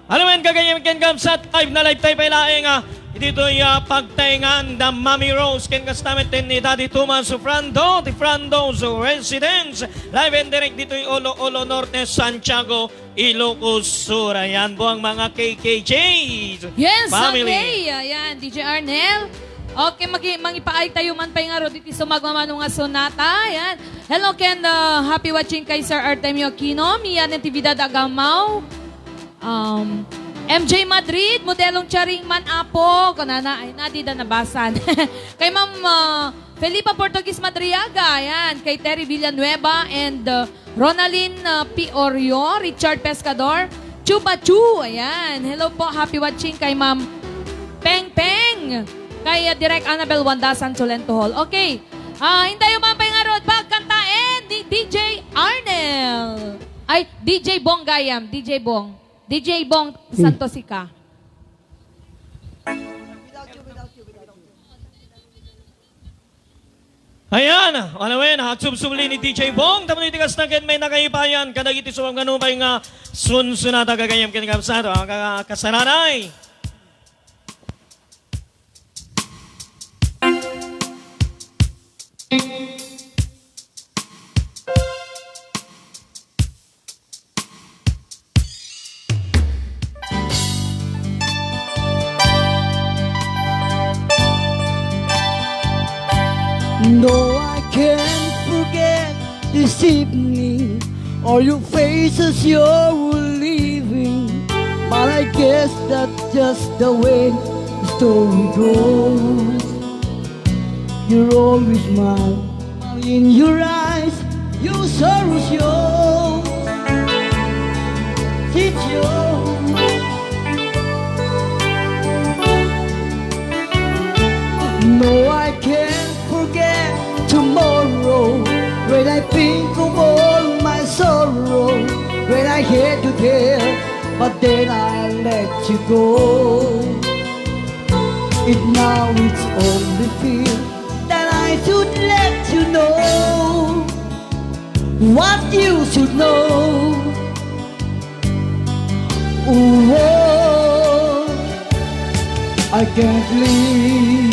Ano man, kagayam ken kabsat, live na live tayo pay laeng, ah, ditoy, ah, pagtaengan da Mami Rose, ken kasta met ni Daddy Tomas Frando, ti Frando's Residence, live and direct ditoy Olo Olo Norte, Santiago, Ilocos Sur. Ayan po ang mga K K Js Yes, family. Okay. Ayan, D J Arnel. Okay, magi-, mangipaay tayo man pay ngarud iti sumagmamano nga sonata. Ayan. Hello, Ken. Uh, happy watching kay Sir Artemio Aquino, Mia Natividad Agamaw, um, M J Madrid, modelong charing man, apo. Kunana, ay, na, di da nabasan. Kay Ma'am, uh, Felipa Portuguese Madriaga, ayan. Kay Terry Villanueva and, uh, Ronaldin, uh, P. Orio, Richard Pescador, Chuba Chu, ayan. Hello po, happy watching kay Ma'am Peng Peng, kay, uh, Direk Annabel Wanda Sansolento Hall. Okay. Ah, intayo man pay ngarud, pagkantaen ni D J Arnel. Ay, D J Bong gayam, D J Bong. D J Bong Santos Ika. Ayan, alawen, agsubsubli ni D J Bong, tapno iti kasta ket may nakaipayan kadagiti sumagmamano pay nga sunsunata gagayam ken kabsat, ah, ka-, kasaranay. No, I can't forget this evening or your face as you're leaving. But I guess that's just the way the story goes. You're always mine. In your eyes, your sorrow shows. It's yours. No, I can't forget tomorrow. When I think of all my sorrow, when I hate you, dear, but then I let you go. It now it's only feel that I should let you know what you should know. Oh, I can't live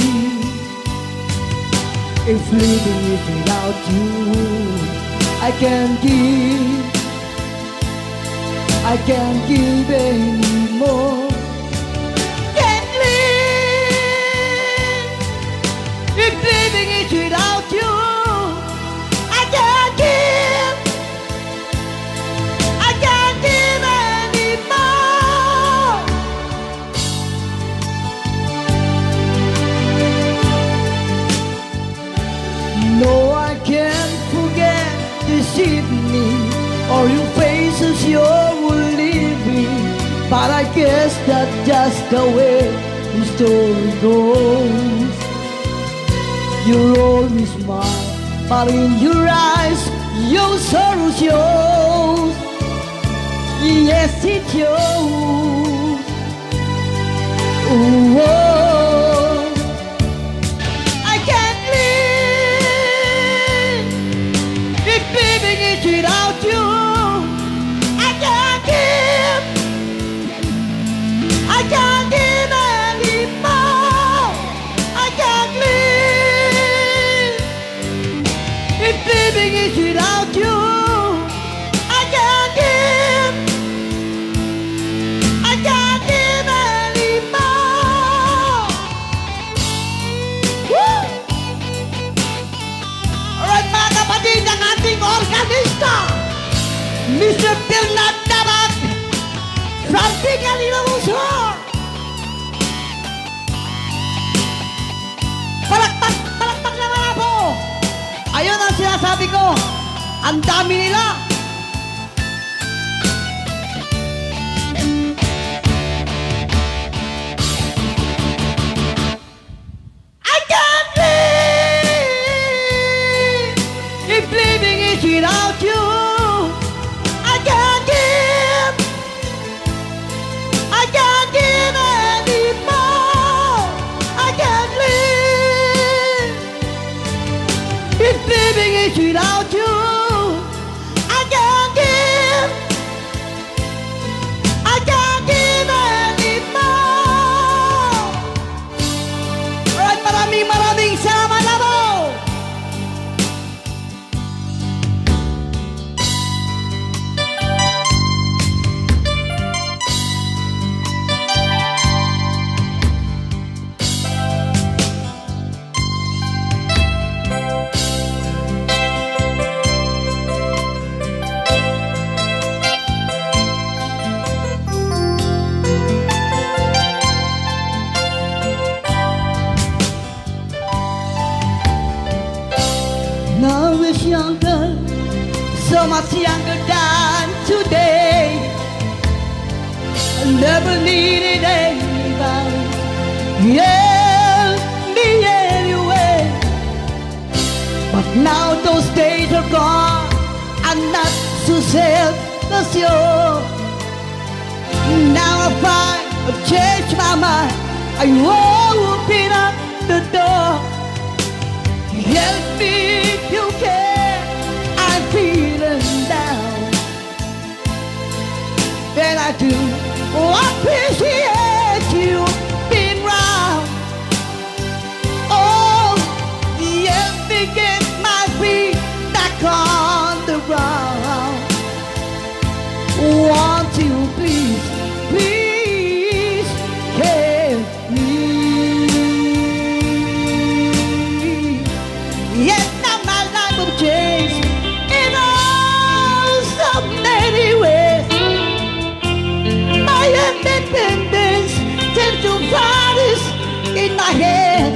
if living is without you. I can't give, I can't give anymore. Can't live if living is without you. I can't give, I can't give anymore. No, I can't forget this evening or your face as you were leaving. But I guess that's just the way the story goes. You're always mine, but in your eyes, your sorrow shows. Yes, it shows. Oh, I can't live if living is without you. I can't give, I can't give anymore. I can't live if living is without you. I can't give, I can't give anymore. Woo! Alright, mga kapatid, ang ating organista, Mister Bernard Tabag from Tingalinaw Sur. Palakpak, palakpak. Ang dami nila! I can't live if living is without you. I can't give, I can't give anymore. I can't live if living is without you. I can't give, I can't give anymore. Alright, maraming, maraming salamat, Apo! Now is younger, so much younger than today. I never needed anybody. Help me anyway. But now those days are gone. I'm not so self-assured. Now I find I've changed my mind. I open up the door. Help me if you can. I'm feeling down. And I do appreciate you being round. Oh, help me get my feet back on the ground. Won't you please, please help me? Yet now my life will change in all so many ways. My independence seems to vanish in my head.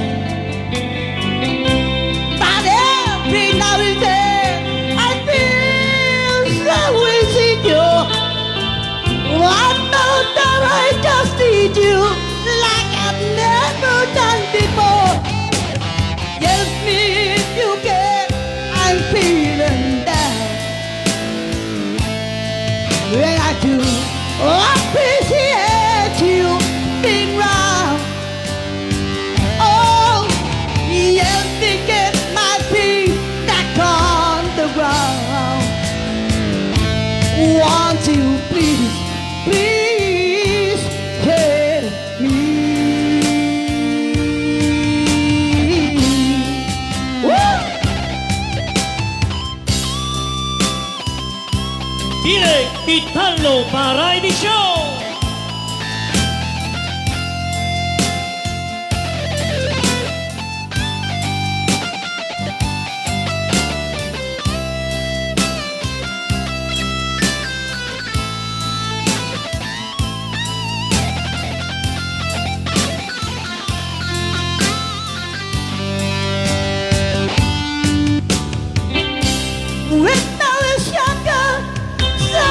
But every now and then I feel so insecure. I know that I just need you like I've never done before. Help me if you can, I'm feeling down. When I do appreciate you being round. Oh, help me get my feet back on the ground. Won't you please, please help me? Woo! Direk Italo Variety Show! When I was younger, so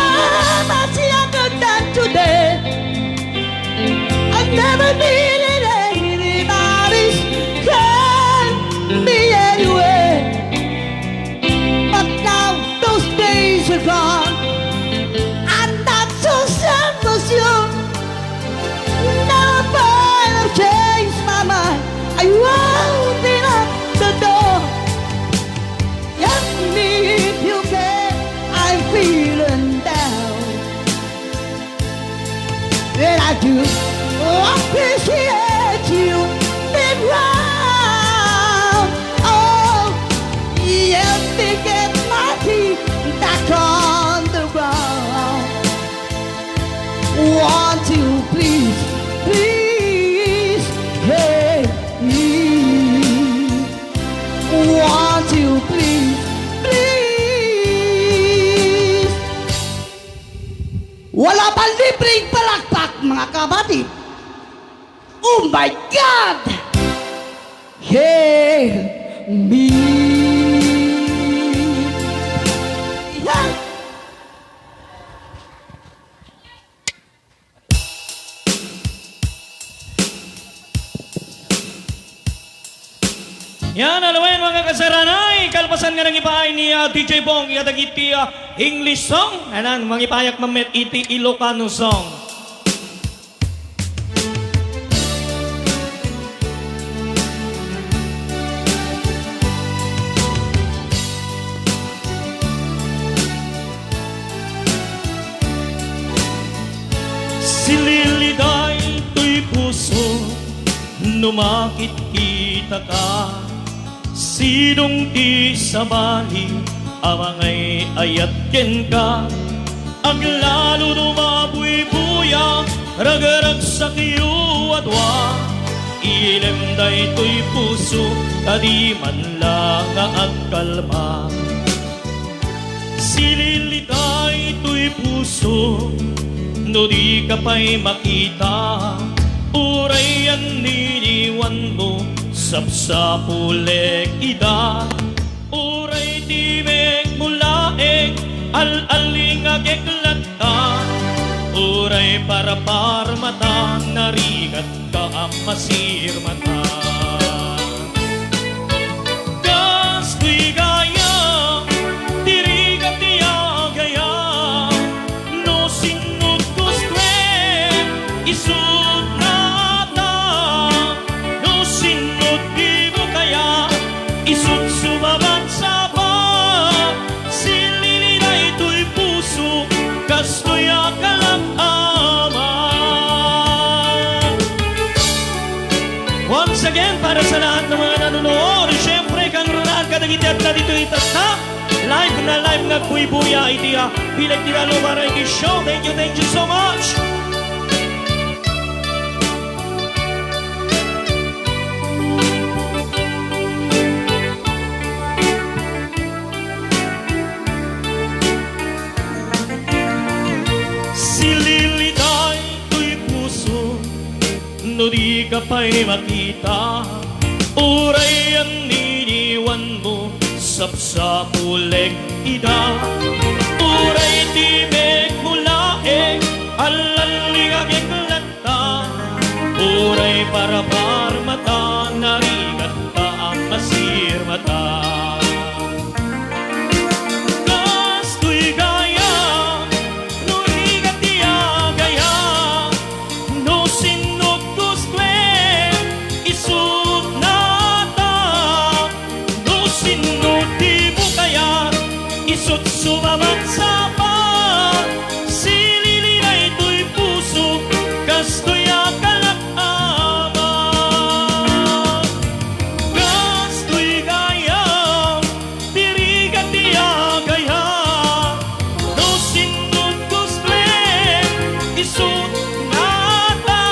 much younger than today, I never needed anybody's help me anyway. But now those days are gone. I'm not so self-assured. Now I find I've changed my mind. I won't open up the door. Help me if you can. I'm feeling down. And I do appreciate you being round. Oh, help me get my feet back on the ground. Won't you please, please help me? Won't you please, please? Wala pay libreng palakpak, mga kapatid. Oh my God! Help me. Yan, alawen, mga kasaranay, kalpasan nga nangipaay ni, ah, D J Bong, iya dagiti, ah, English song, anan, mangipayak mammet iti Ilocano song. Silili daytoy puso, no makitkitaka. Sidong ti sabali a mangay-ayat kenka. Aglalo no mabuybuya, ragragsak yu a dua. Ilem daytoy puso, ta di man la nga agkalma. Silili daytoy puso, no dika pay makita, uray anniniwanmo, sapsapulek ida. Uray timekmo laeng, al-alingagek latta. Uray paraparmata, narigat ka a masirmata. Kastoy gayam ti rigat ti agayam, no sinno ti gustoem, isut nata. No sinno ti bukayam, isut sumabat-sabat. Silili daytoy puso, kastoy a kalak-ama. Once again, para sa lahat ng mga nanonood, syempre, kangrunaan kadagiti adda ditoy tatta. Live na live nga agbuybuya iti, ah, bileg ti Lalo Variety Show. Thank you, thank you so much. Silili daytoy puso, no dika pay makita, uray anniniwanmo, sapsapulek ida. Uray timekmo laeng, al-alingagek latta. Uray paraparmata, narigat ka a masirmata. Kastoy gayam, no rigat ti agayam, no sinno ti gustoem, isut nata. No sinno ti bukayam, isut sumabat-sabat. Silili daytoy puso, kastoy a kalak-ama. Kastoy gayam ti rigat ti agayam. No sinno ti gustoem, isut nata.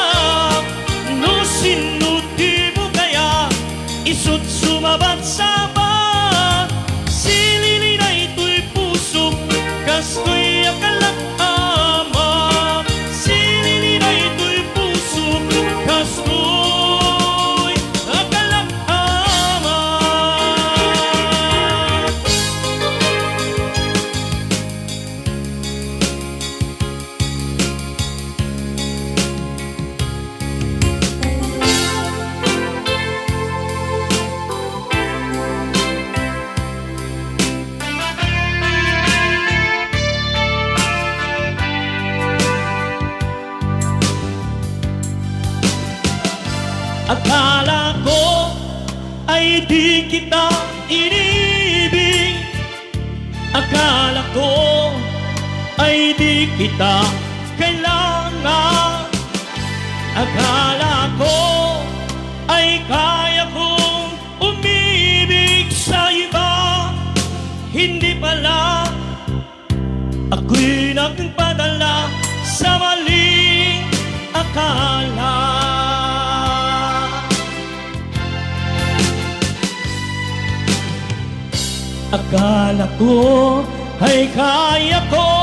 No sinno ti bukayam, isut sumabat-sabat. Silili daytoy pusok, kastoy a kalak-ama. Silili daytoy pusok, kastoy a kalak-ama. Akala ko ay di kita inibig. Akala ko ay di kita kailangan. Akala ko ay kaya kong umibig sa iba. Hindi pala, ako'y nagpadala sa maling akala. Akala ko ay kaya ko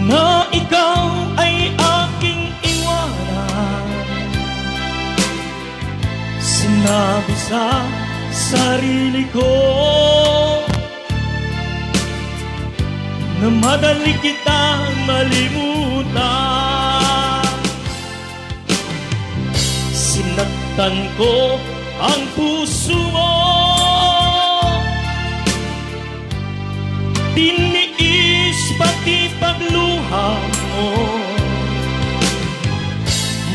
na ikaw ay aking iwanan. Sinabi sa sarili ko na madali kitang malimutan. Sinaktan Tan ko ang puso mo, tiniis pati pagluha mo.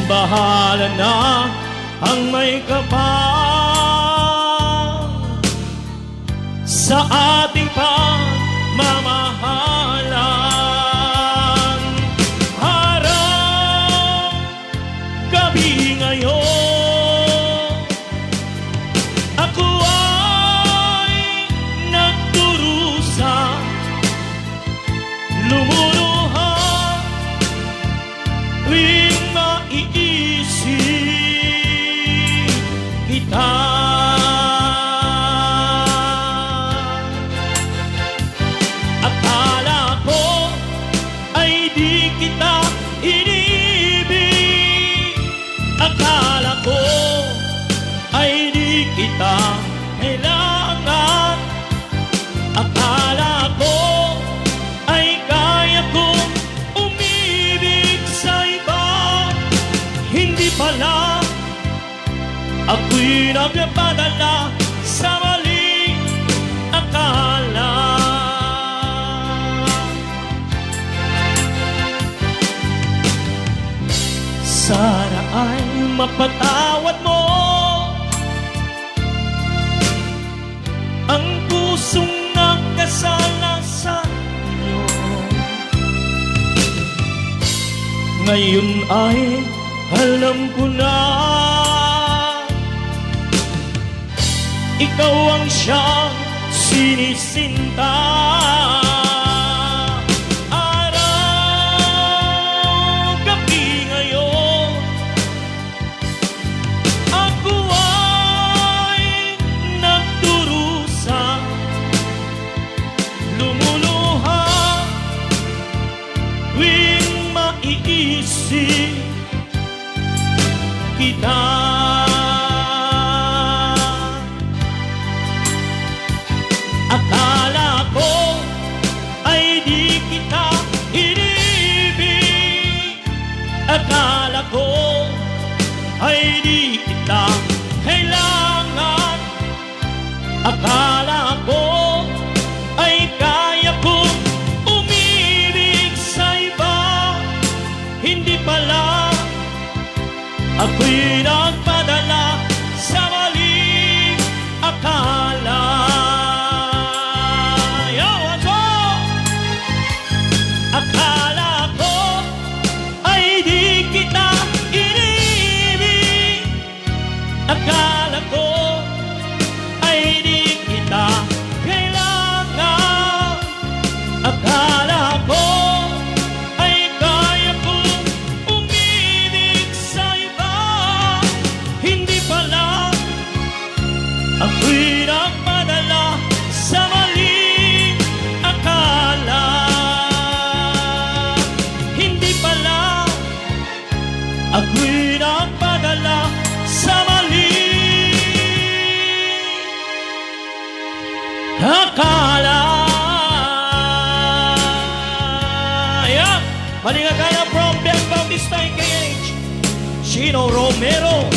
Bahala na ang may kapal sa ating pagmamahalan. Araw, gabi ngayon, ako ay nagdurusa, lumuluha, tuwing maiisip kita. Akala ko ay di kita inibig. Akala ko ay di kita kailangan. Akala ko ay kaya kong umibig sa iba. Hindi pala, ako'y nagpadala sa maling akala. Sana ay mapatawad mo ang pusong nagkasala sa'yo. Ngayon ay alam ko na, ikaw ang siyang sinisinta. Araw, gabi ngayon, ako ay nagdurusa, lumuluha, tuwing maiisip kita. Akala ko ay di kita inibig. Akala ko ay di kita kailangan. Akala ko ay kaya kong umibig sa iba. Hindi pala, ako'y nagpadala sa maling akala. Yo, what's up? Akala ko ay di kita inibig. Akala ko ay di kita kailangan. Akala ko ay kaya kong umibig sa iba. Hindi pala, ako'y nagpadala sa maling akala. Hindi pala, ako'y nagpadala sa maling akala. Ayan. Maling akala from Ben Bautista, N K H. Chino Romero.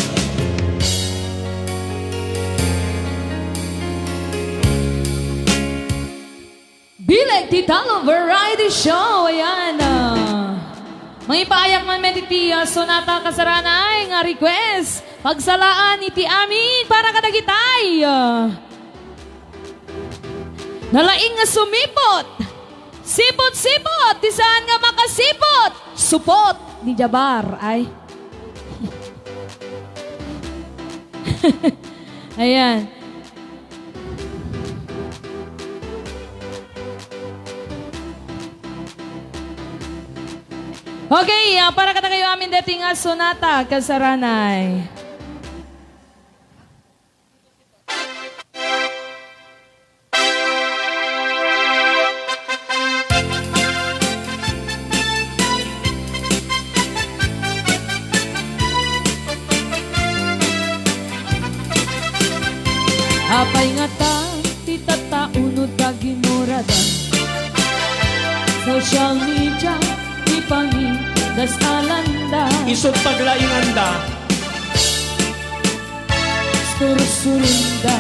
Bileg ti Talo Variety Show, ayan, ah. Mangipaayak man met iti, ah, sonata kasaranay nga request. Pagsalaan iti amin para kadagitay, ah, nalaing nga sumipot. Sipot-sipot, ti saan nga makasipot. Supot ni Jabar, ay. Ayan. Okay, ah, para kadakayo amin deti nga sonata kasaranay. Apay ngata ti tattao no ta ginurada? Social media ti pangidasalanda. Isut' paglainganda. Sursurunda,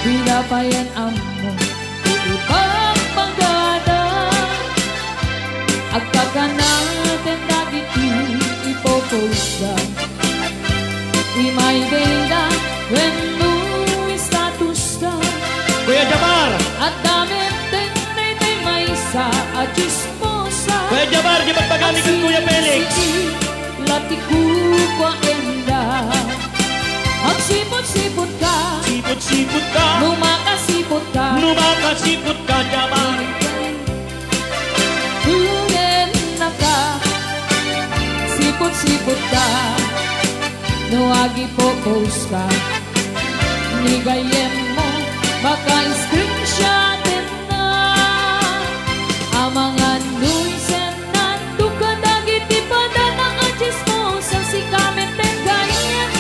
dina payen ammo ti ibagbagada. Agkakanaten dagiti ipopostda, imaydayda wenno istatusta. Kuya Jamar! Adda metten daytoy maysa a tsismosa. Kuya Jamar, di magpagani ken Kuya Felix. Agsipsipit la ti kukuaenda. Agsipot-sipotka. Sipot-sipotka. No makasipotka. No makasipotka, Jamar. Tungennaka. Sipot-sipotka. No agipopostka. Ni gayyemmo, maka-screenshot-enna. Amangan no isennan, dagiti padana a tsismosa, sika metten gayyem,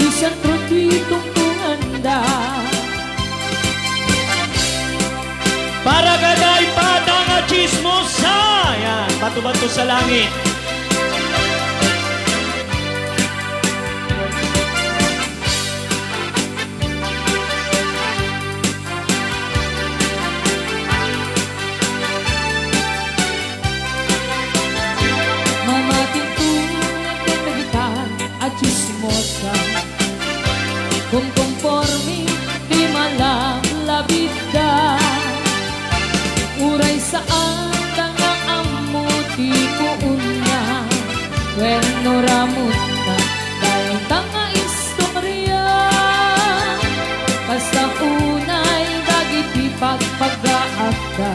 isentro ti tungtunganda. Para kadi padana a tsismosa, yan, bato-bato sa langit. Mamatintugan ken dagita a tsismosa, kumkonporme ti malablabitda. Uray saanda nga ammo ti puonna wenno ramutna dayta nga istorya. Kasta unay dagiti pagpagaakda,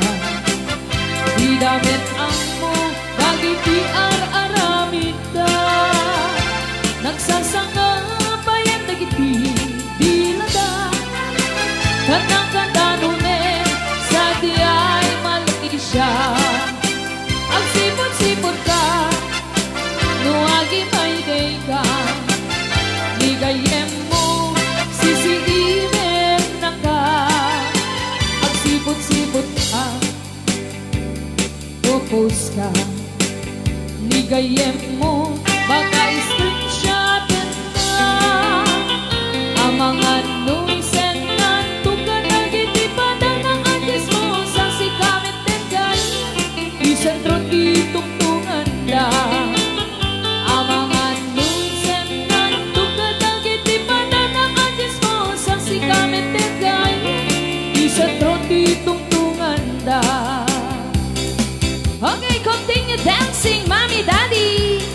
dida met ammo dagiti ar-aramidda. Nagsasanga payen dagiti bilada. Kadakadano met sadiay Malaysia. Agsipot-sipotka no agimaydayka. Ni gayyemmo, sisiimennaka. Agsipot-sipotka. Popostka. Ni gayyemmo, maka-screenshot-enna. Amangan no isennan, tunggal dagiti padana a tsismosa, sika metten gayyem, isentro ti tungtunganda. Amangan no isennan, tunggal dagiti padana a tsismosa, sika metten gayyem, isentro ti tungtunganda. Okay, continue dancing, Mommy, Daddy.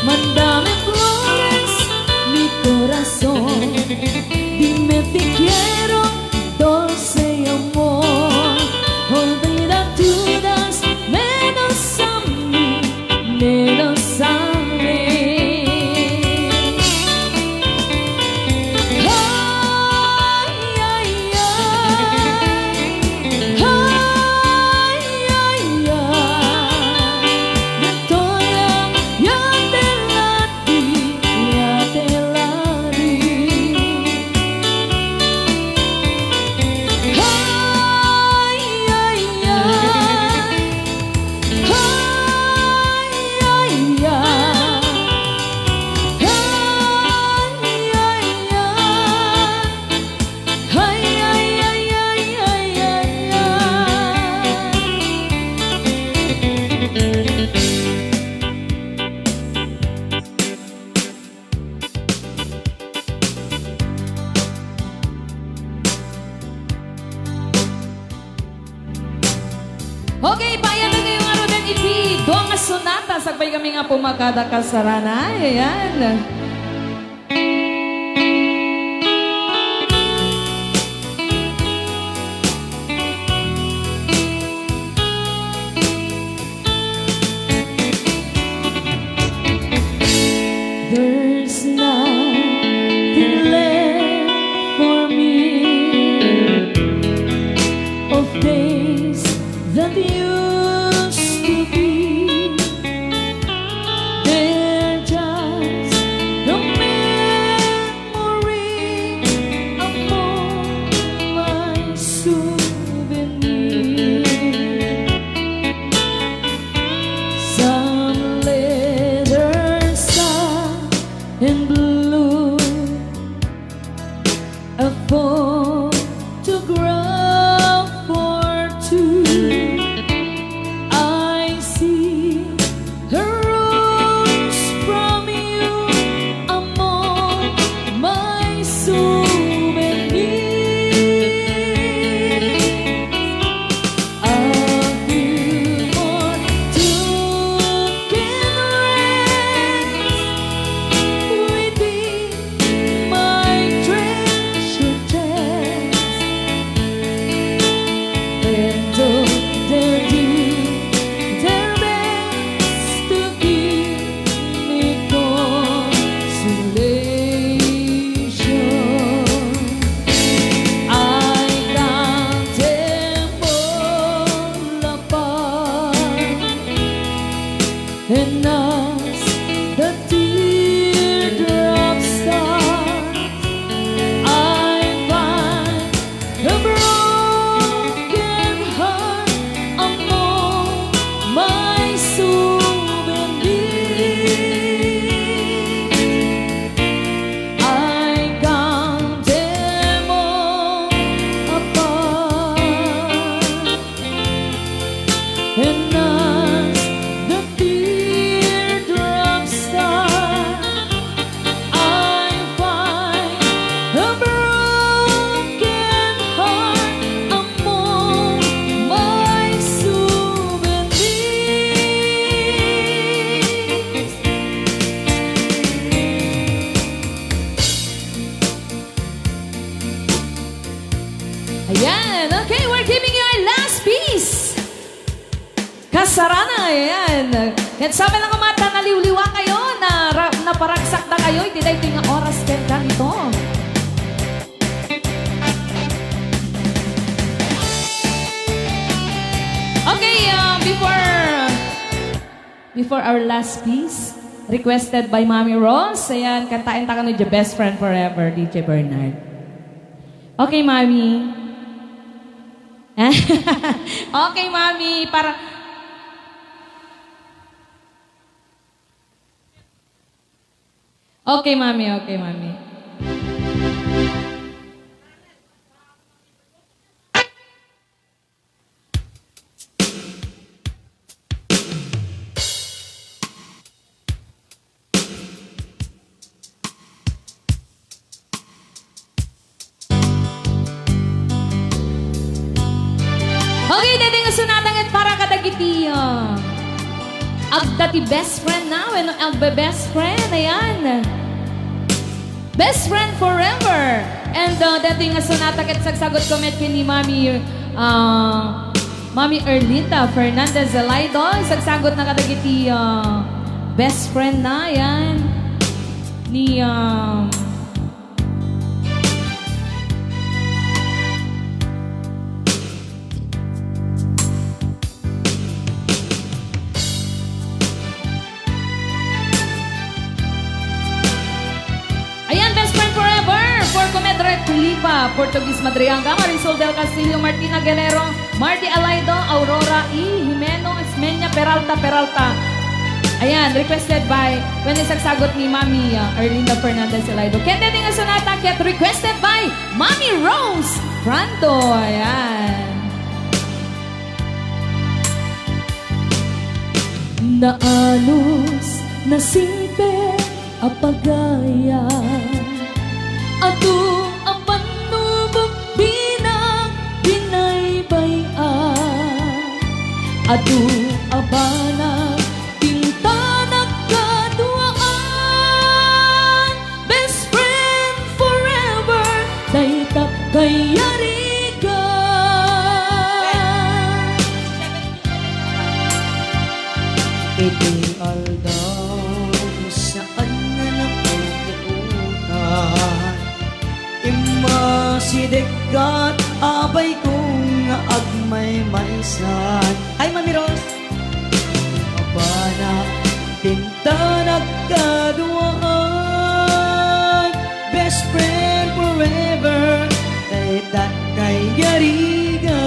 Mándame flores, mi corazón. Dime te quiero, dulce amor. Olvida todas menos a mí, menos a mí. Ay, ay, ay. Ay, ay, ay. Detoy a ya te la di, ya te la di. Ay, ay, ay. Ay, ay, ay. Ay, ay, ay. Ay, ay, ay, ay, ay, ay, ay. Okay, paayam kayo nga ruden iti dua nga sonata. Sakbay kami nga pumakada kasarana. Ayan. There's nothing left for me of days that used to be. They're just the memory among my souvenirs. Some letters sad and blue, a photograph or two. I see a rose from you among my souvenirs. A few more token rest within my treasure chest. And though they do their best to give me consolation, I count them all apart. And as the teardrops start, I find a broken heart among my souvenirs. I count them all apart. And as the teardrops start, I find a broken heart among my souvenirs. Ayan. Okay, we're giving you our last piece. Kasarana, ayan. Ket sabi lang, mata, naliwliwa kayo, na ra-, naparagsakda kayo iti daytoy nga oras ken kanto. Okay, uh, before, before our last piece, requested by Mami Rose, ayan, kantaen ta kano the Best Friend Forever, D J Bernard. Okay, Mami. Okay, Mami, para, okay, Mami, okay, Mami. Okay, daytoy nga sonata ket para kadagiti, ah, Agta ti best friend na, wenno agbe-best friend, ayan. Best friend forever. And, uh, daytoy nga sonata ket sagsagutko met ken ni Mami, uh, Mami Erlinda Fernandez Zalaido. Sagsagutna kadagiti, uh, best friend na, ayan. Ni, um, Ayan, best friend forever for Comedre Tulipa, Portuguese Madrianga, Marisol del Castillo, Martina Guerrero, Marty Alaido, Aurora E. Jimeno, Esmeña Peralta, Peralta. Ayan, requested by, wenno isagsagut ni Mami, uh, Erlinda Fernandez Alaido. Ken daytoy nga sonata ket requested by Mami Rose Franto. Ayan. Naanos, nasimpe a pagayam. Adu a pannubok dinak binaybay-an. Adu a banag tinta nagkaduaan. Best friend forever, dayta kayarigan. Iti aldaw, saan nga napupuotan. Immasideggat, abay ko nga agmaymaysan. Ay, Mami Rose! Abana, pinta nagkaduaan, best friend forever, dayta kayarigan.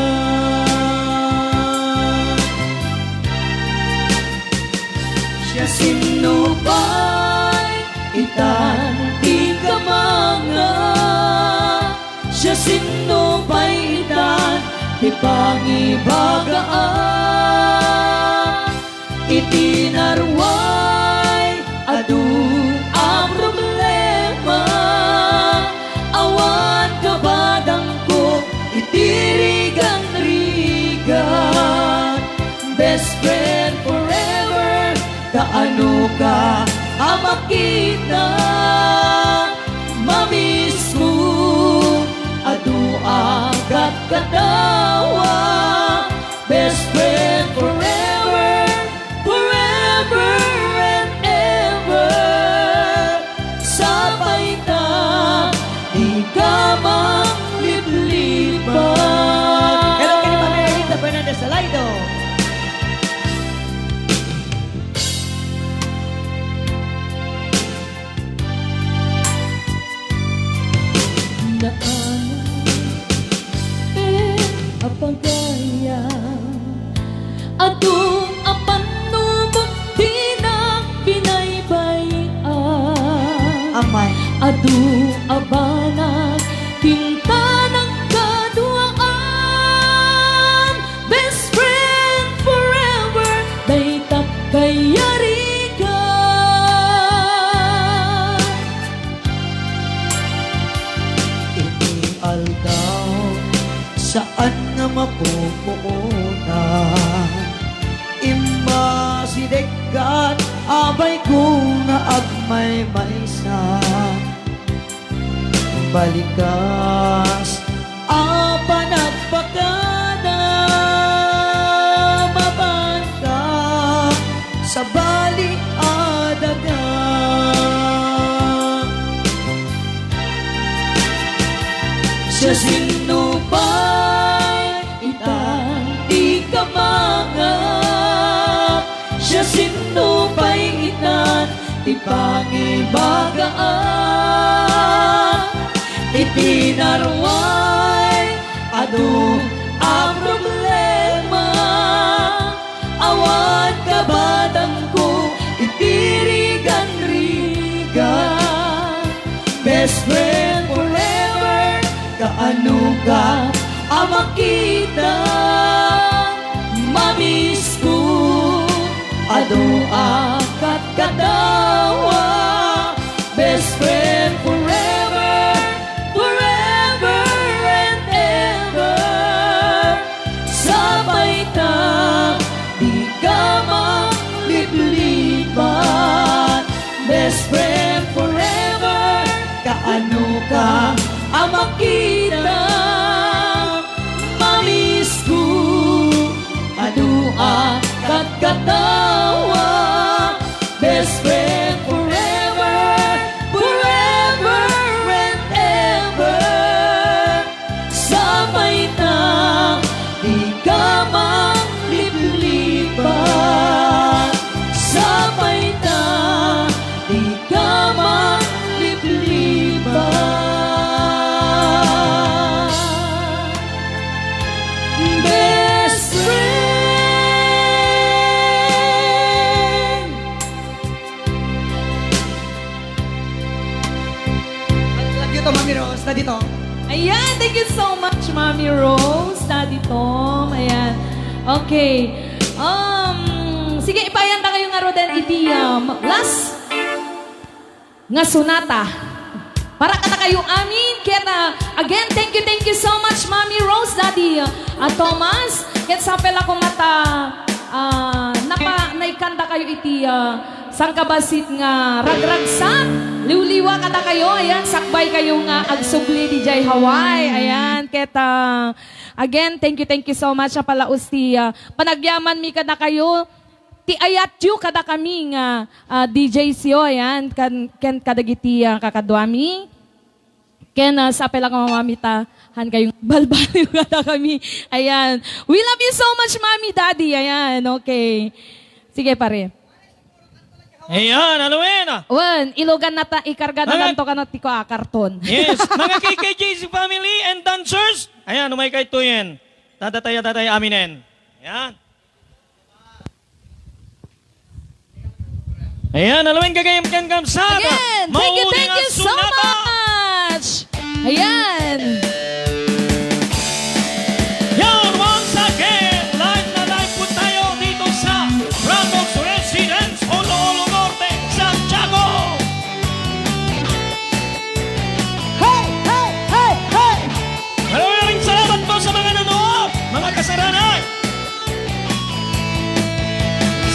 Siasino pay itan ti kamanga? Siasino pay itan ti pangibagaan? Iti naruay, adu a problema. Awan kabatangko iti rigan-rigan. Best friend forever, kaano ka a makita? Mamisko, adu a katkatawa. Best friend forever, forever and ever. Sapay ta, di ka mangliplipan. Hello, kini Mami Erlinda Fernandez Salaido. Naan, eh, apagaya. Adu a pannubok dinak binaybay-an. Amay. Adu a banag tinta nagkaduaan. Best friend forever, dayta kayarigan. Iti aldaw, saan nga mapupuotan. Immasideggat, abay ko nga agmaymaysa. Balikas a panagpakada, mapanka sa bali a daga. Siasino pay itan ti kamanga? Siasino pay itan ti pangibagaan? Iti naruay, adu a problema. Awan kabatangko iti rigan-rigan. Best friend forever, kaano ka a makita? Mamisko, adu a katkatawa. Best friend forever, forever and ever. Sapay ta, di ka mangliplipan. Best friend forever, kaano ka a makita? Mamiss ko, adu a katkatawa. Best friend forever, forever and ever. Sapay ta, di ka mangliplipat. Sapay ta, di ka mangliplipat. Best friend. Love you to, Mami Rose. Daddy Tom. Ayan, thank you so much, Mami Rose, Daddy Tom. Ayan. Okay. Um, sige, ipaayanta kayo nga ruden iti, um, last nga sonata. Para kadakayo amin, ket, ah, again, thank you, thank you so much, Mami Rose, Daddy, ah, Thomas. Ket sapay la koma ta, ah, napa-, naikkan dakayo iti, ah, sangkabassit nga ragragsak. Liwliwa kadakayo, ayan, sakbay kayo nga agsubli didiay Hawaii. Ayan, ket, ah, again, thank you, thank you so much, a palaus ti, ah, panagyamanmi kadakayo. Ti ayatyo kadakami nga, ah, D Js yo, ayan, kan-, ken kadagiti, ah, kakaduami. Ken, ah, sapay la koma, Mami, ta han kayo balbaliw kadakami. Ayan. We love you so much, Mommy, Daddy. Ayan, okay. Sige, pare. Ayan, ano yan, ah? Wen, ilugan na ta, ikarga na Mga tanto kano ti kua, karton. Yes, mga K K J C family and dancers. Ayan, umay kay tuyen. Tatataya, tataya, aminen. Ayan. Ayan, alawen gagayam ken kamsat. Again, thank you, Mauli thank nga you so sunata. Much. Ayan. Yan, once again, live na live po tayo dito sa Brandox Residence, Olo-Olo Norte, Santiago. Hey, hey, hey, hey! Maraming salamat po sa mga nanonood, mga kasaranan.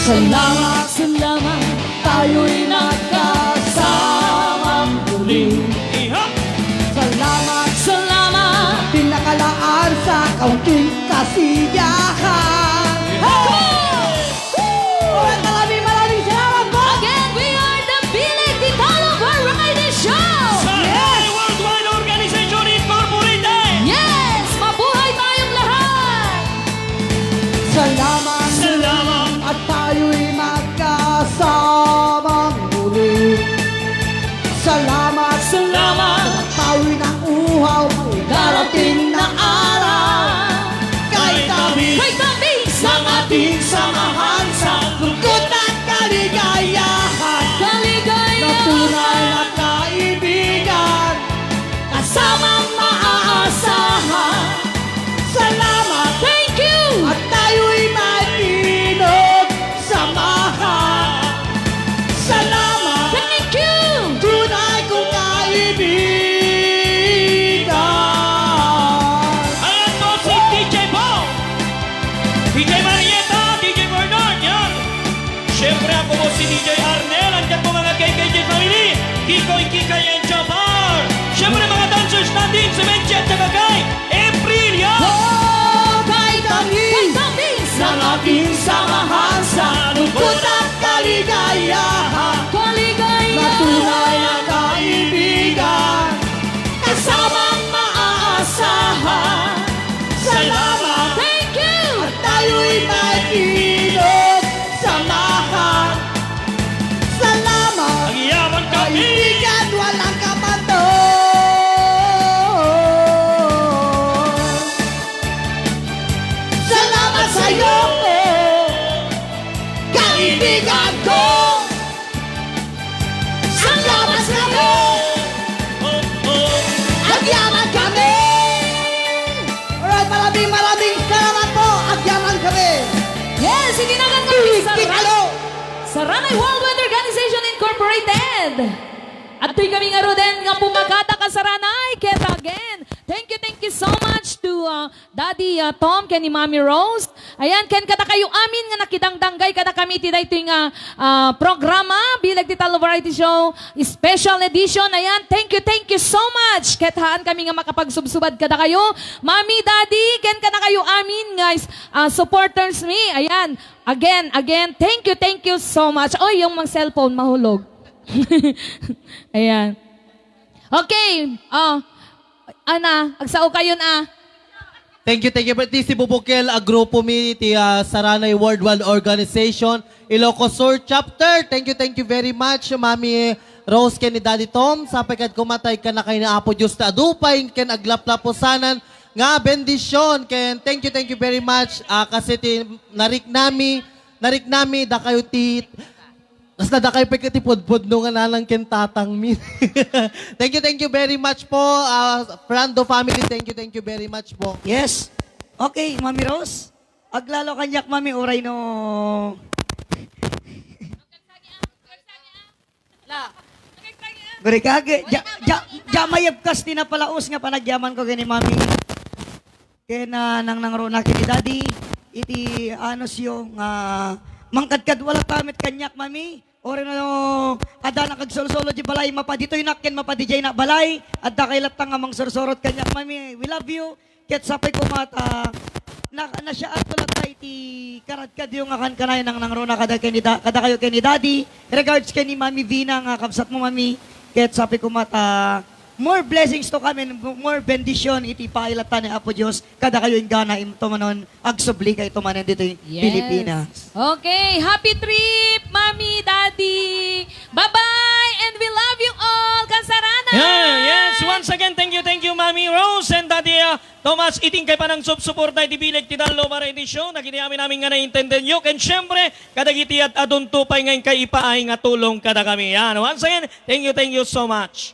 Salamat, salamat, tayo'y nagkasamang muli. Iha! Salamat, salamat, pinakalaan sa kaunting kasiyahan. Hey! Woo! Alright, maraming, maraming salamat po. Again, we are the Bilik ti Talom Variety Show. Sa Yes! Worldwide Organization Incorporated. Yes! Mabuhay tayong lahat! Salamat, salamat. At tayo'y magkasamang muli. Salamat, salamat. Tawi ng uhaw, darating na araw. Kay tamis, kay tamis ng ating samahan sa lungkot at kaligayahan. Kaligayahan. Na tunay na kaibigan, kasamang maaasahan. Salamat. Thank you. At tayo'y maging samahan. Salamat. Thank you. Tunay kong kaibigan. Ayan po si D J Paul, D J Marieta, D J Bernard, yan. Siyempre, ako po si D J Arnel. Andiyan po mga K K J family, Kikoy, Kikay, and Jopar. Siyempre, mga dancers natin, si Menchi at saka kay April, yan. Oh, kay tamis, kay tamis ng ating samahan sa lungkot at kaligayahan. Kaligayahan. Na tunay na kaibigan, kasamang maaasahan. Salamat. Thank you. At tayo'y maging samahan. Salamat. Nagyaman kami. Kaibigan, walang kapantay. Salamat sa'yo, kaibigan ko. Salamat sa'yo. Nagyaman kami. Alright, maraming, maraming salamat po. Nagyaman kami. Yes, itinagan kami sa Tikalo. Sa Ranay Worldwide Organization Incorporated. Adtoy kami ngaruden nga pumakada, kasaranay. Ket again, thank you, thank you so much to, uh, Daddy, uh, Tom ken ni Mami Rose. Ayan, ken kadakayo amin nga nakidangdanggay kadakami iti daytoy nga, ah, programa, Bileg ti Tallo Variety Show, special edition. Ayan, thank you, thank you so much. Ket haan kami nga makapagsubsubad kadakayo. Mami, Daddy, ken kadakayo amin nga is-, ah, supporters mi. Ayan, again, again, thank you, thank you so much. Oy, yung mga cellphone, mahulog. Ayan. Okay, oh. Ana, agsao kayon, ah. Thank you, thank you. Ti si Bubukel a grupo mi, ti, ah, Saranay Worldwide Organization, Ilocos Sur Chapter. Thank you, thank you very much, Mami Rose ken ni Daddy Tom. Sapay kad kumatay ka na kay ni Apo Diyos ta adu pay ken aglaplapusanan nga bendisyon. Ken thank you, thank you very much. Ah, kasi ti nariknami, nariknami, dakayo ti Kas nadakay pay ket ti pudpudno nga nanang ken tatangmi. Thank you, thank you very much po, ah, Frando family. Thank you, thank you very much po. Yes. Okay, Mami Rose. Aglalo kaniak, Mami, uray no. La. Gurikage, ja, ja, ja, mayabkas ti napalaos nga panagyaman ko ken ni Mami. Ken, ah, nangnangruna ken ni Daddy, iti anusyo nga mangkadkadua latta met kaniak, Mami. Uray no adda nagsolsolo di balay, mapadi toynak ken mapadi daynak balay, adda kay latta nga mangsursurot kaniak, Mami. We love you. Ket sapay koma ta, na, nasiaatko latta iti karadkadyo nga kankanayon nangnangruna kada ken ni da-, kadakayo ken ni Daddy. Regards ken ni Mami Vina nga kabsatmo, Mami. Ket sapay koma ta, more blessings to come and more bendition iti paay latta ni Apo Dios kadakayo inggana, intomanon agsublikayo manen ditoy Yes. Pilipinas. Okay, happy trip, Mommy, Daddy. Bye-bye, and we love you all, Kansaranan! Yeah, yes, once again, thank you, thank you, Mommy Rose and Daddy, uh, Thomas, iti inkay panangsupsuporta iti Bileg ti Tallo Variety Show, dagiti amin-amin nga naintendienyo, ken siyempre, kadagiti ad-adunto pay nga inkay ipaay nga tulong kadakami. Yan, once again, thank you, thank you so much.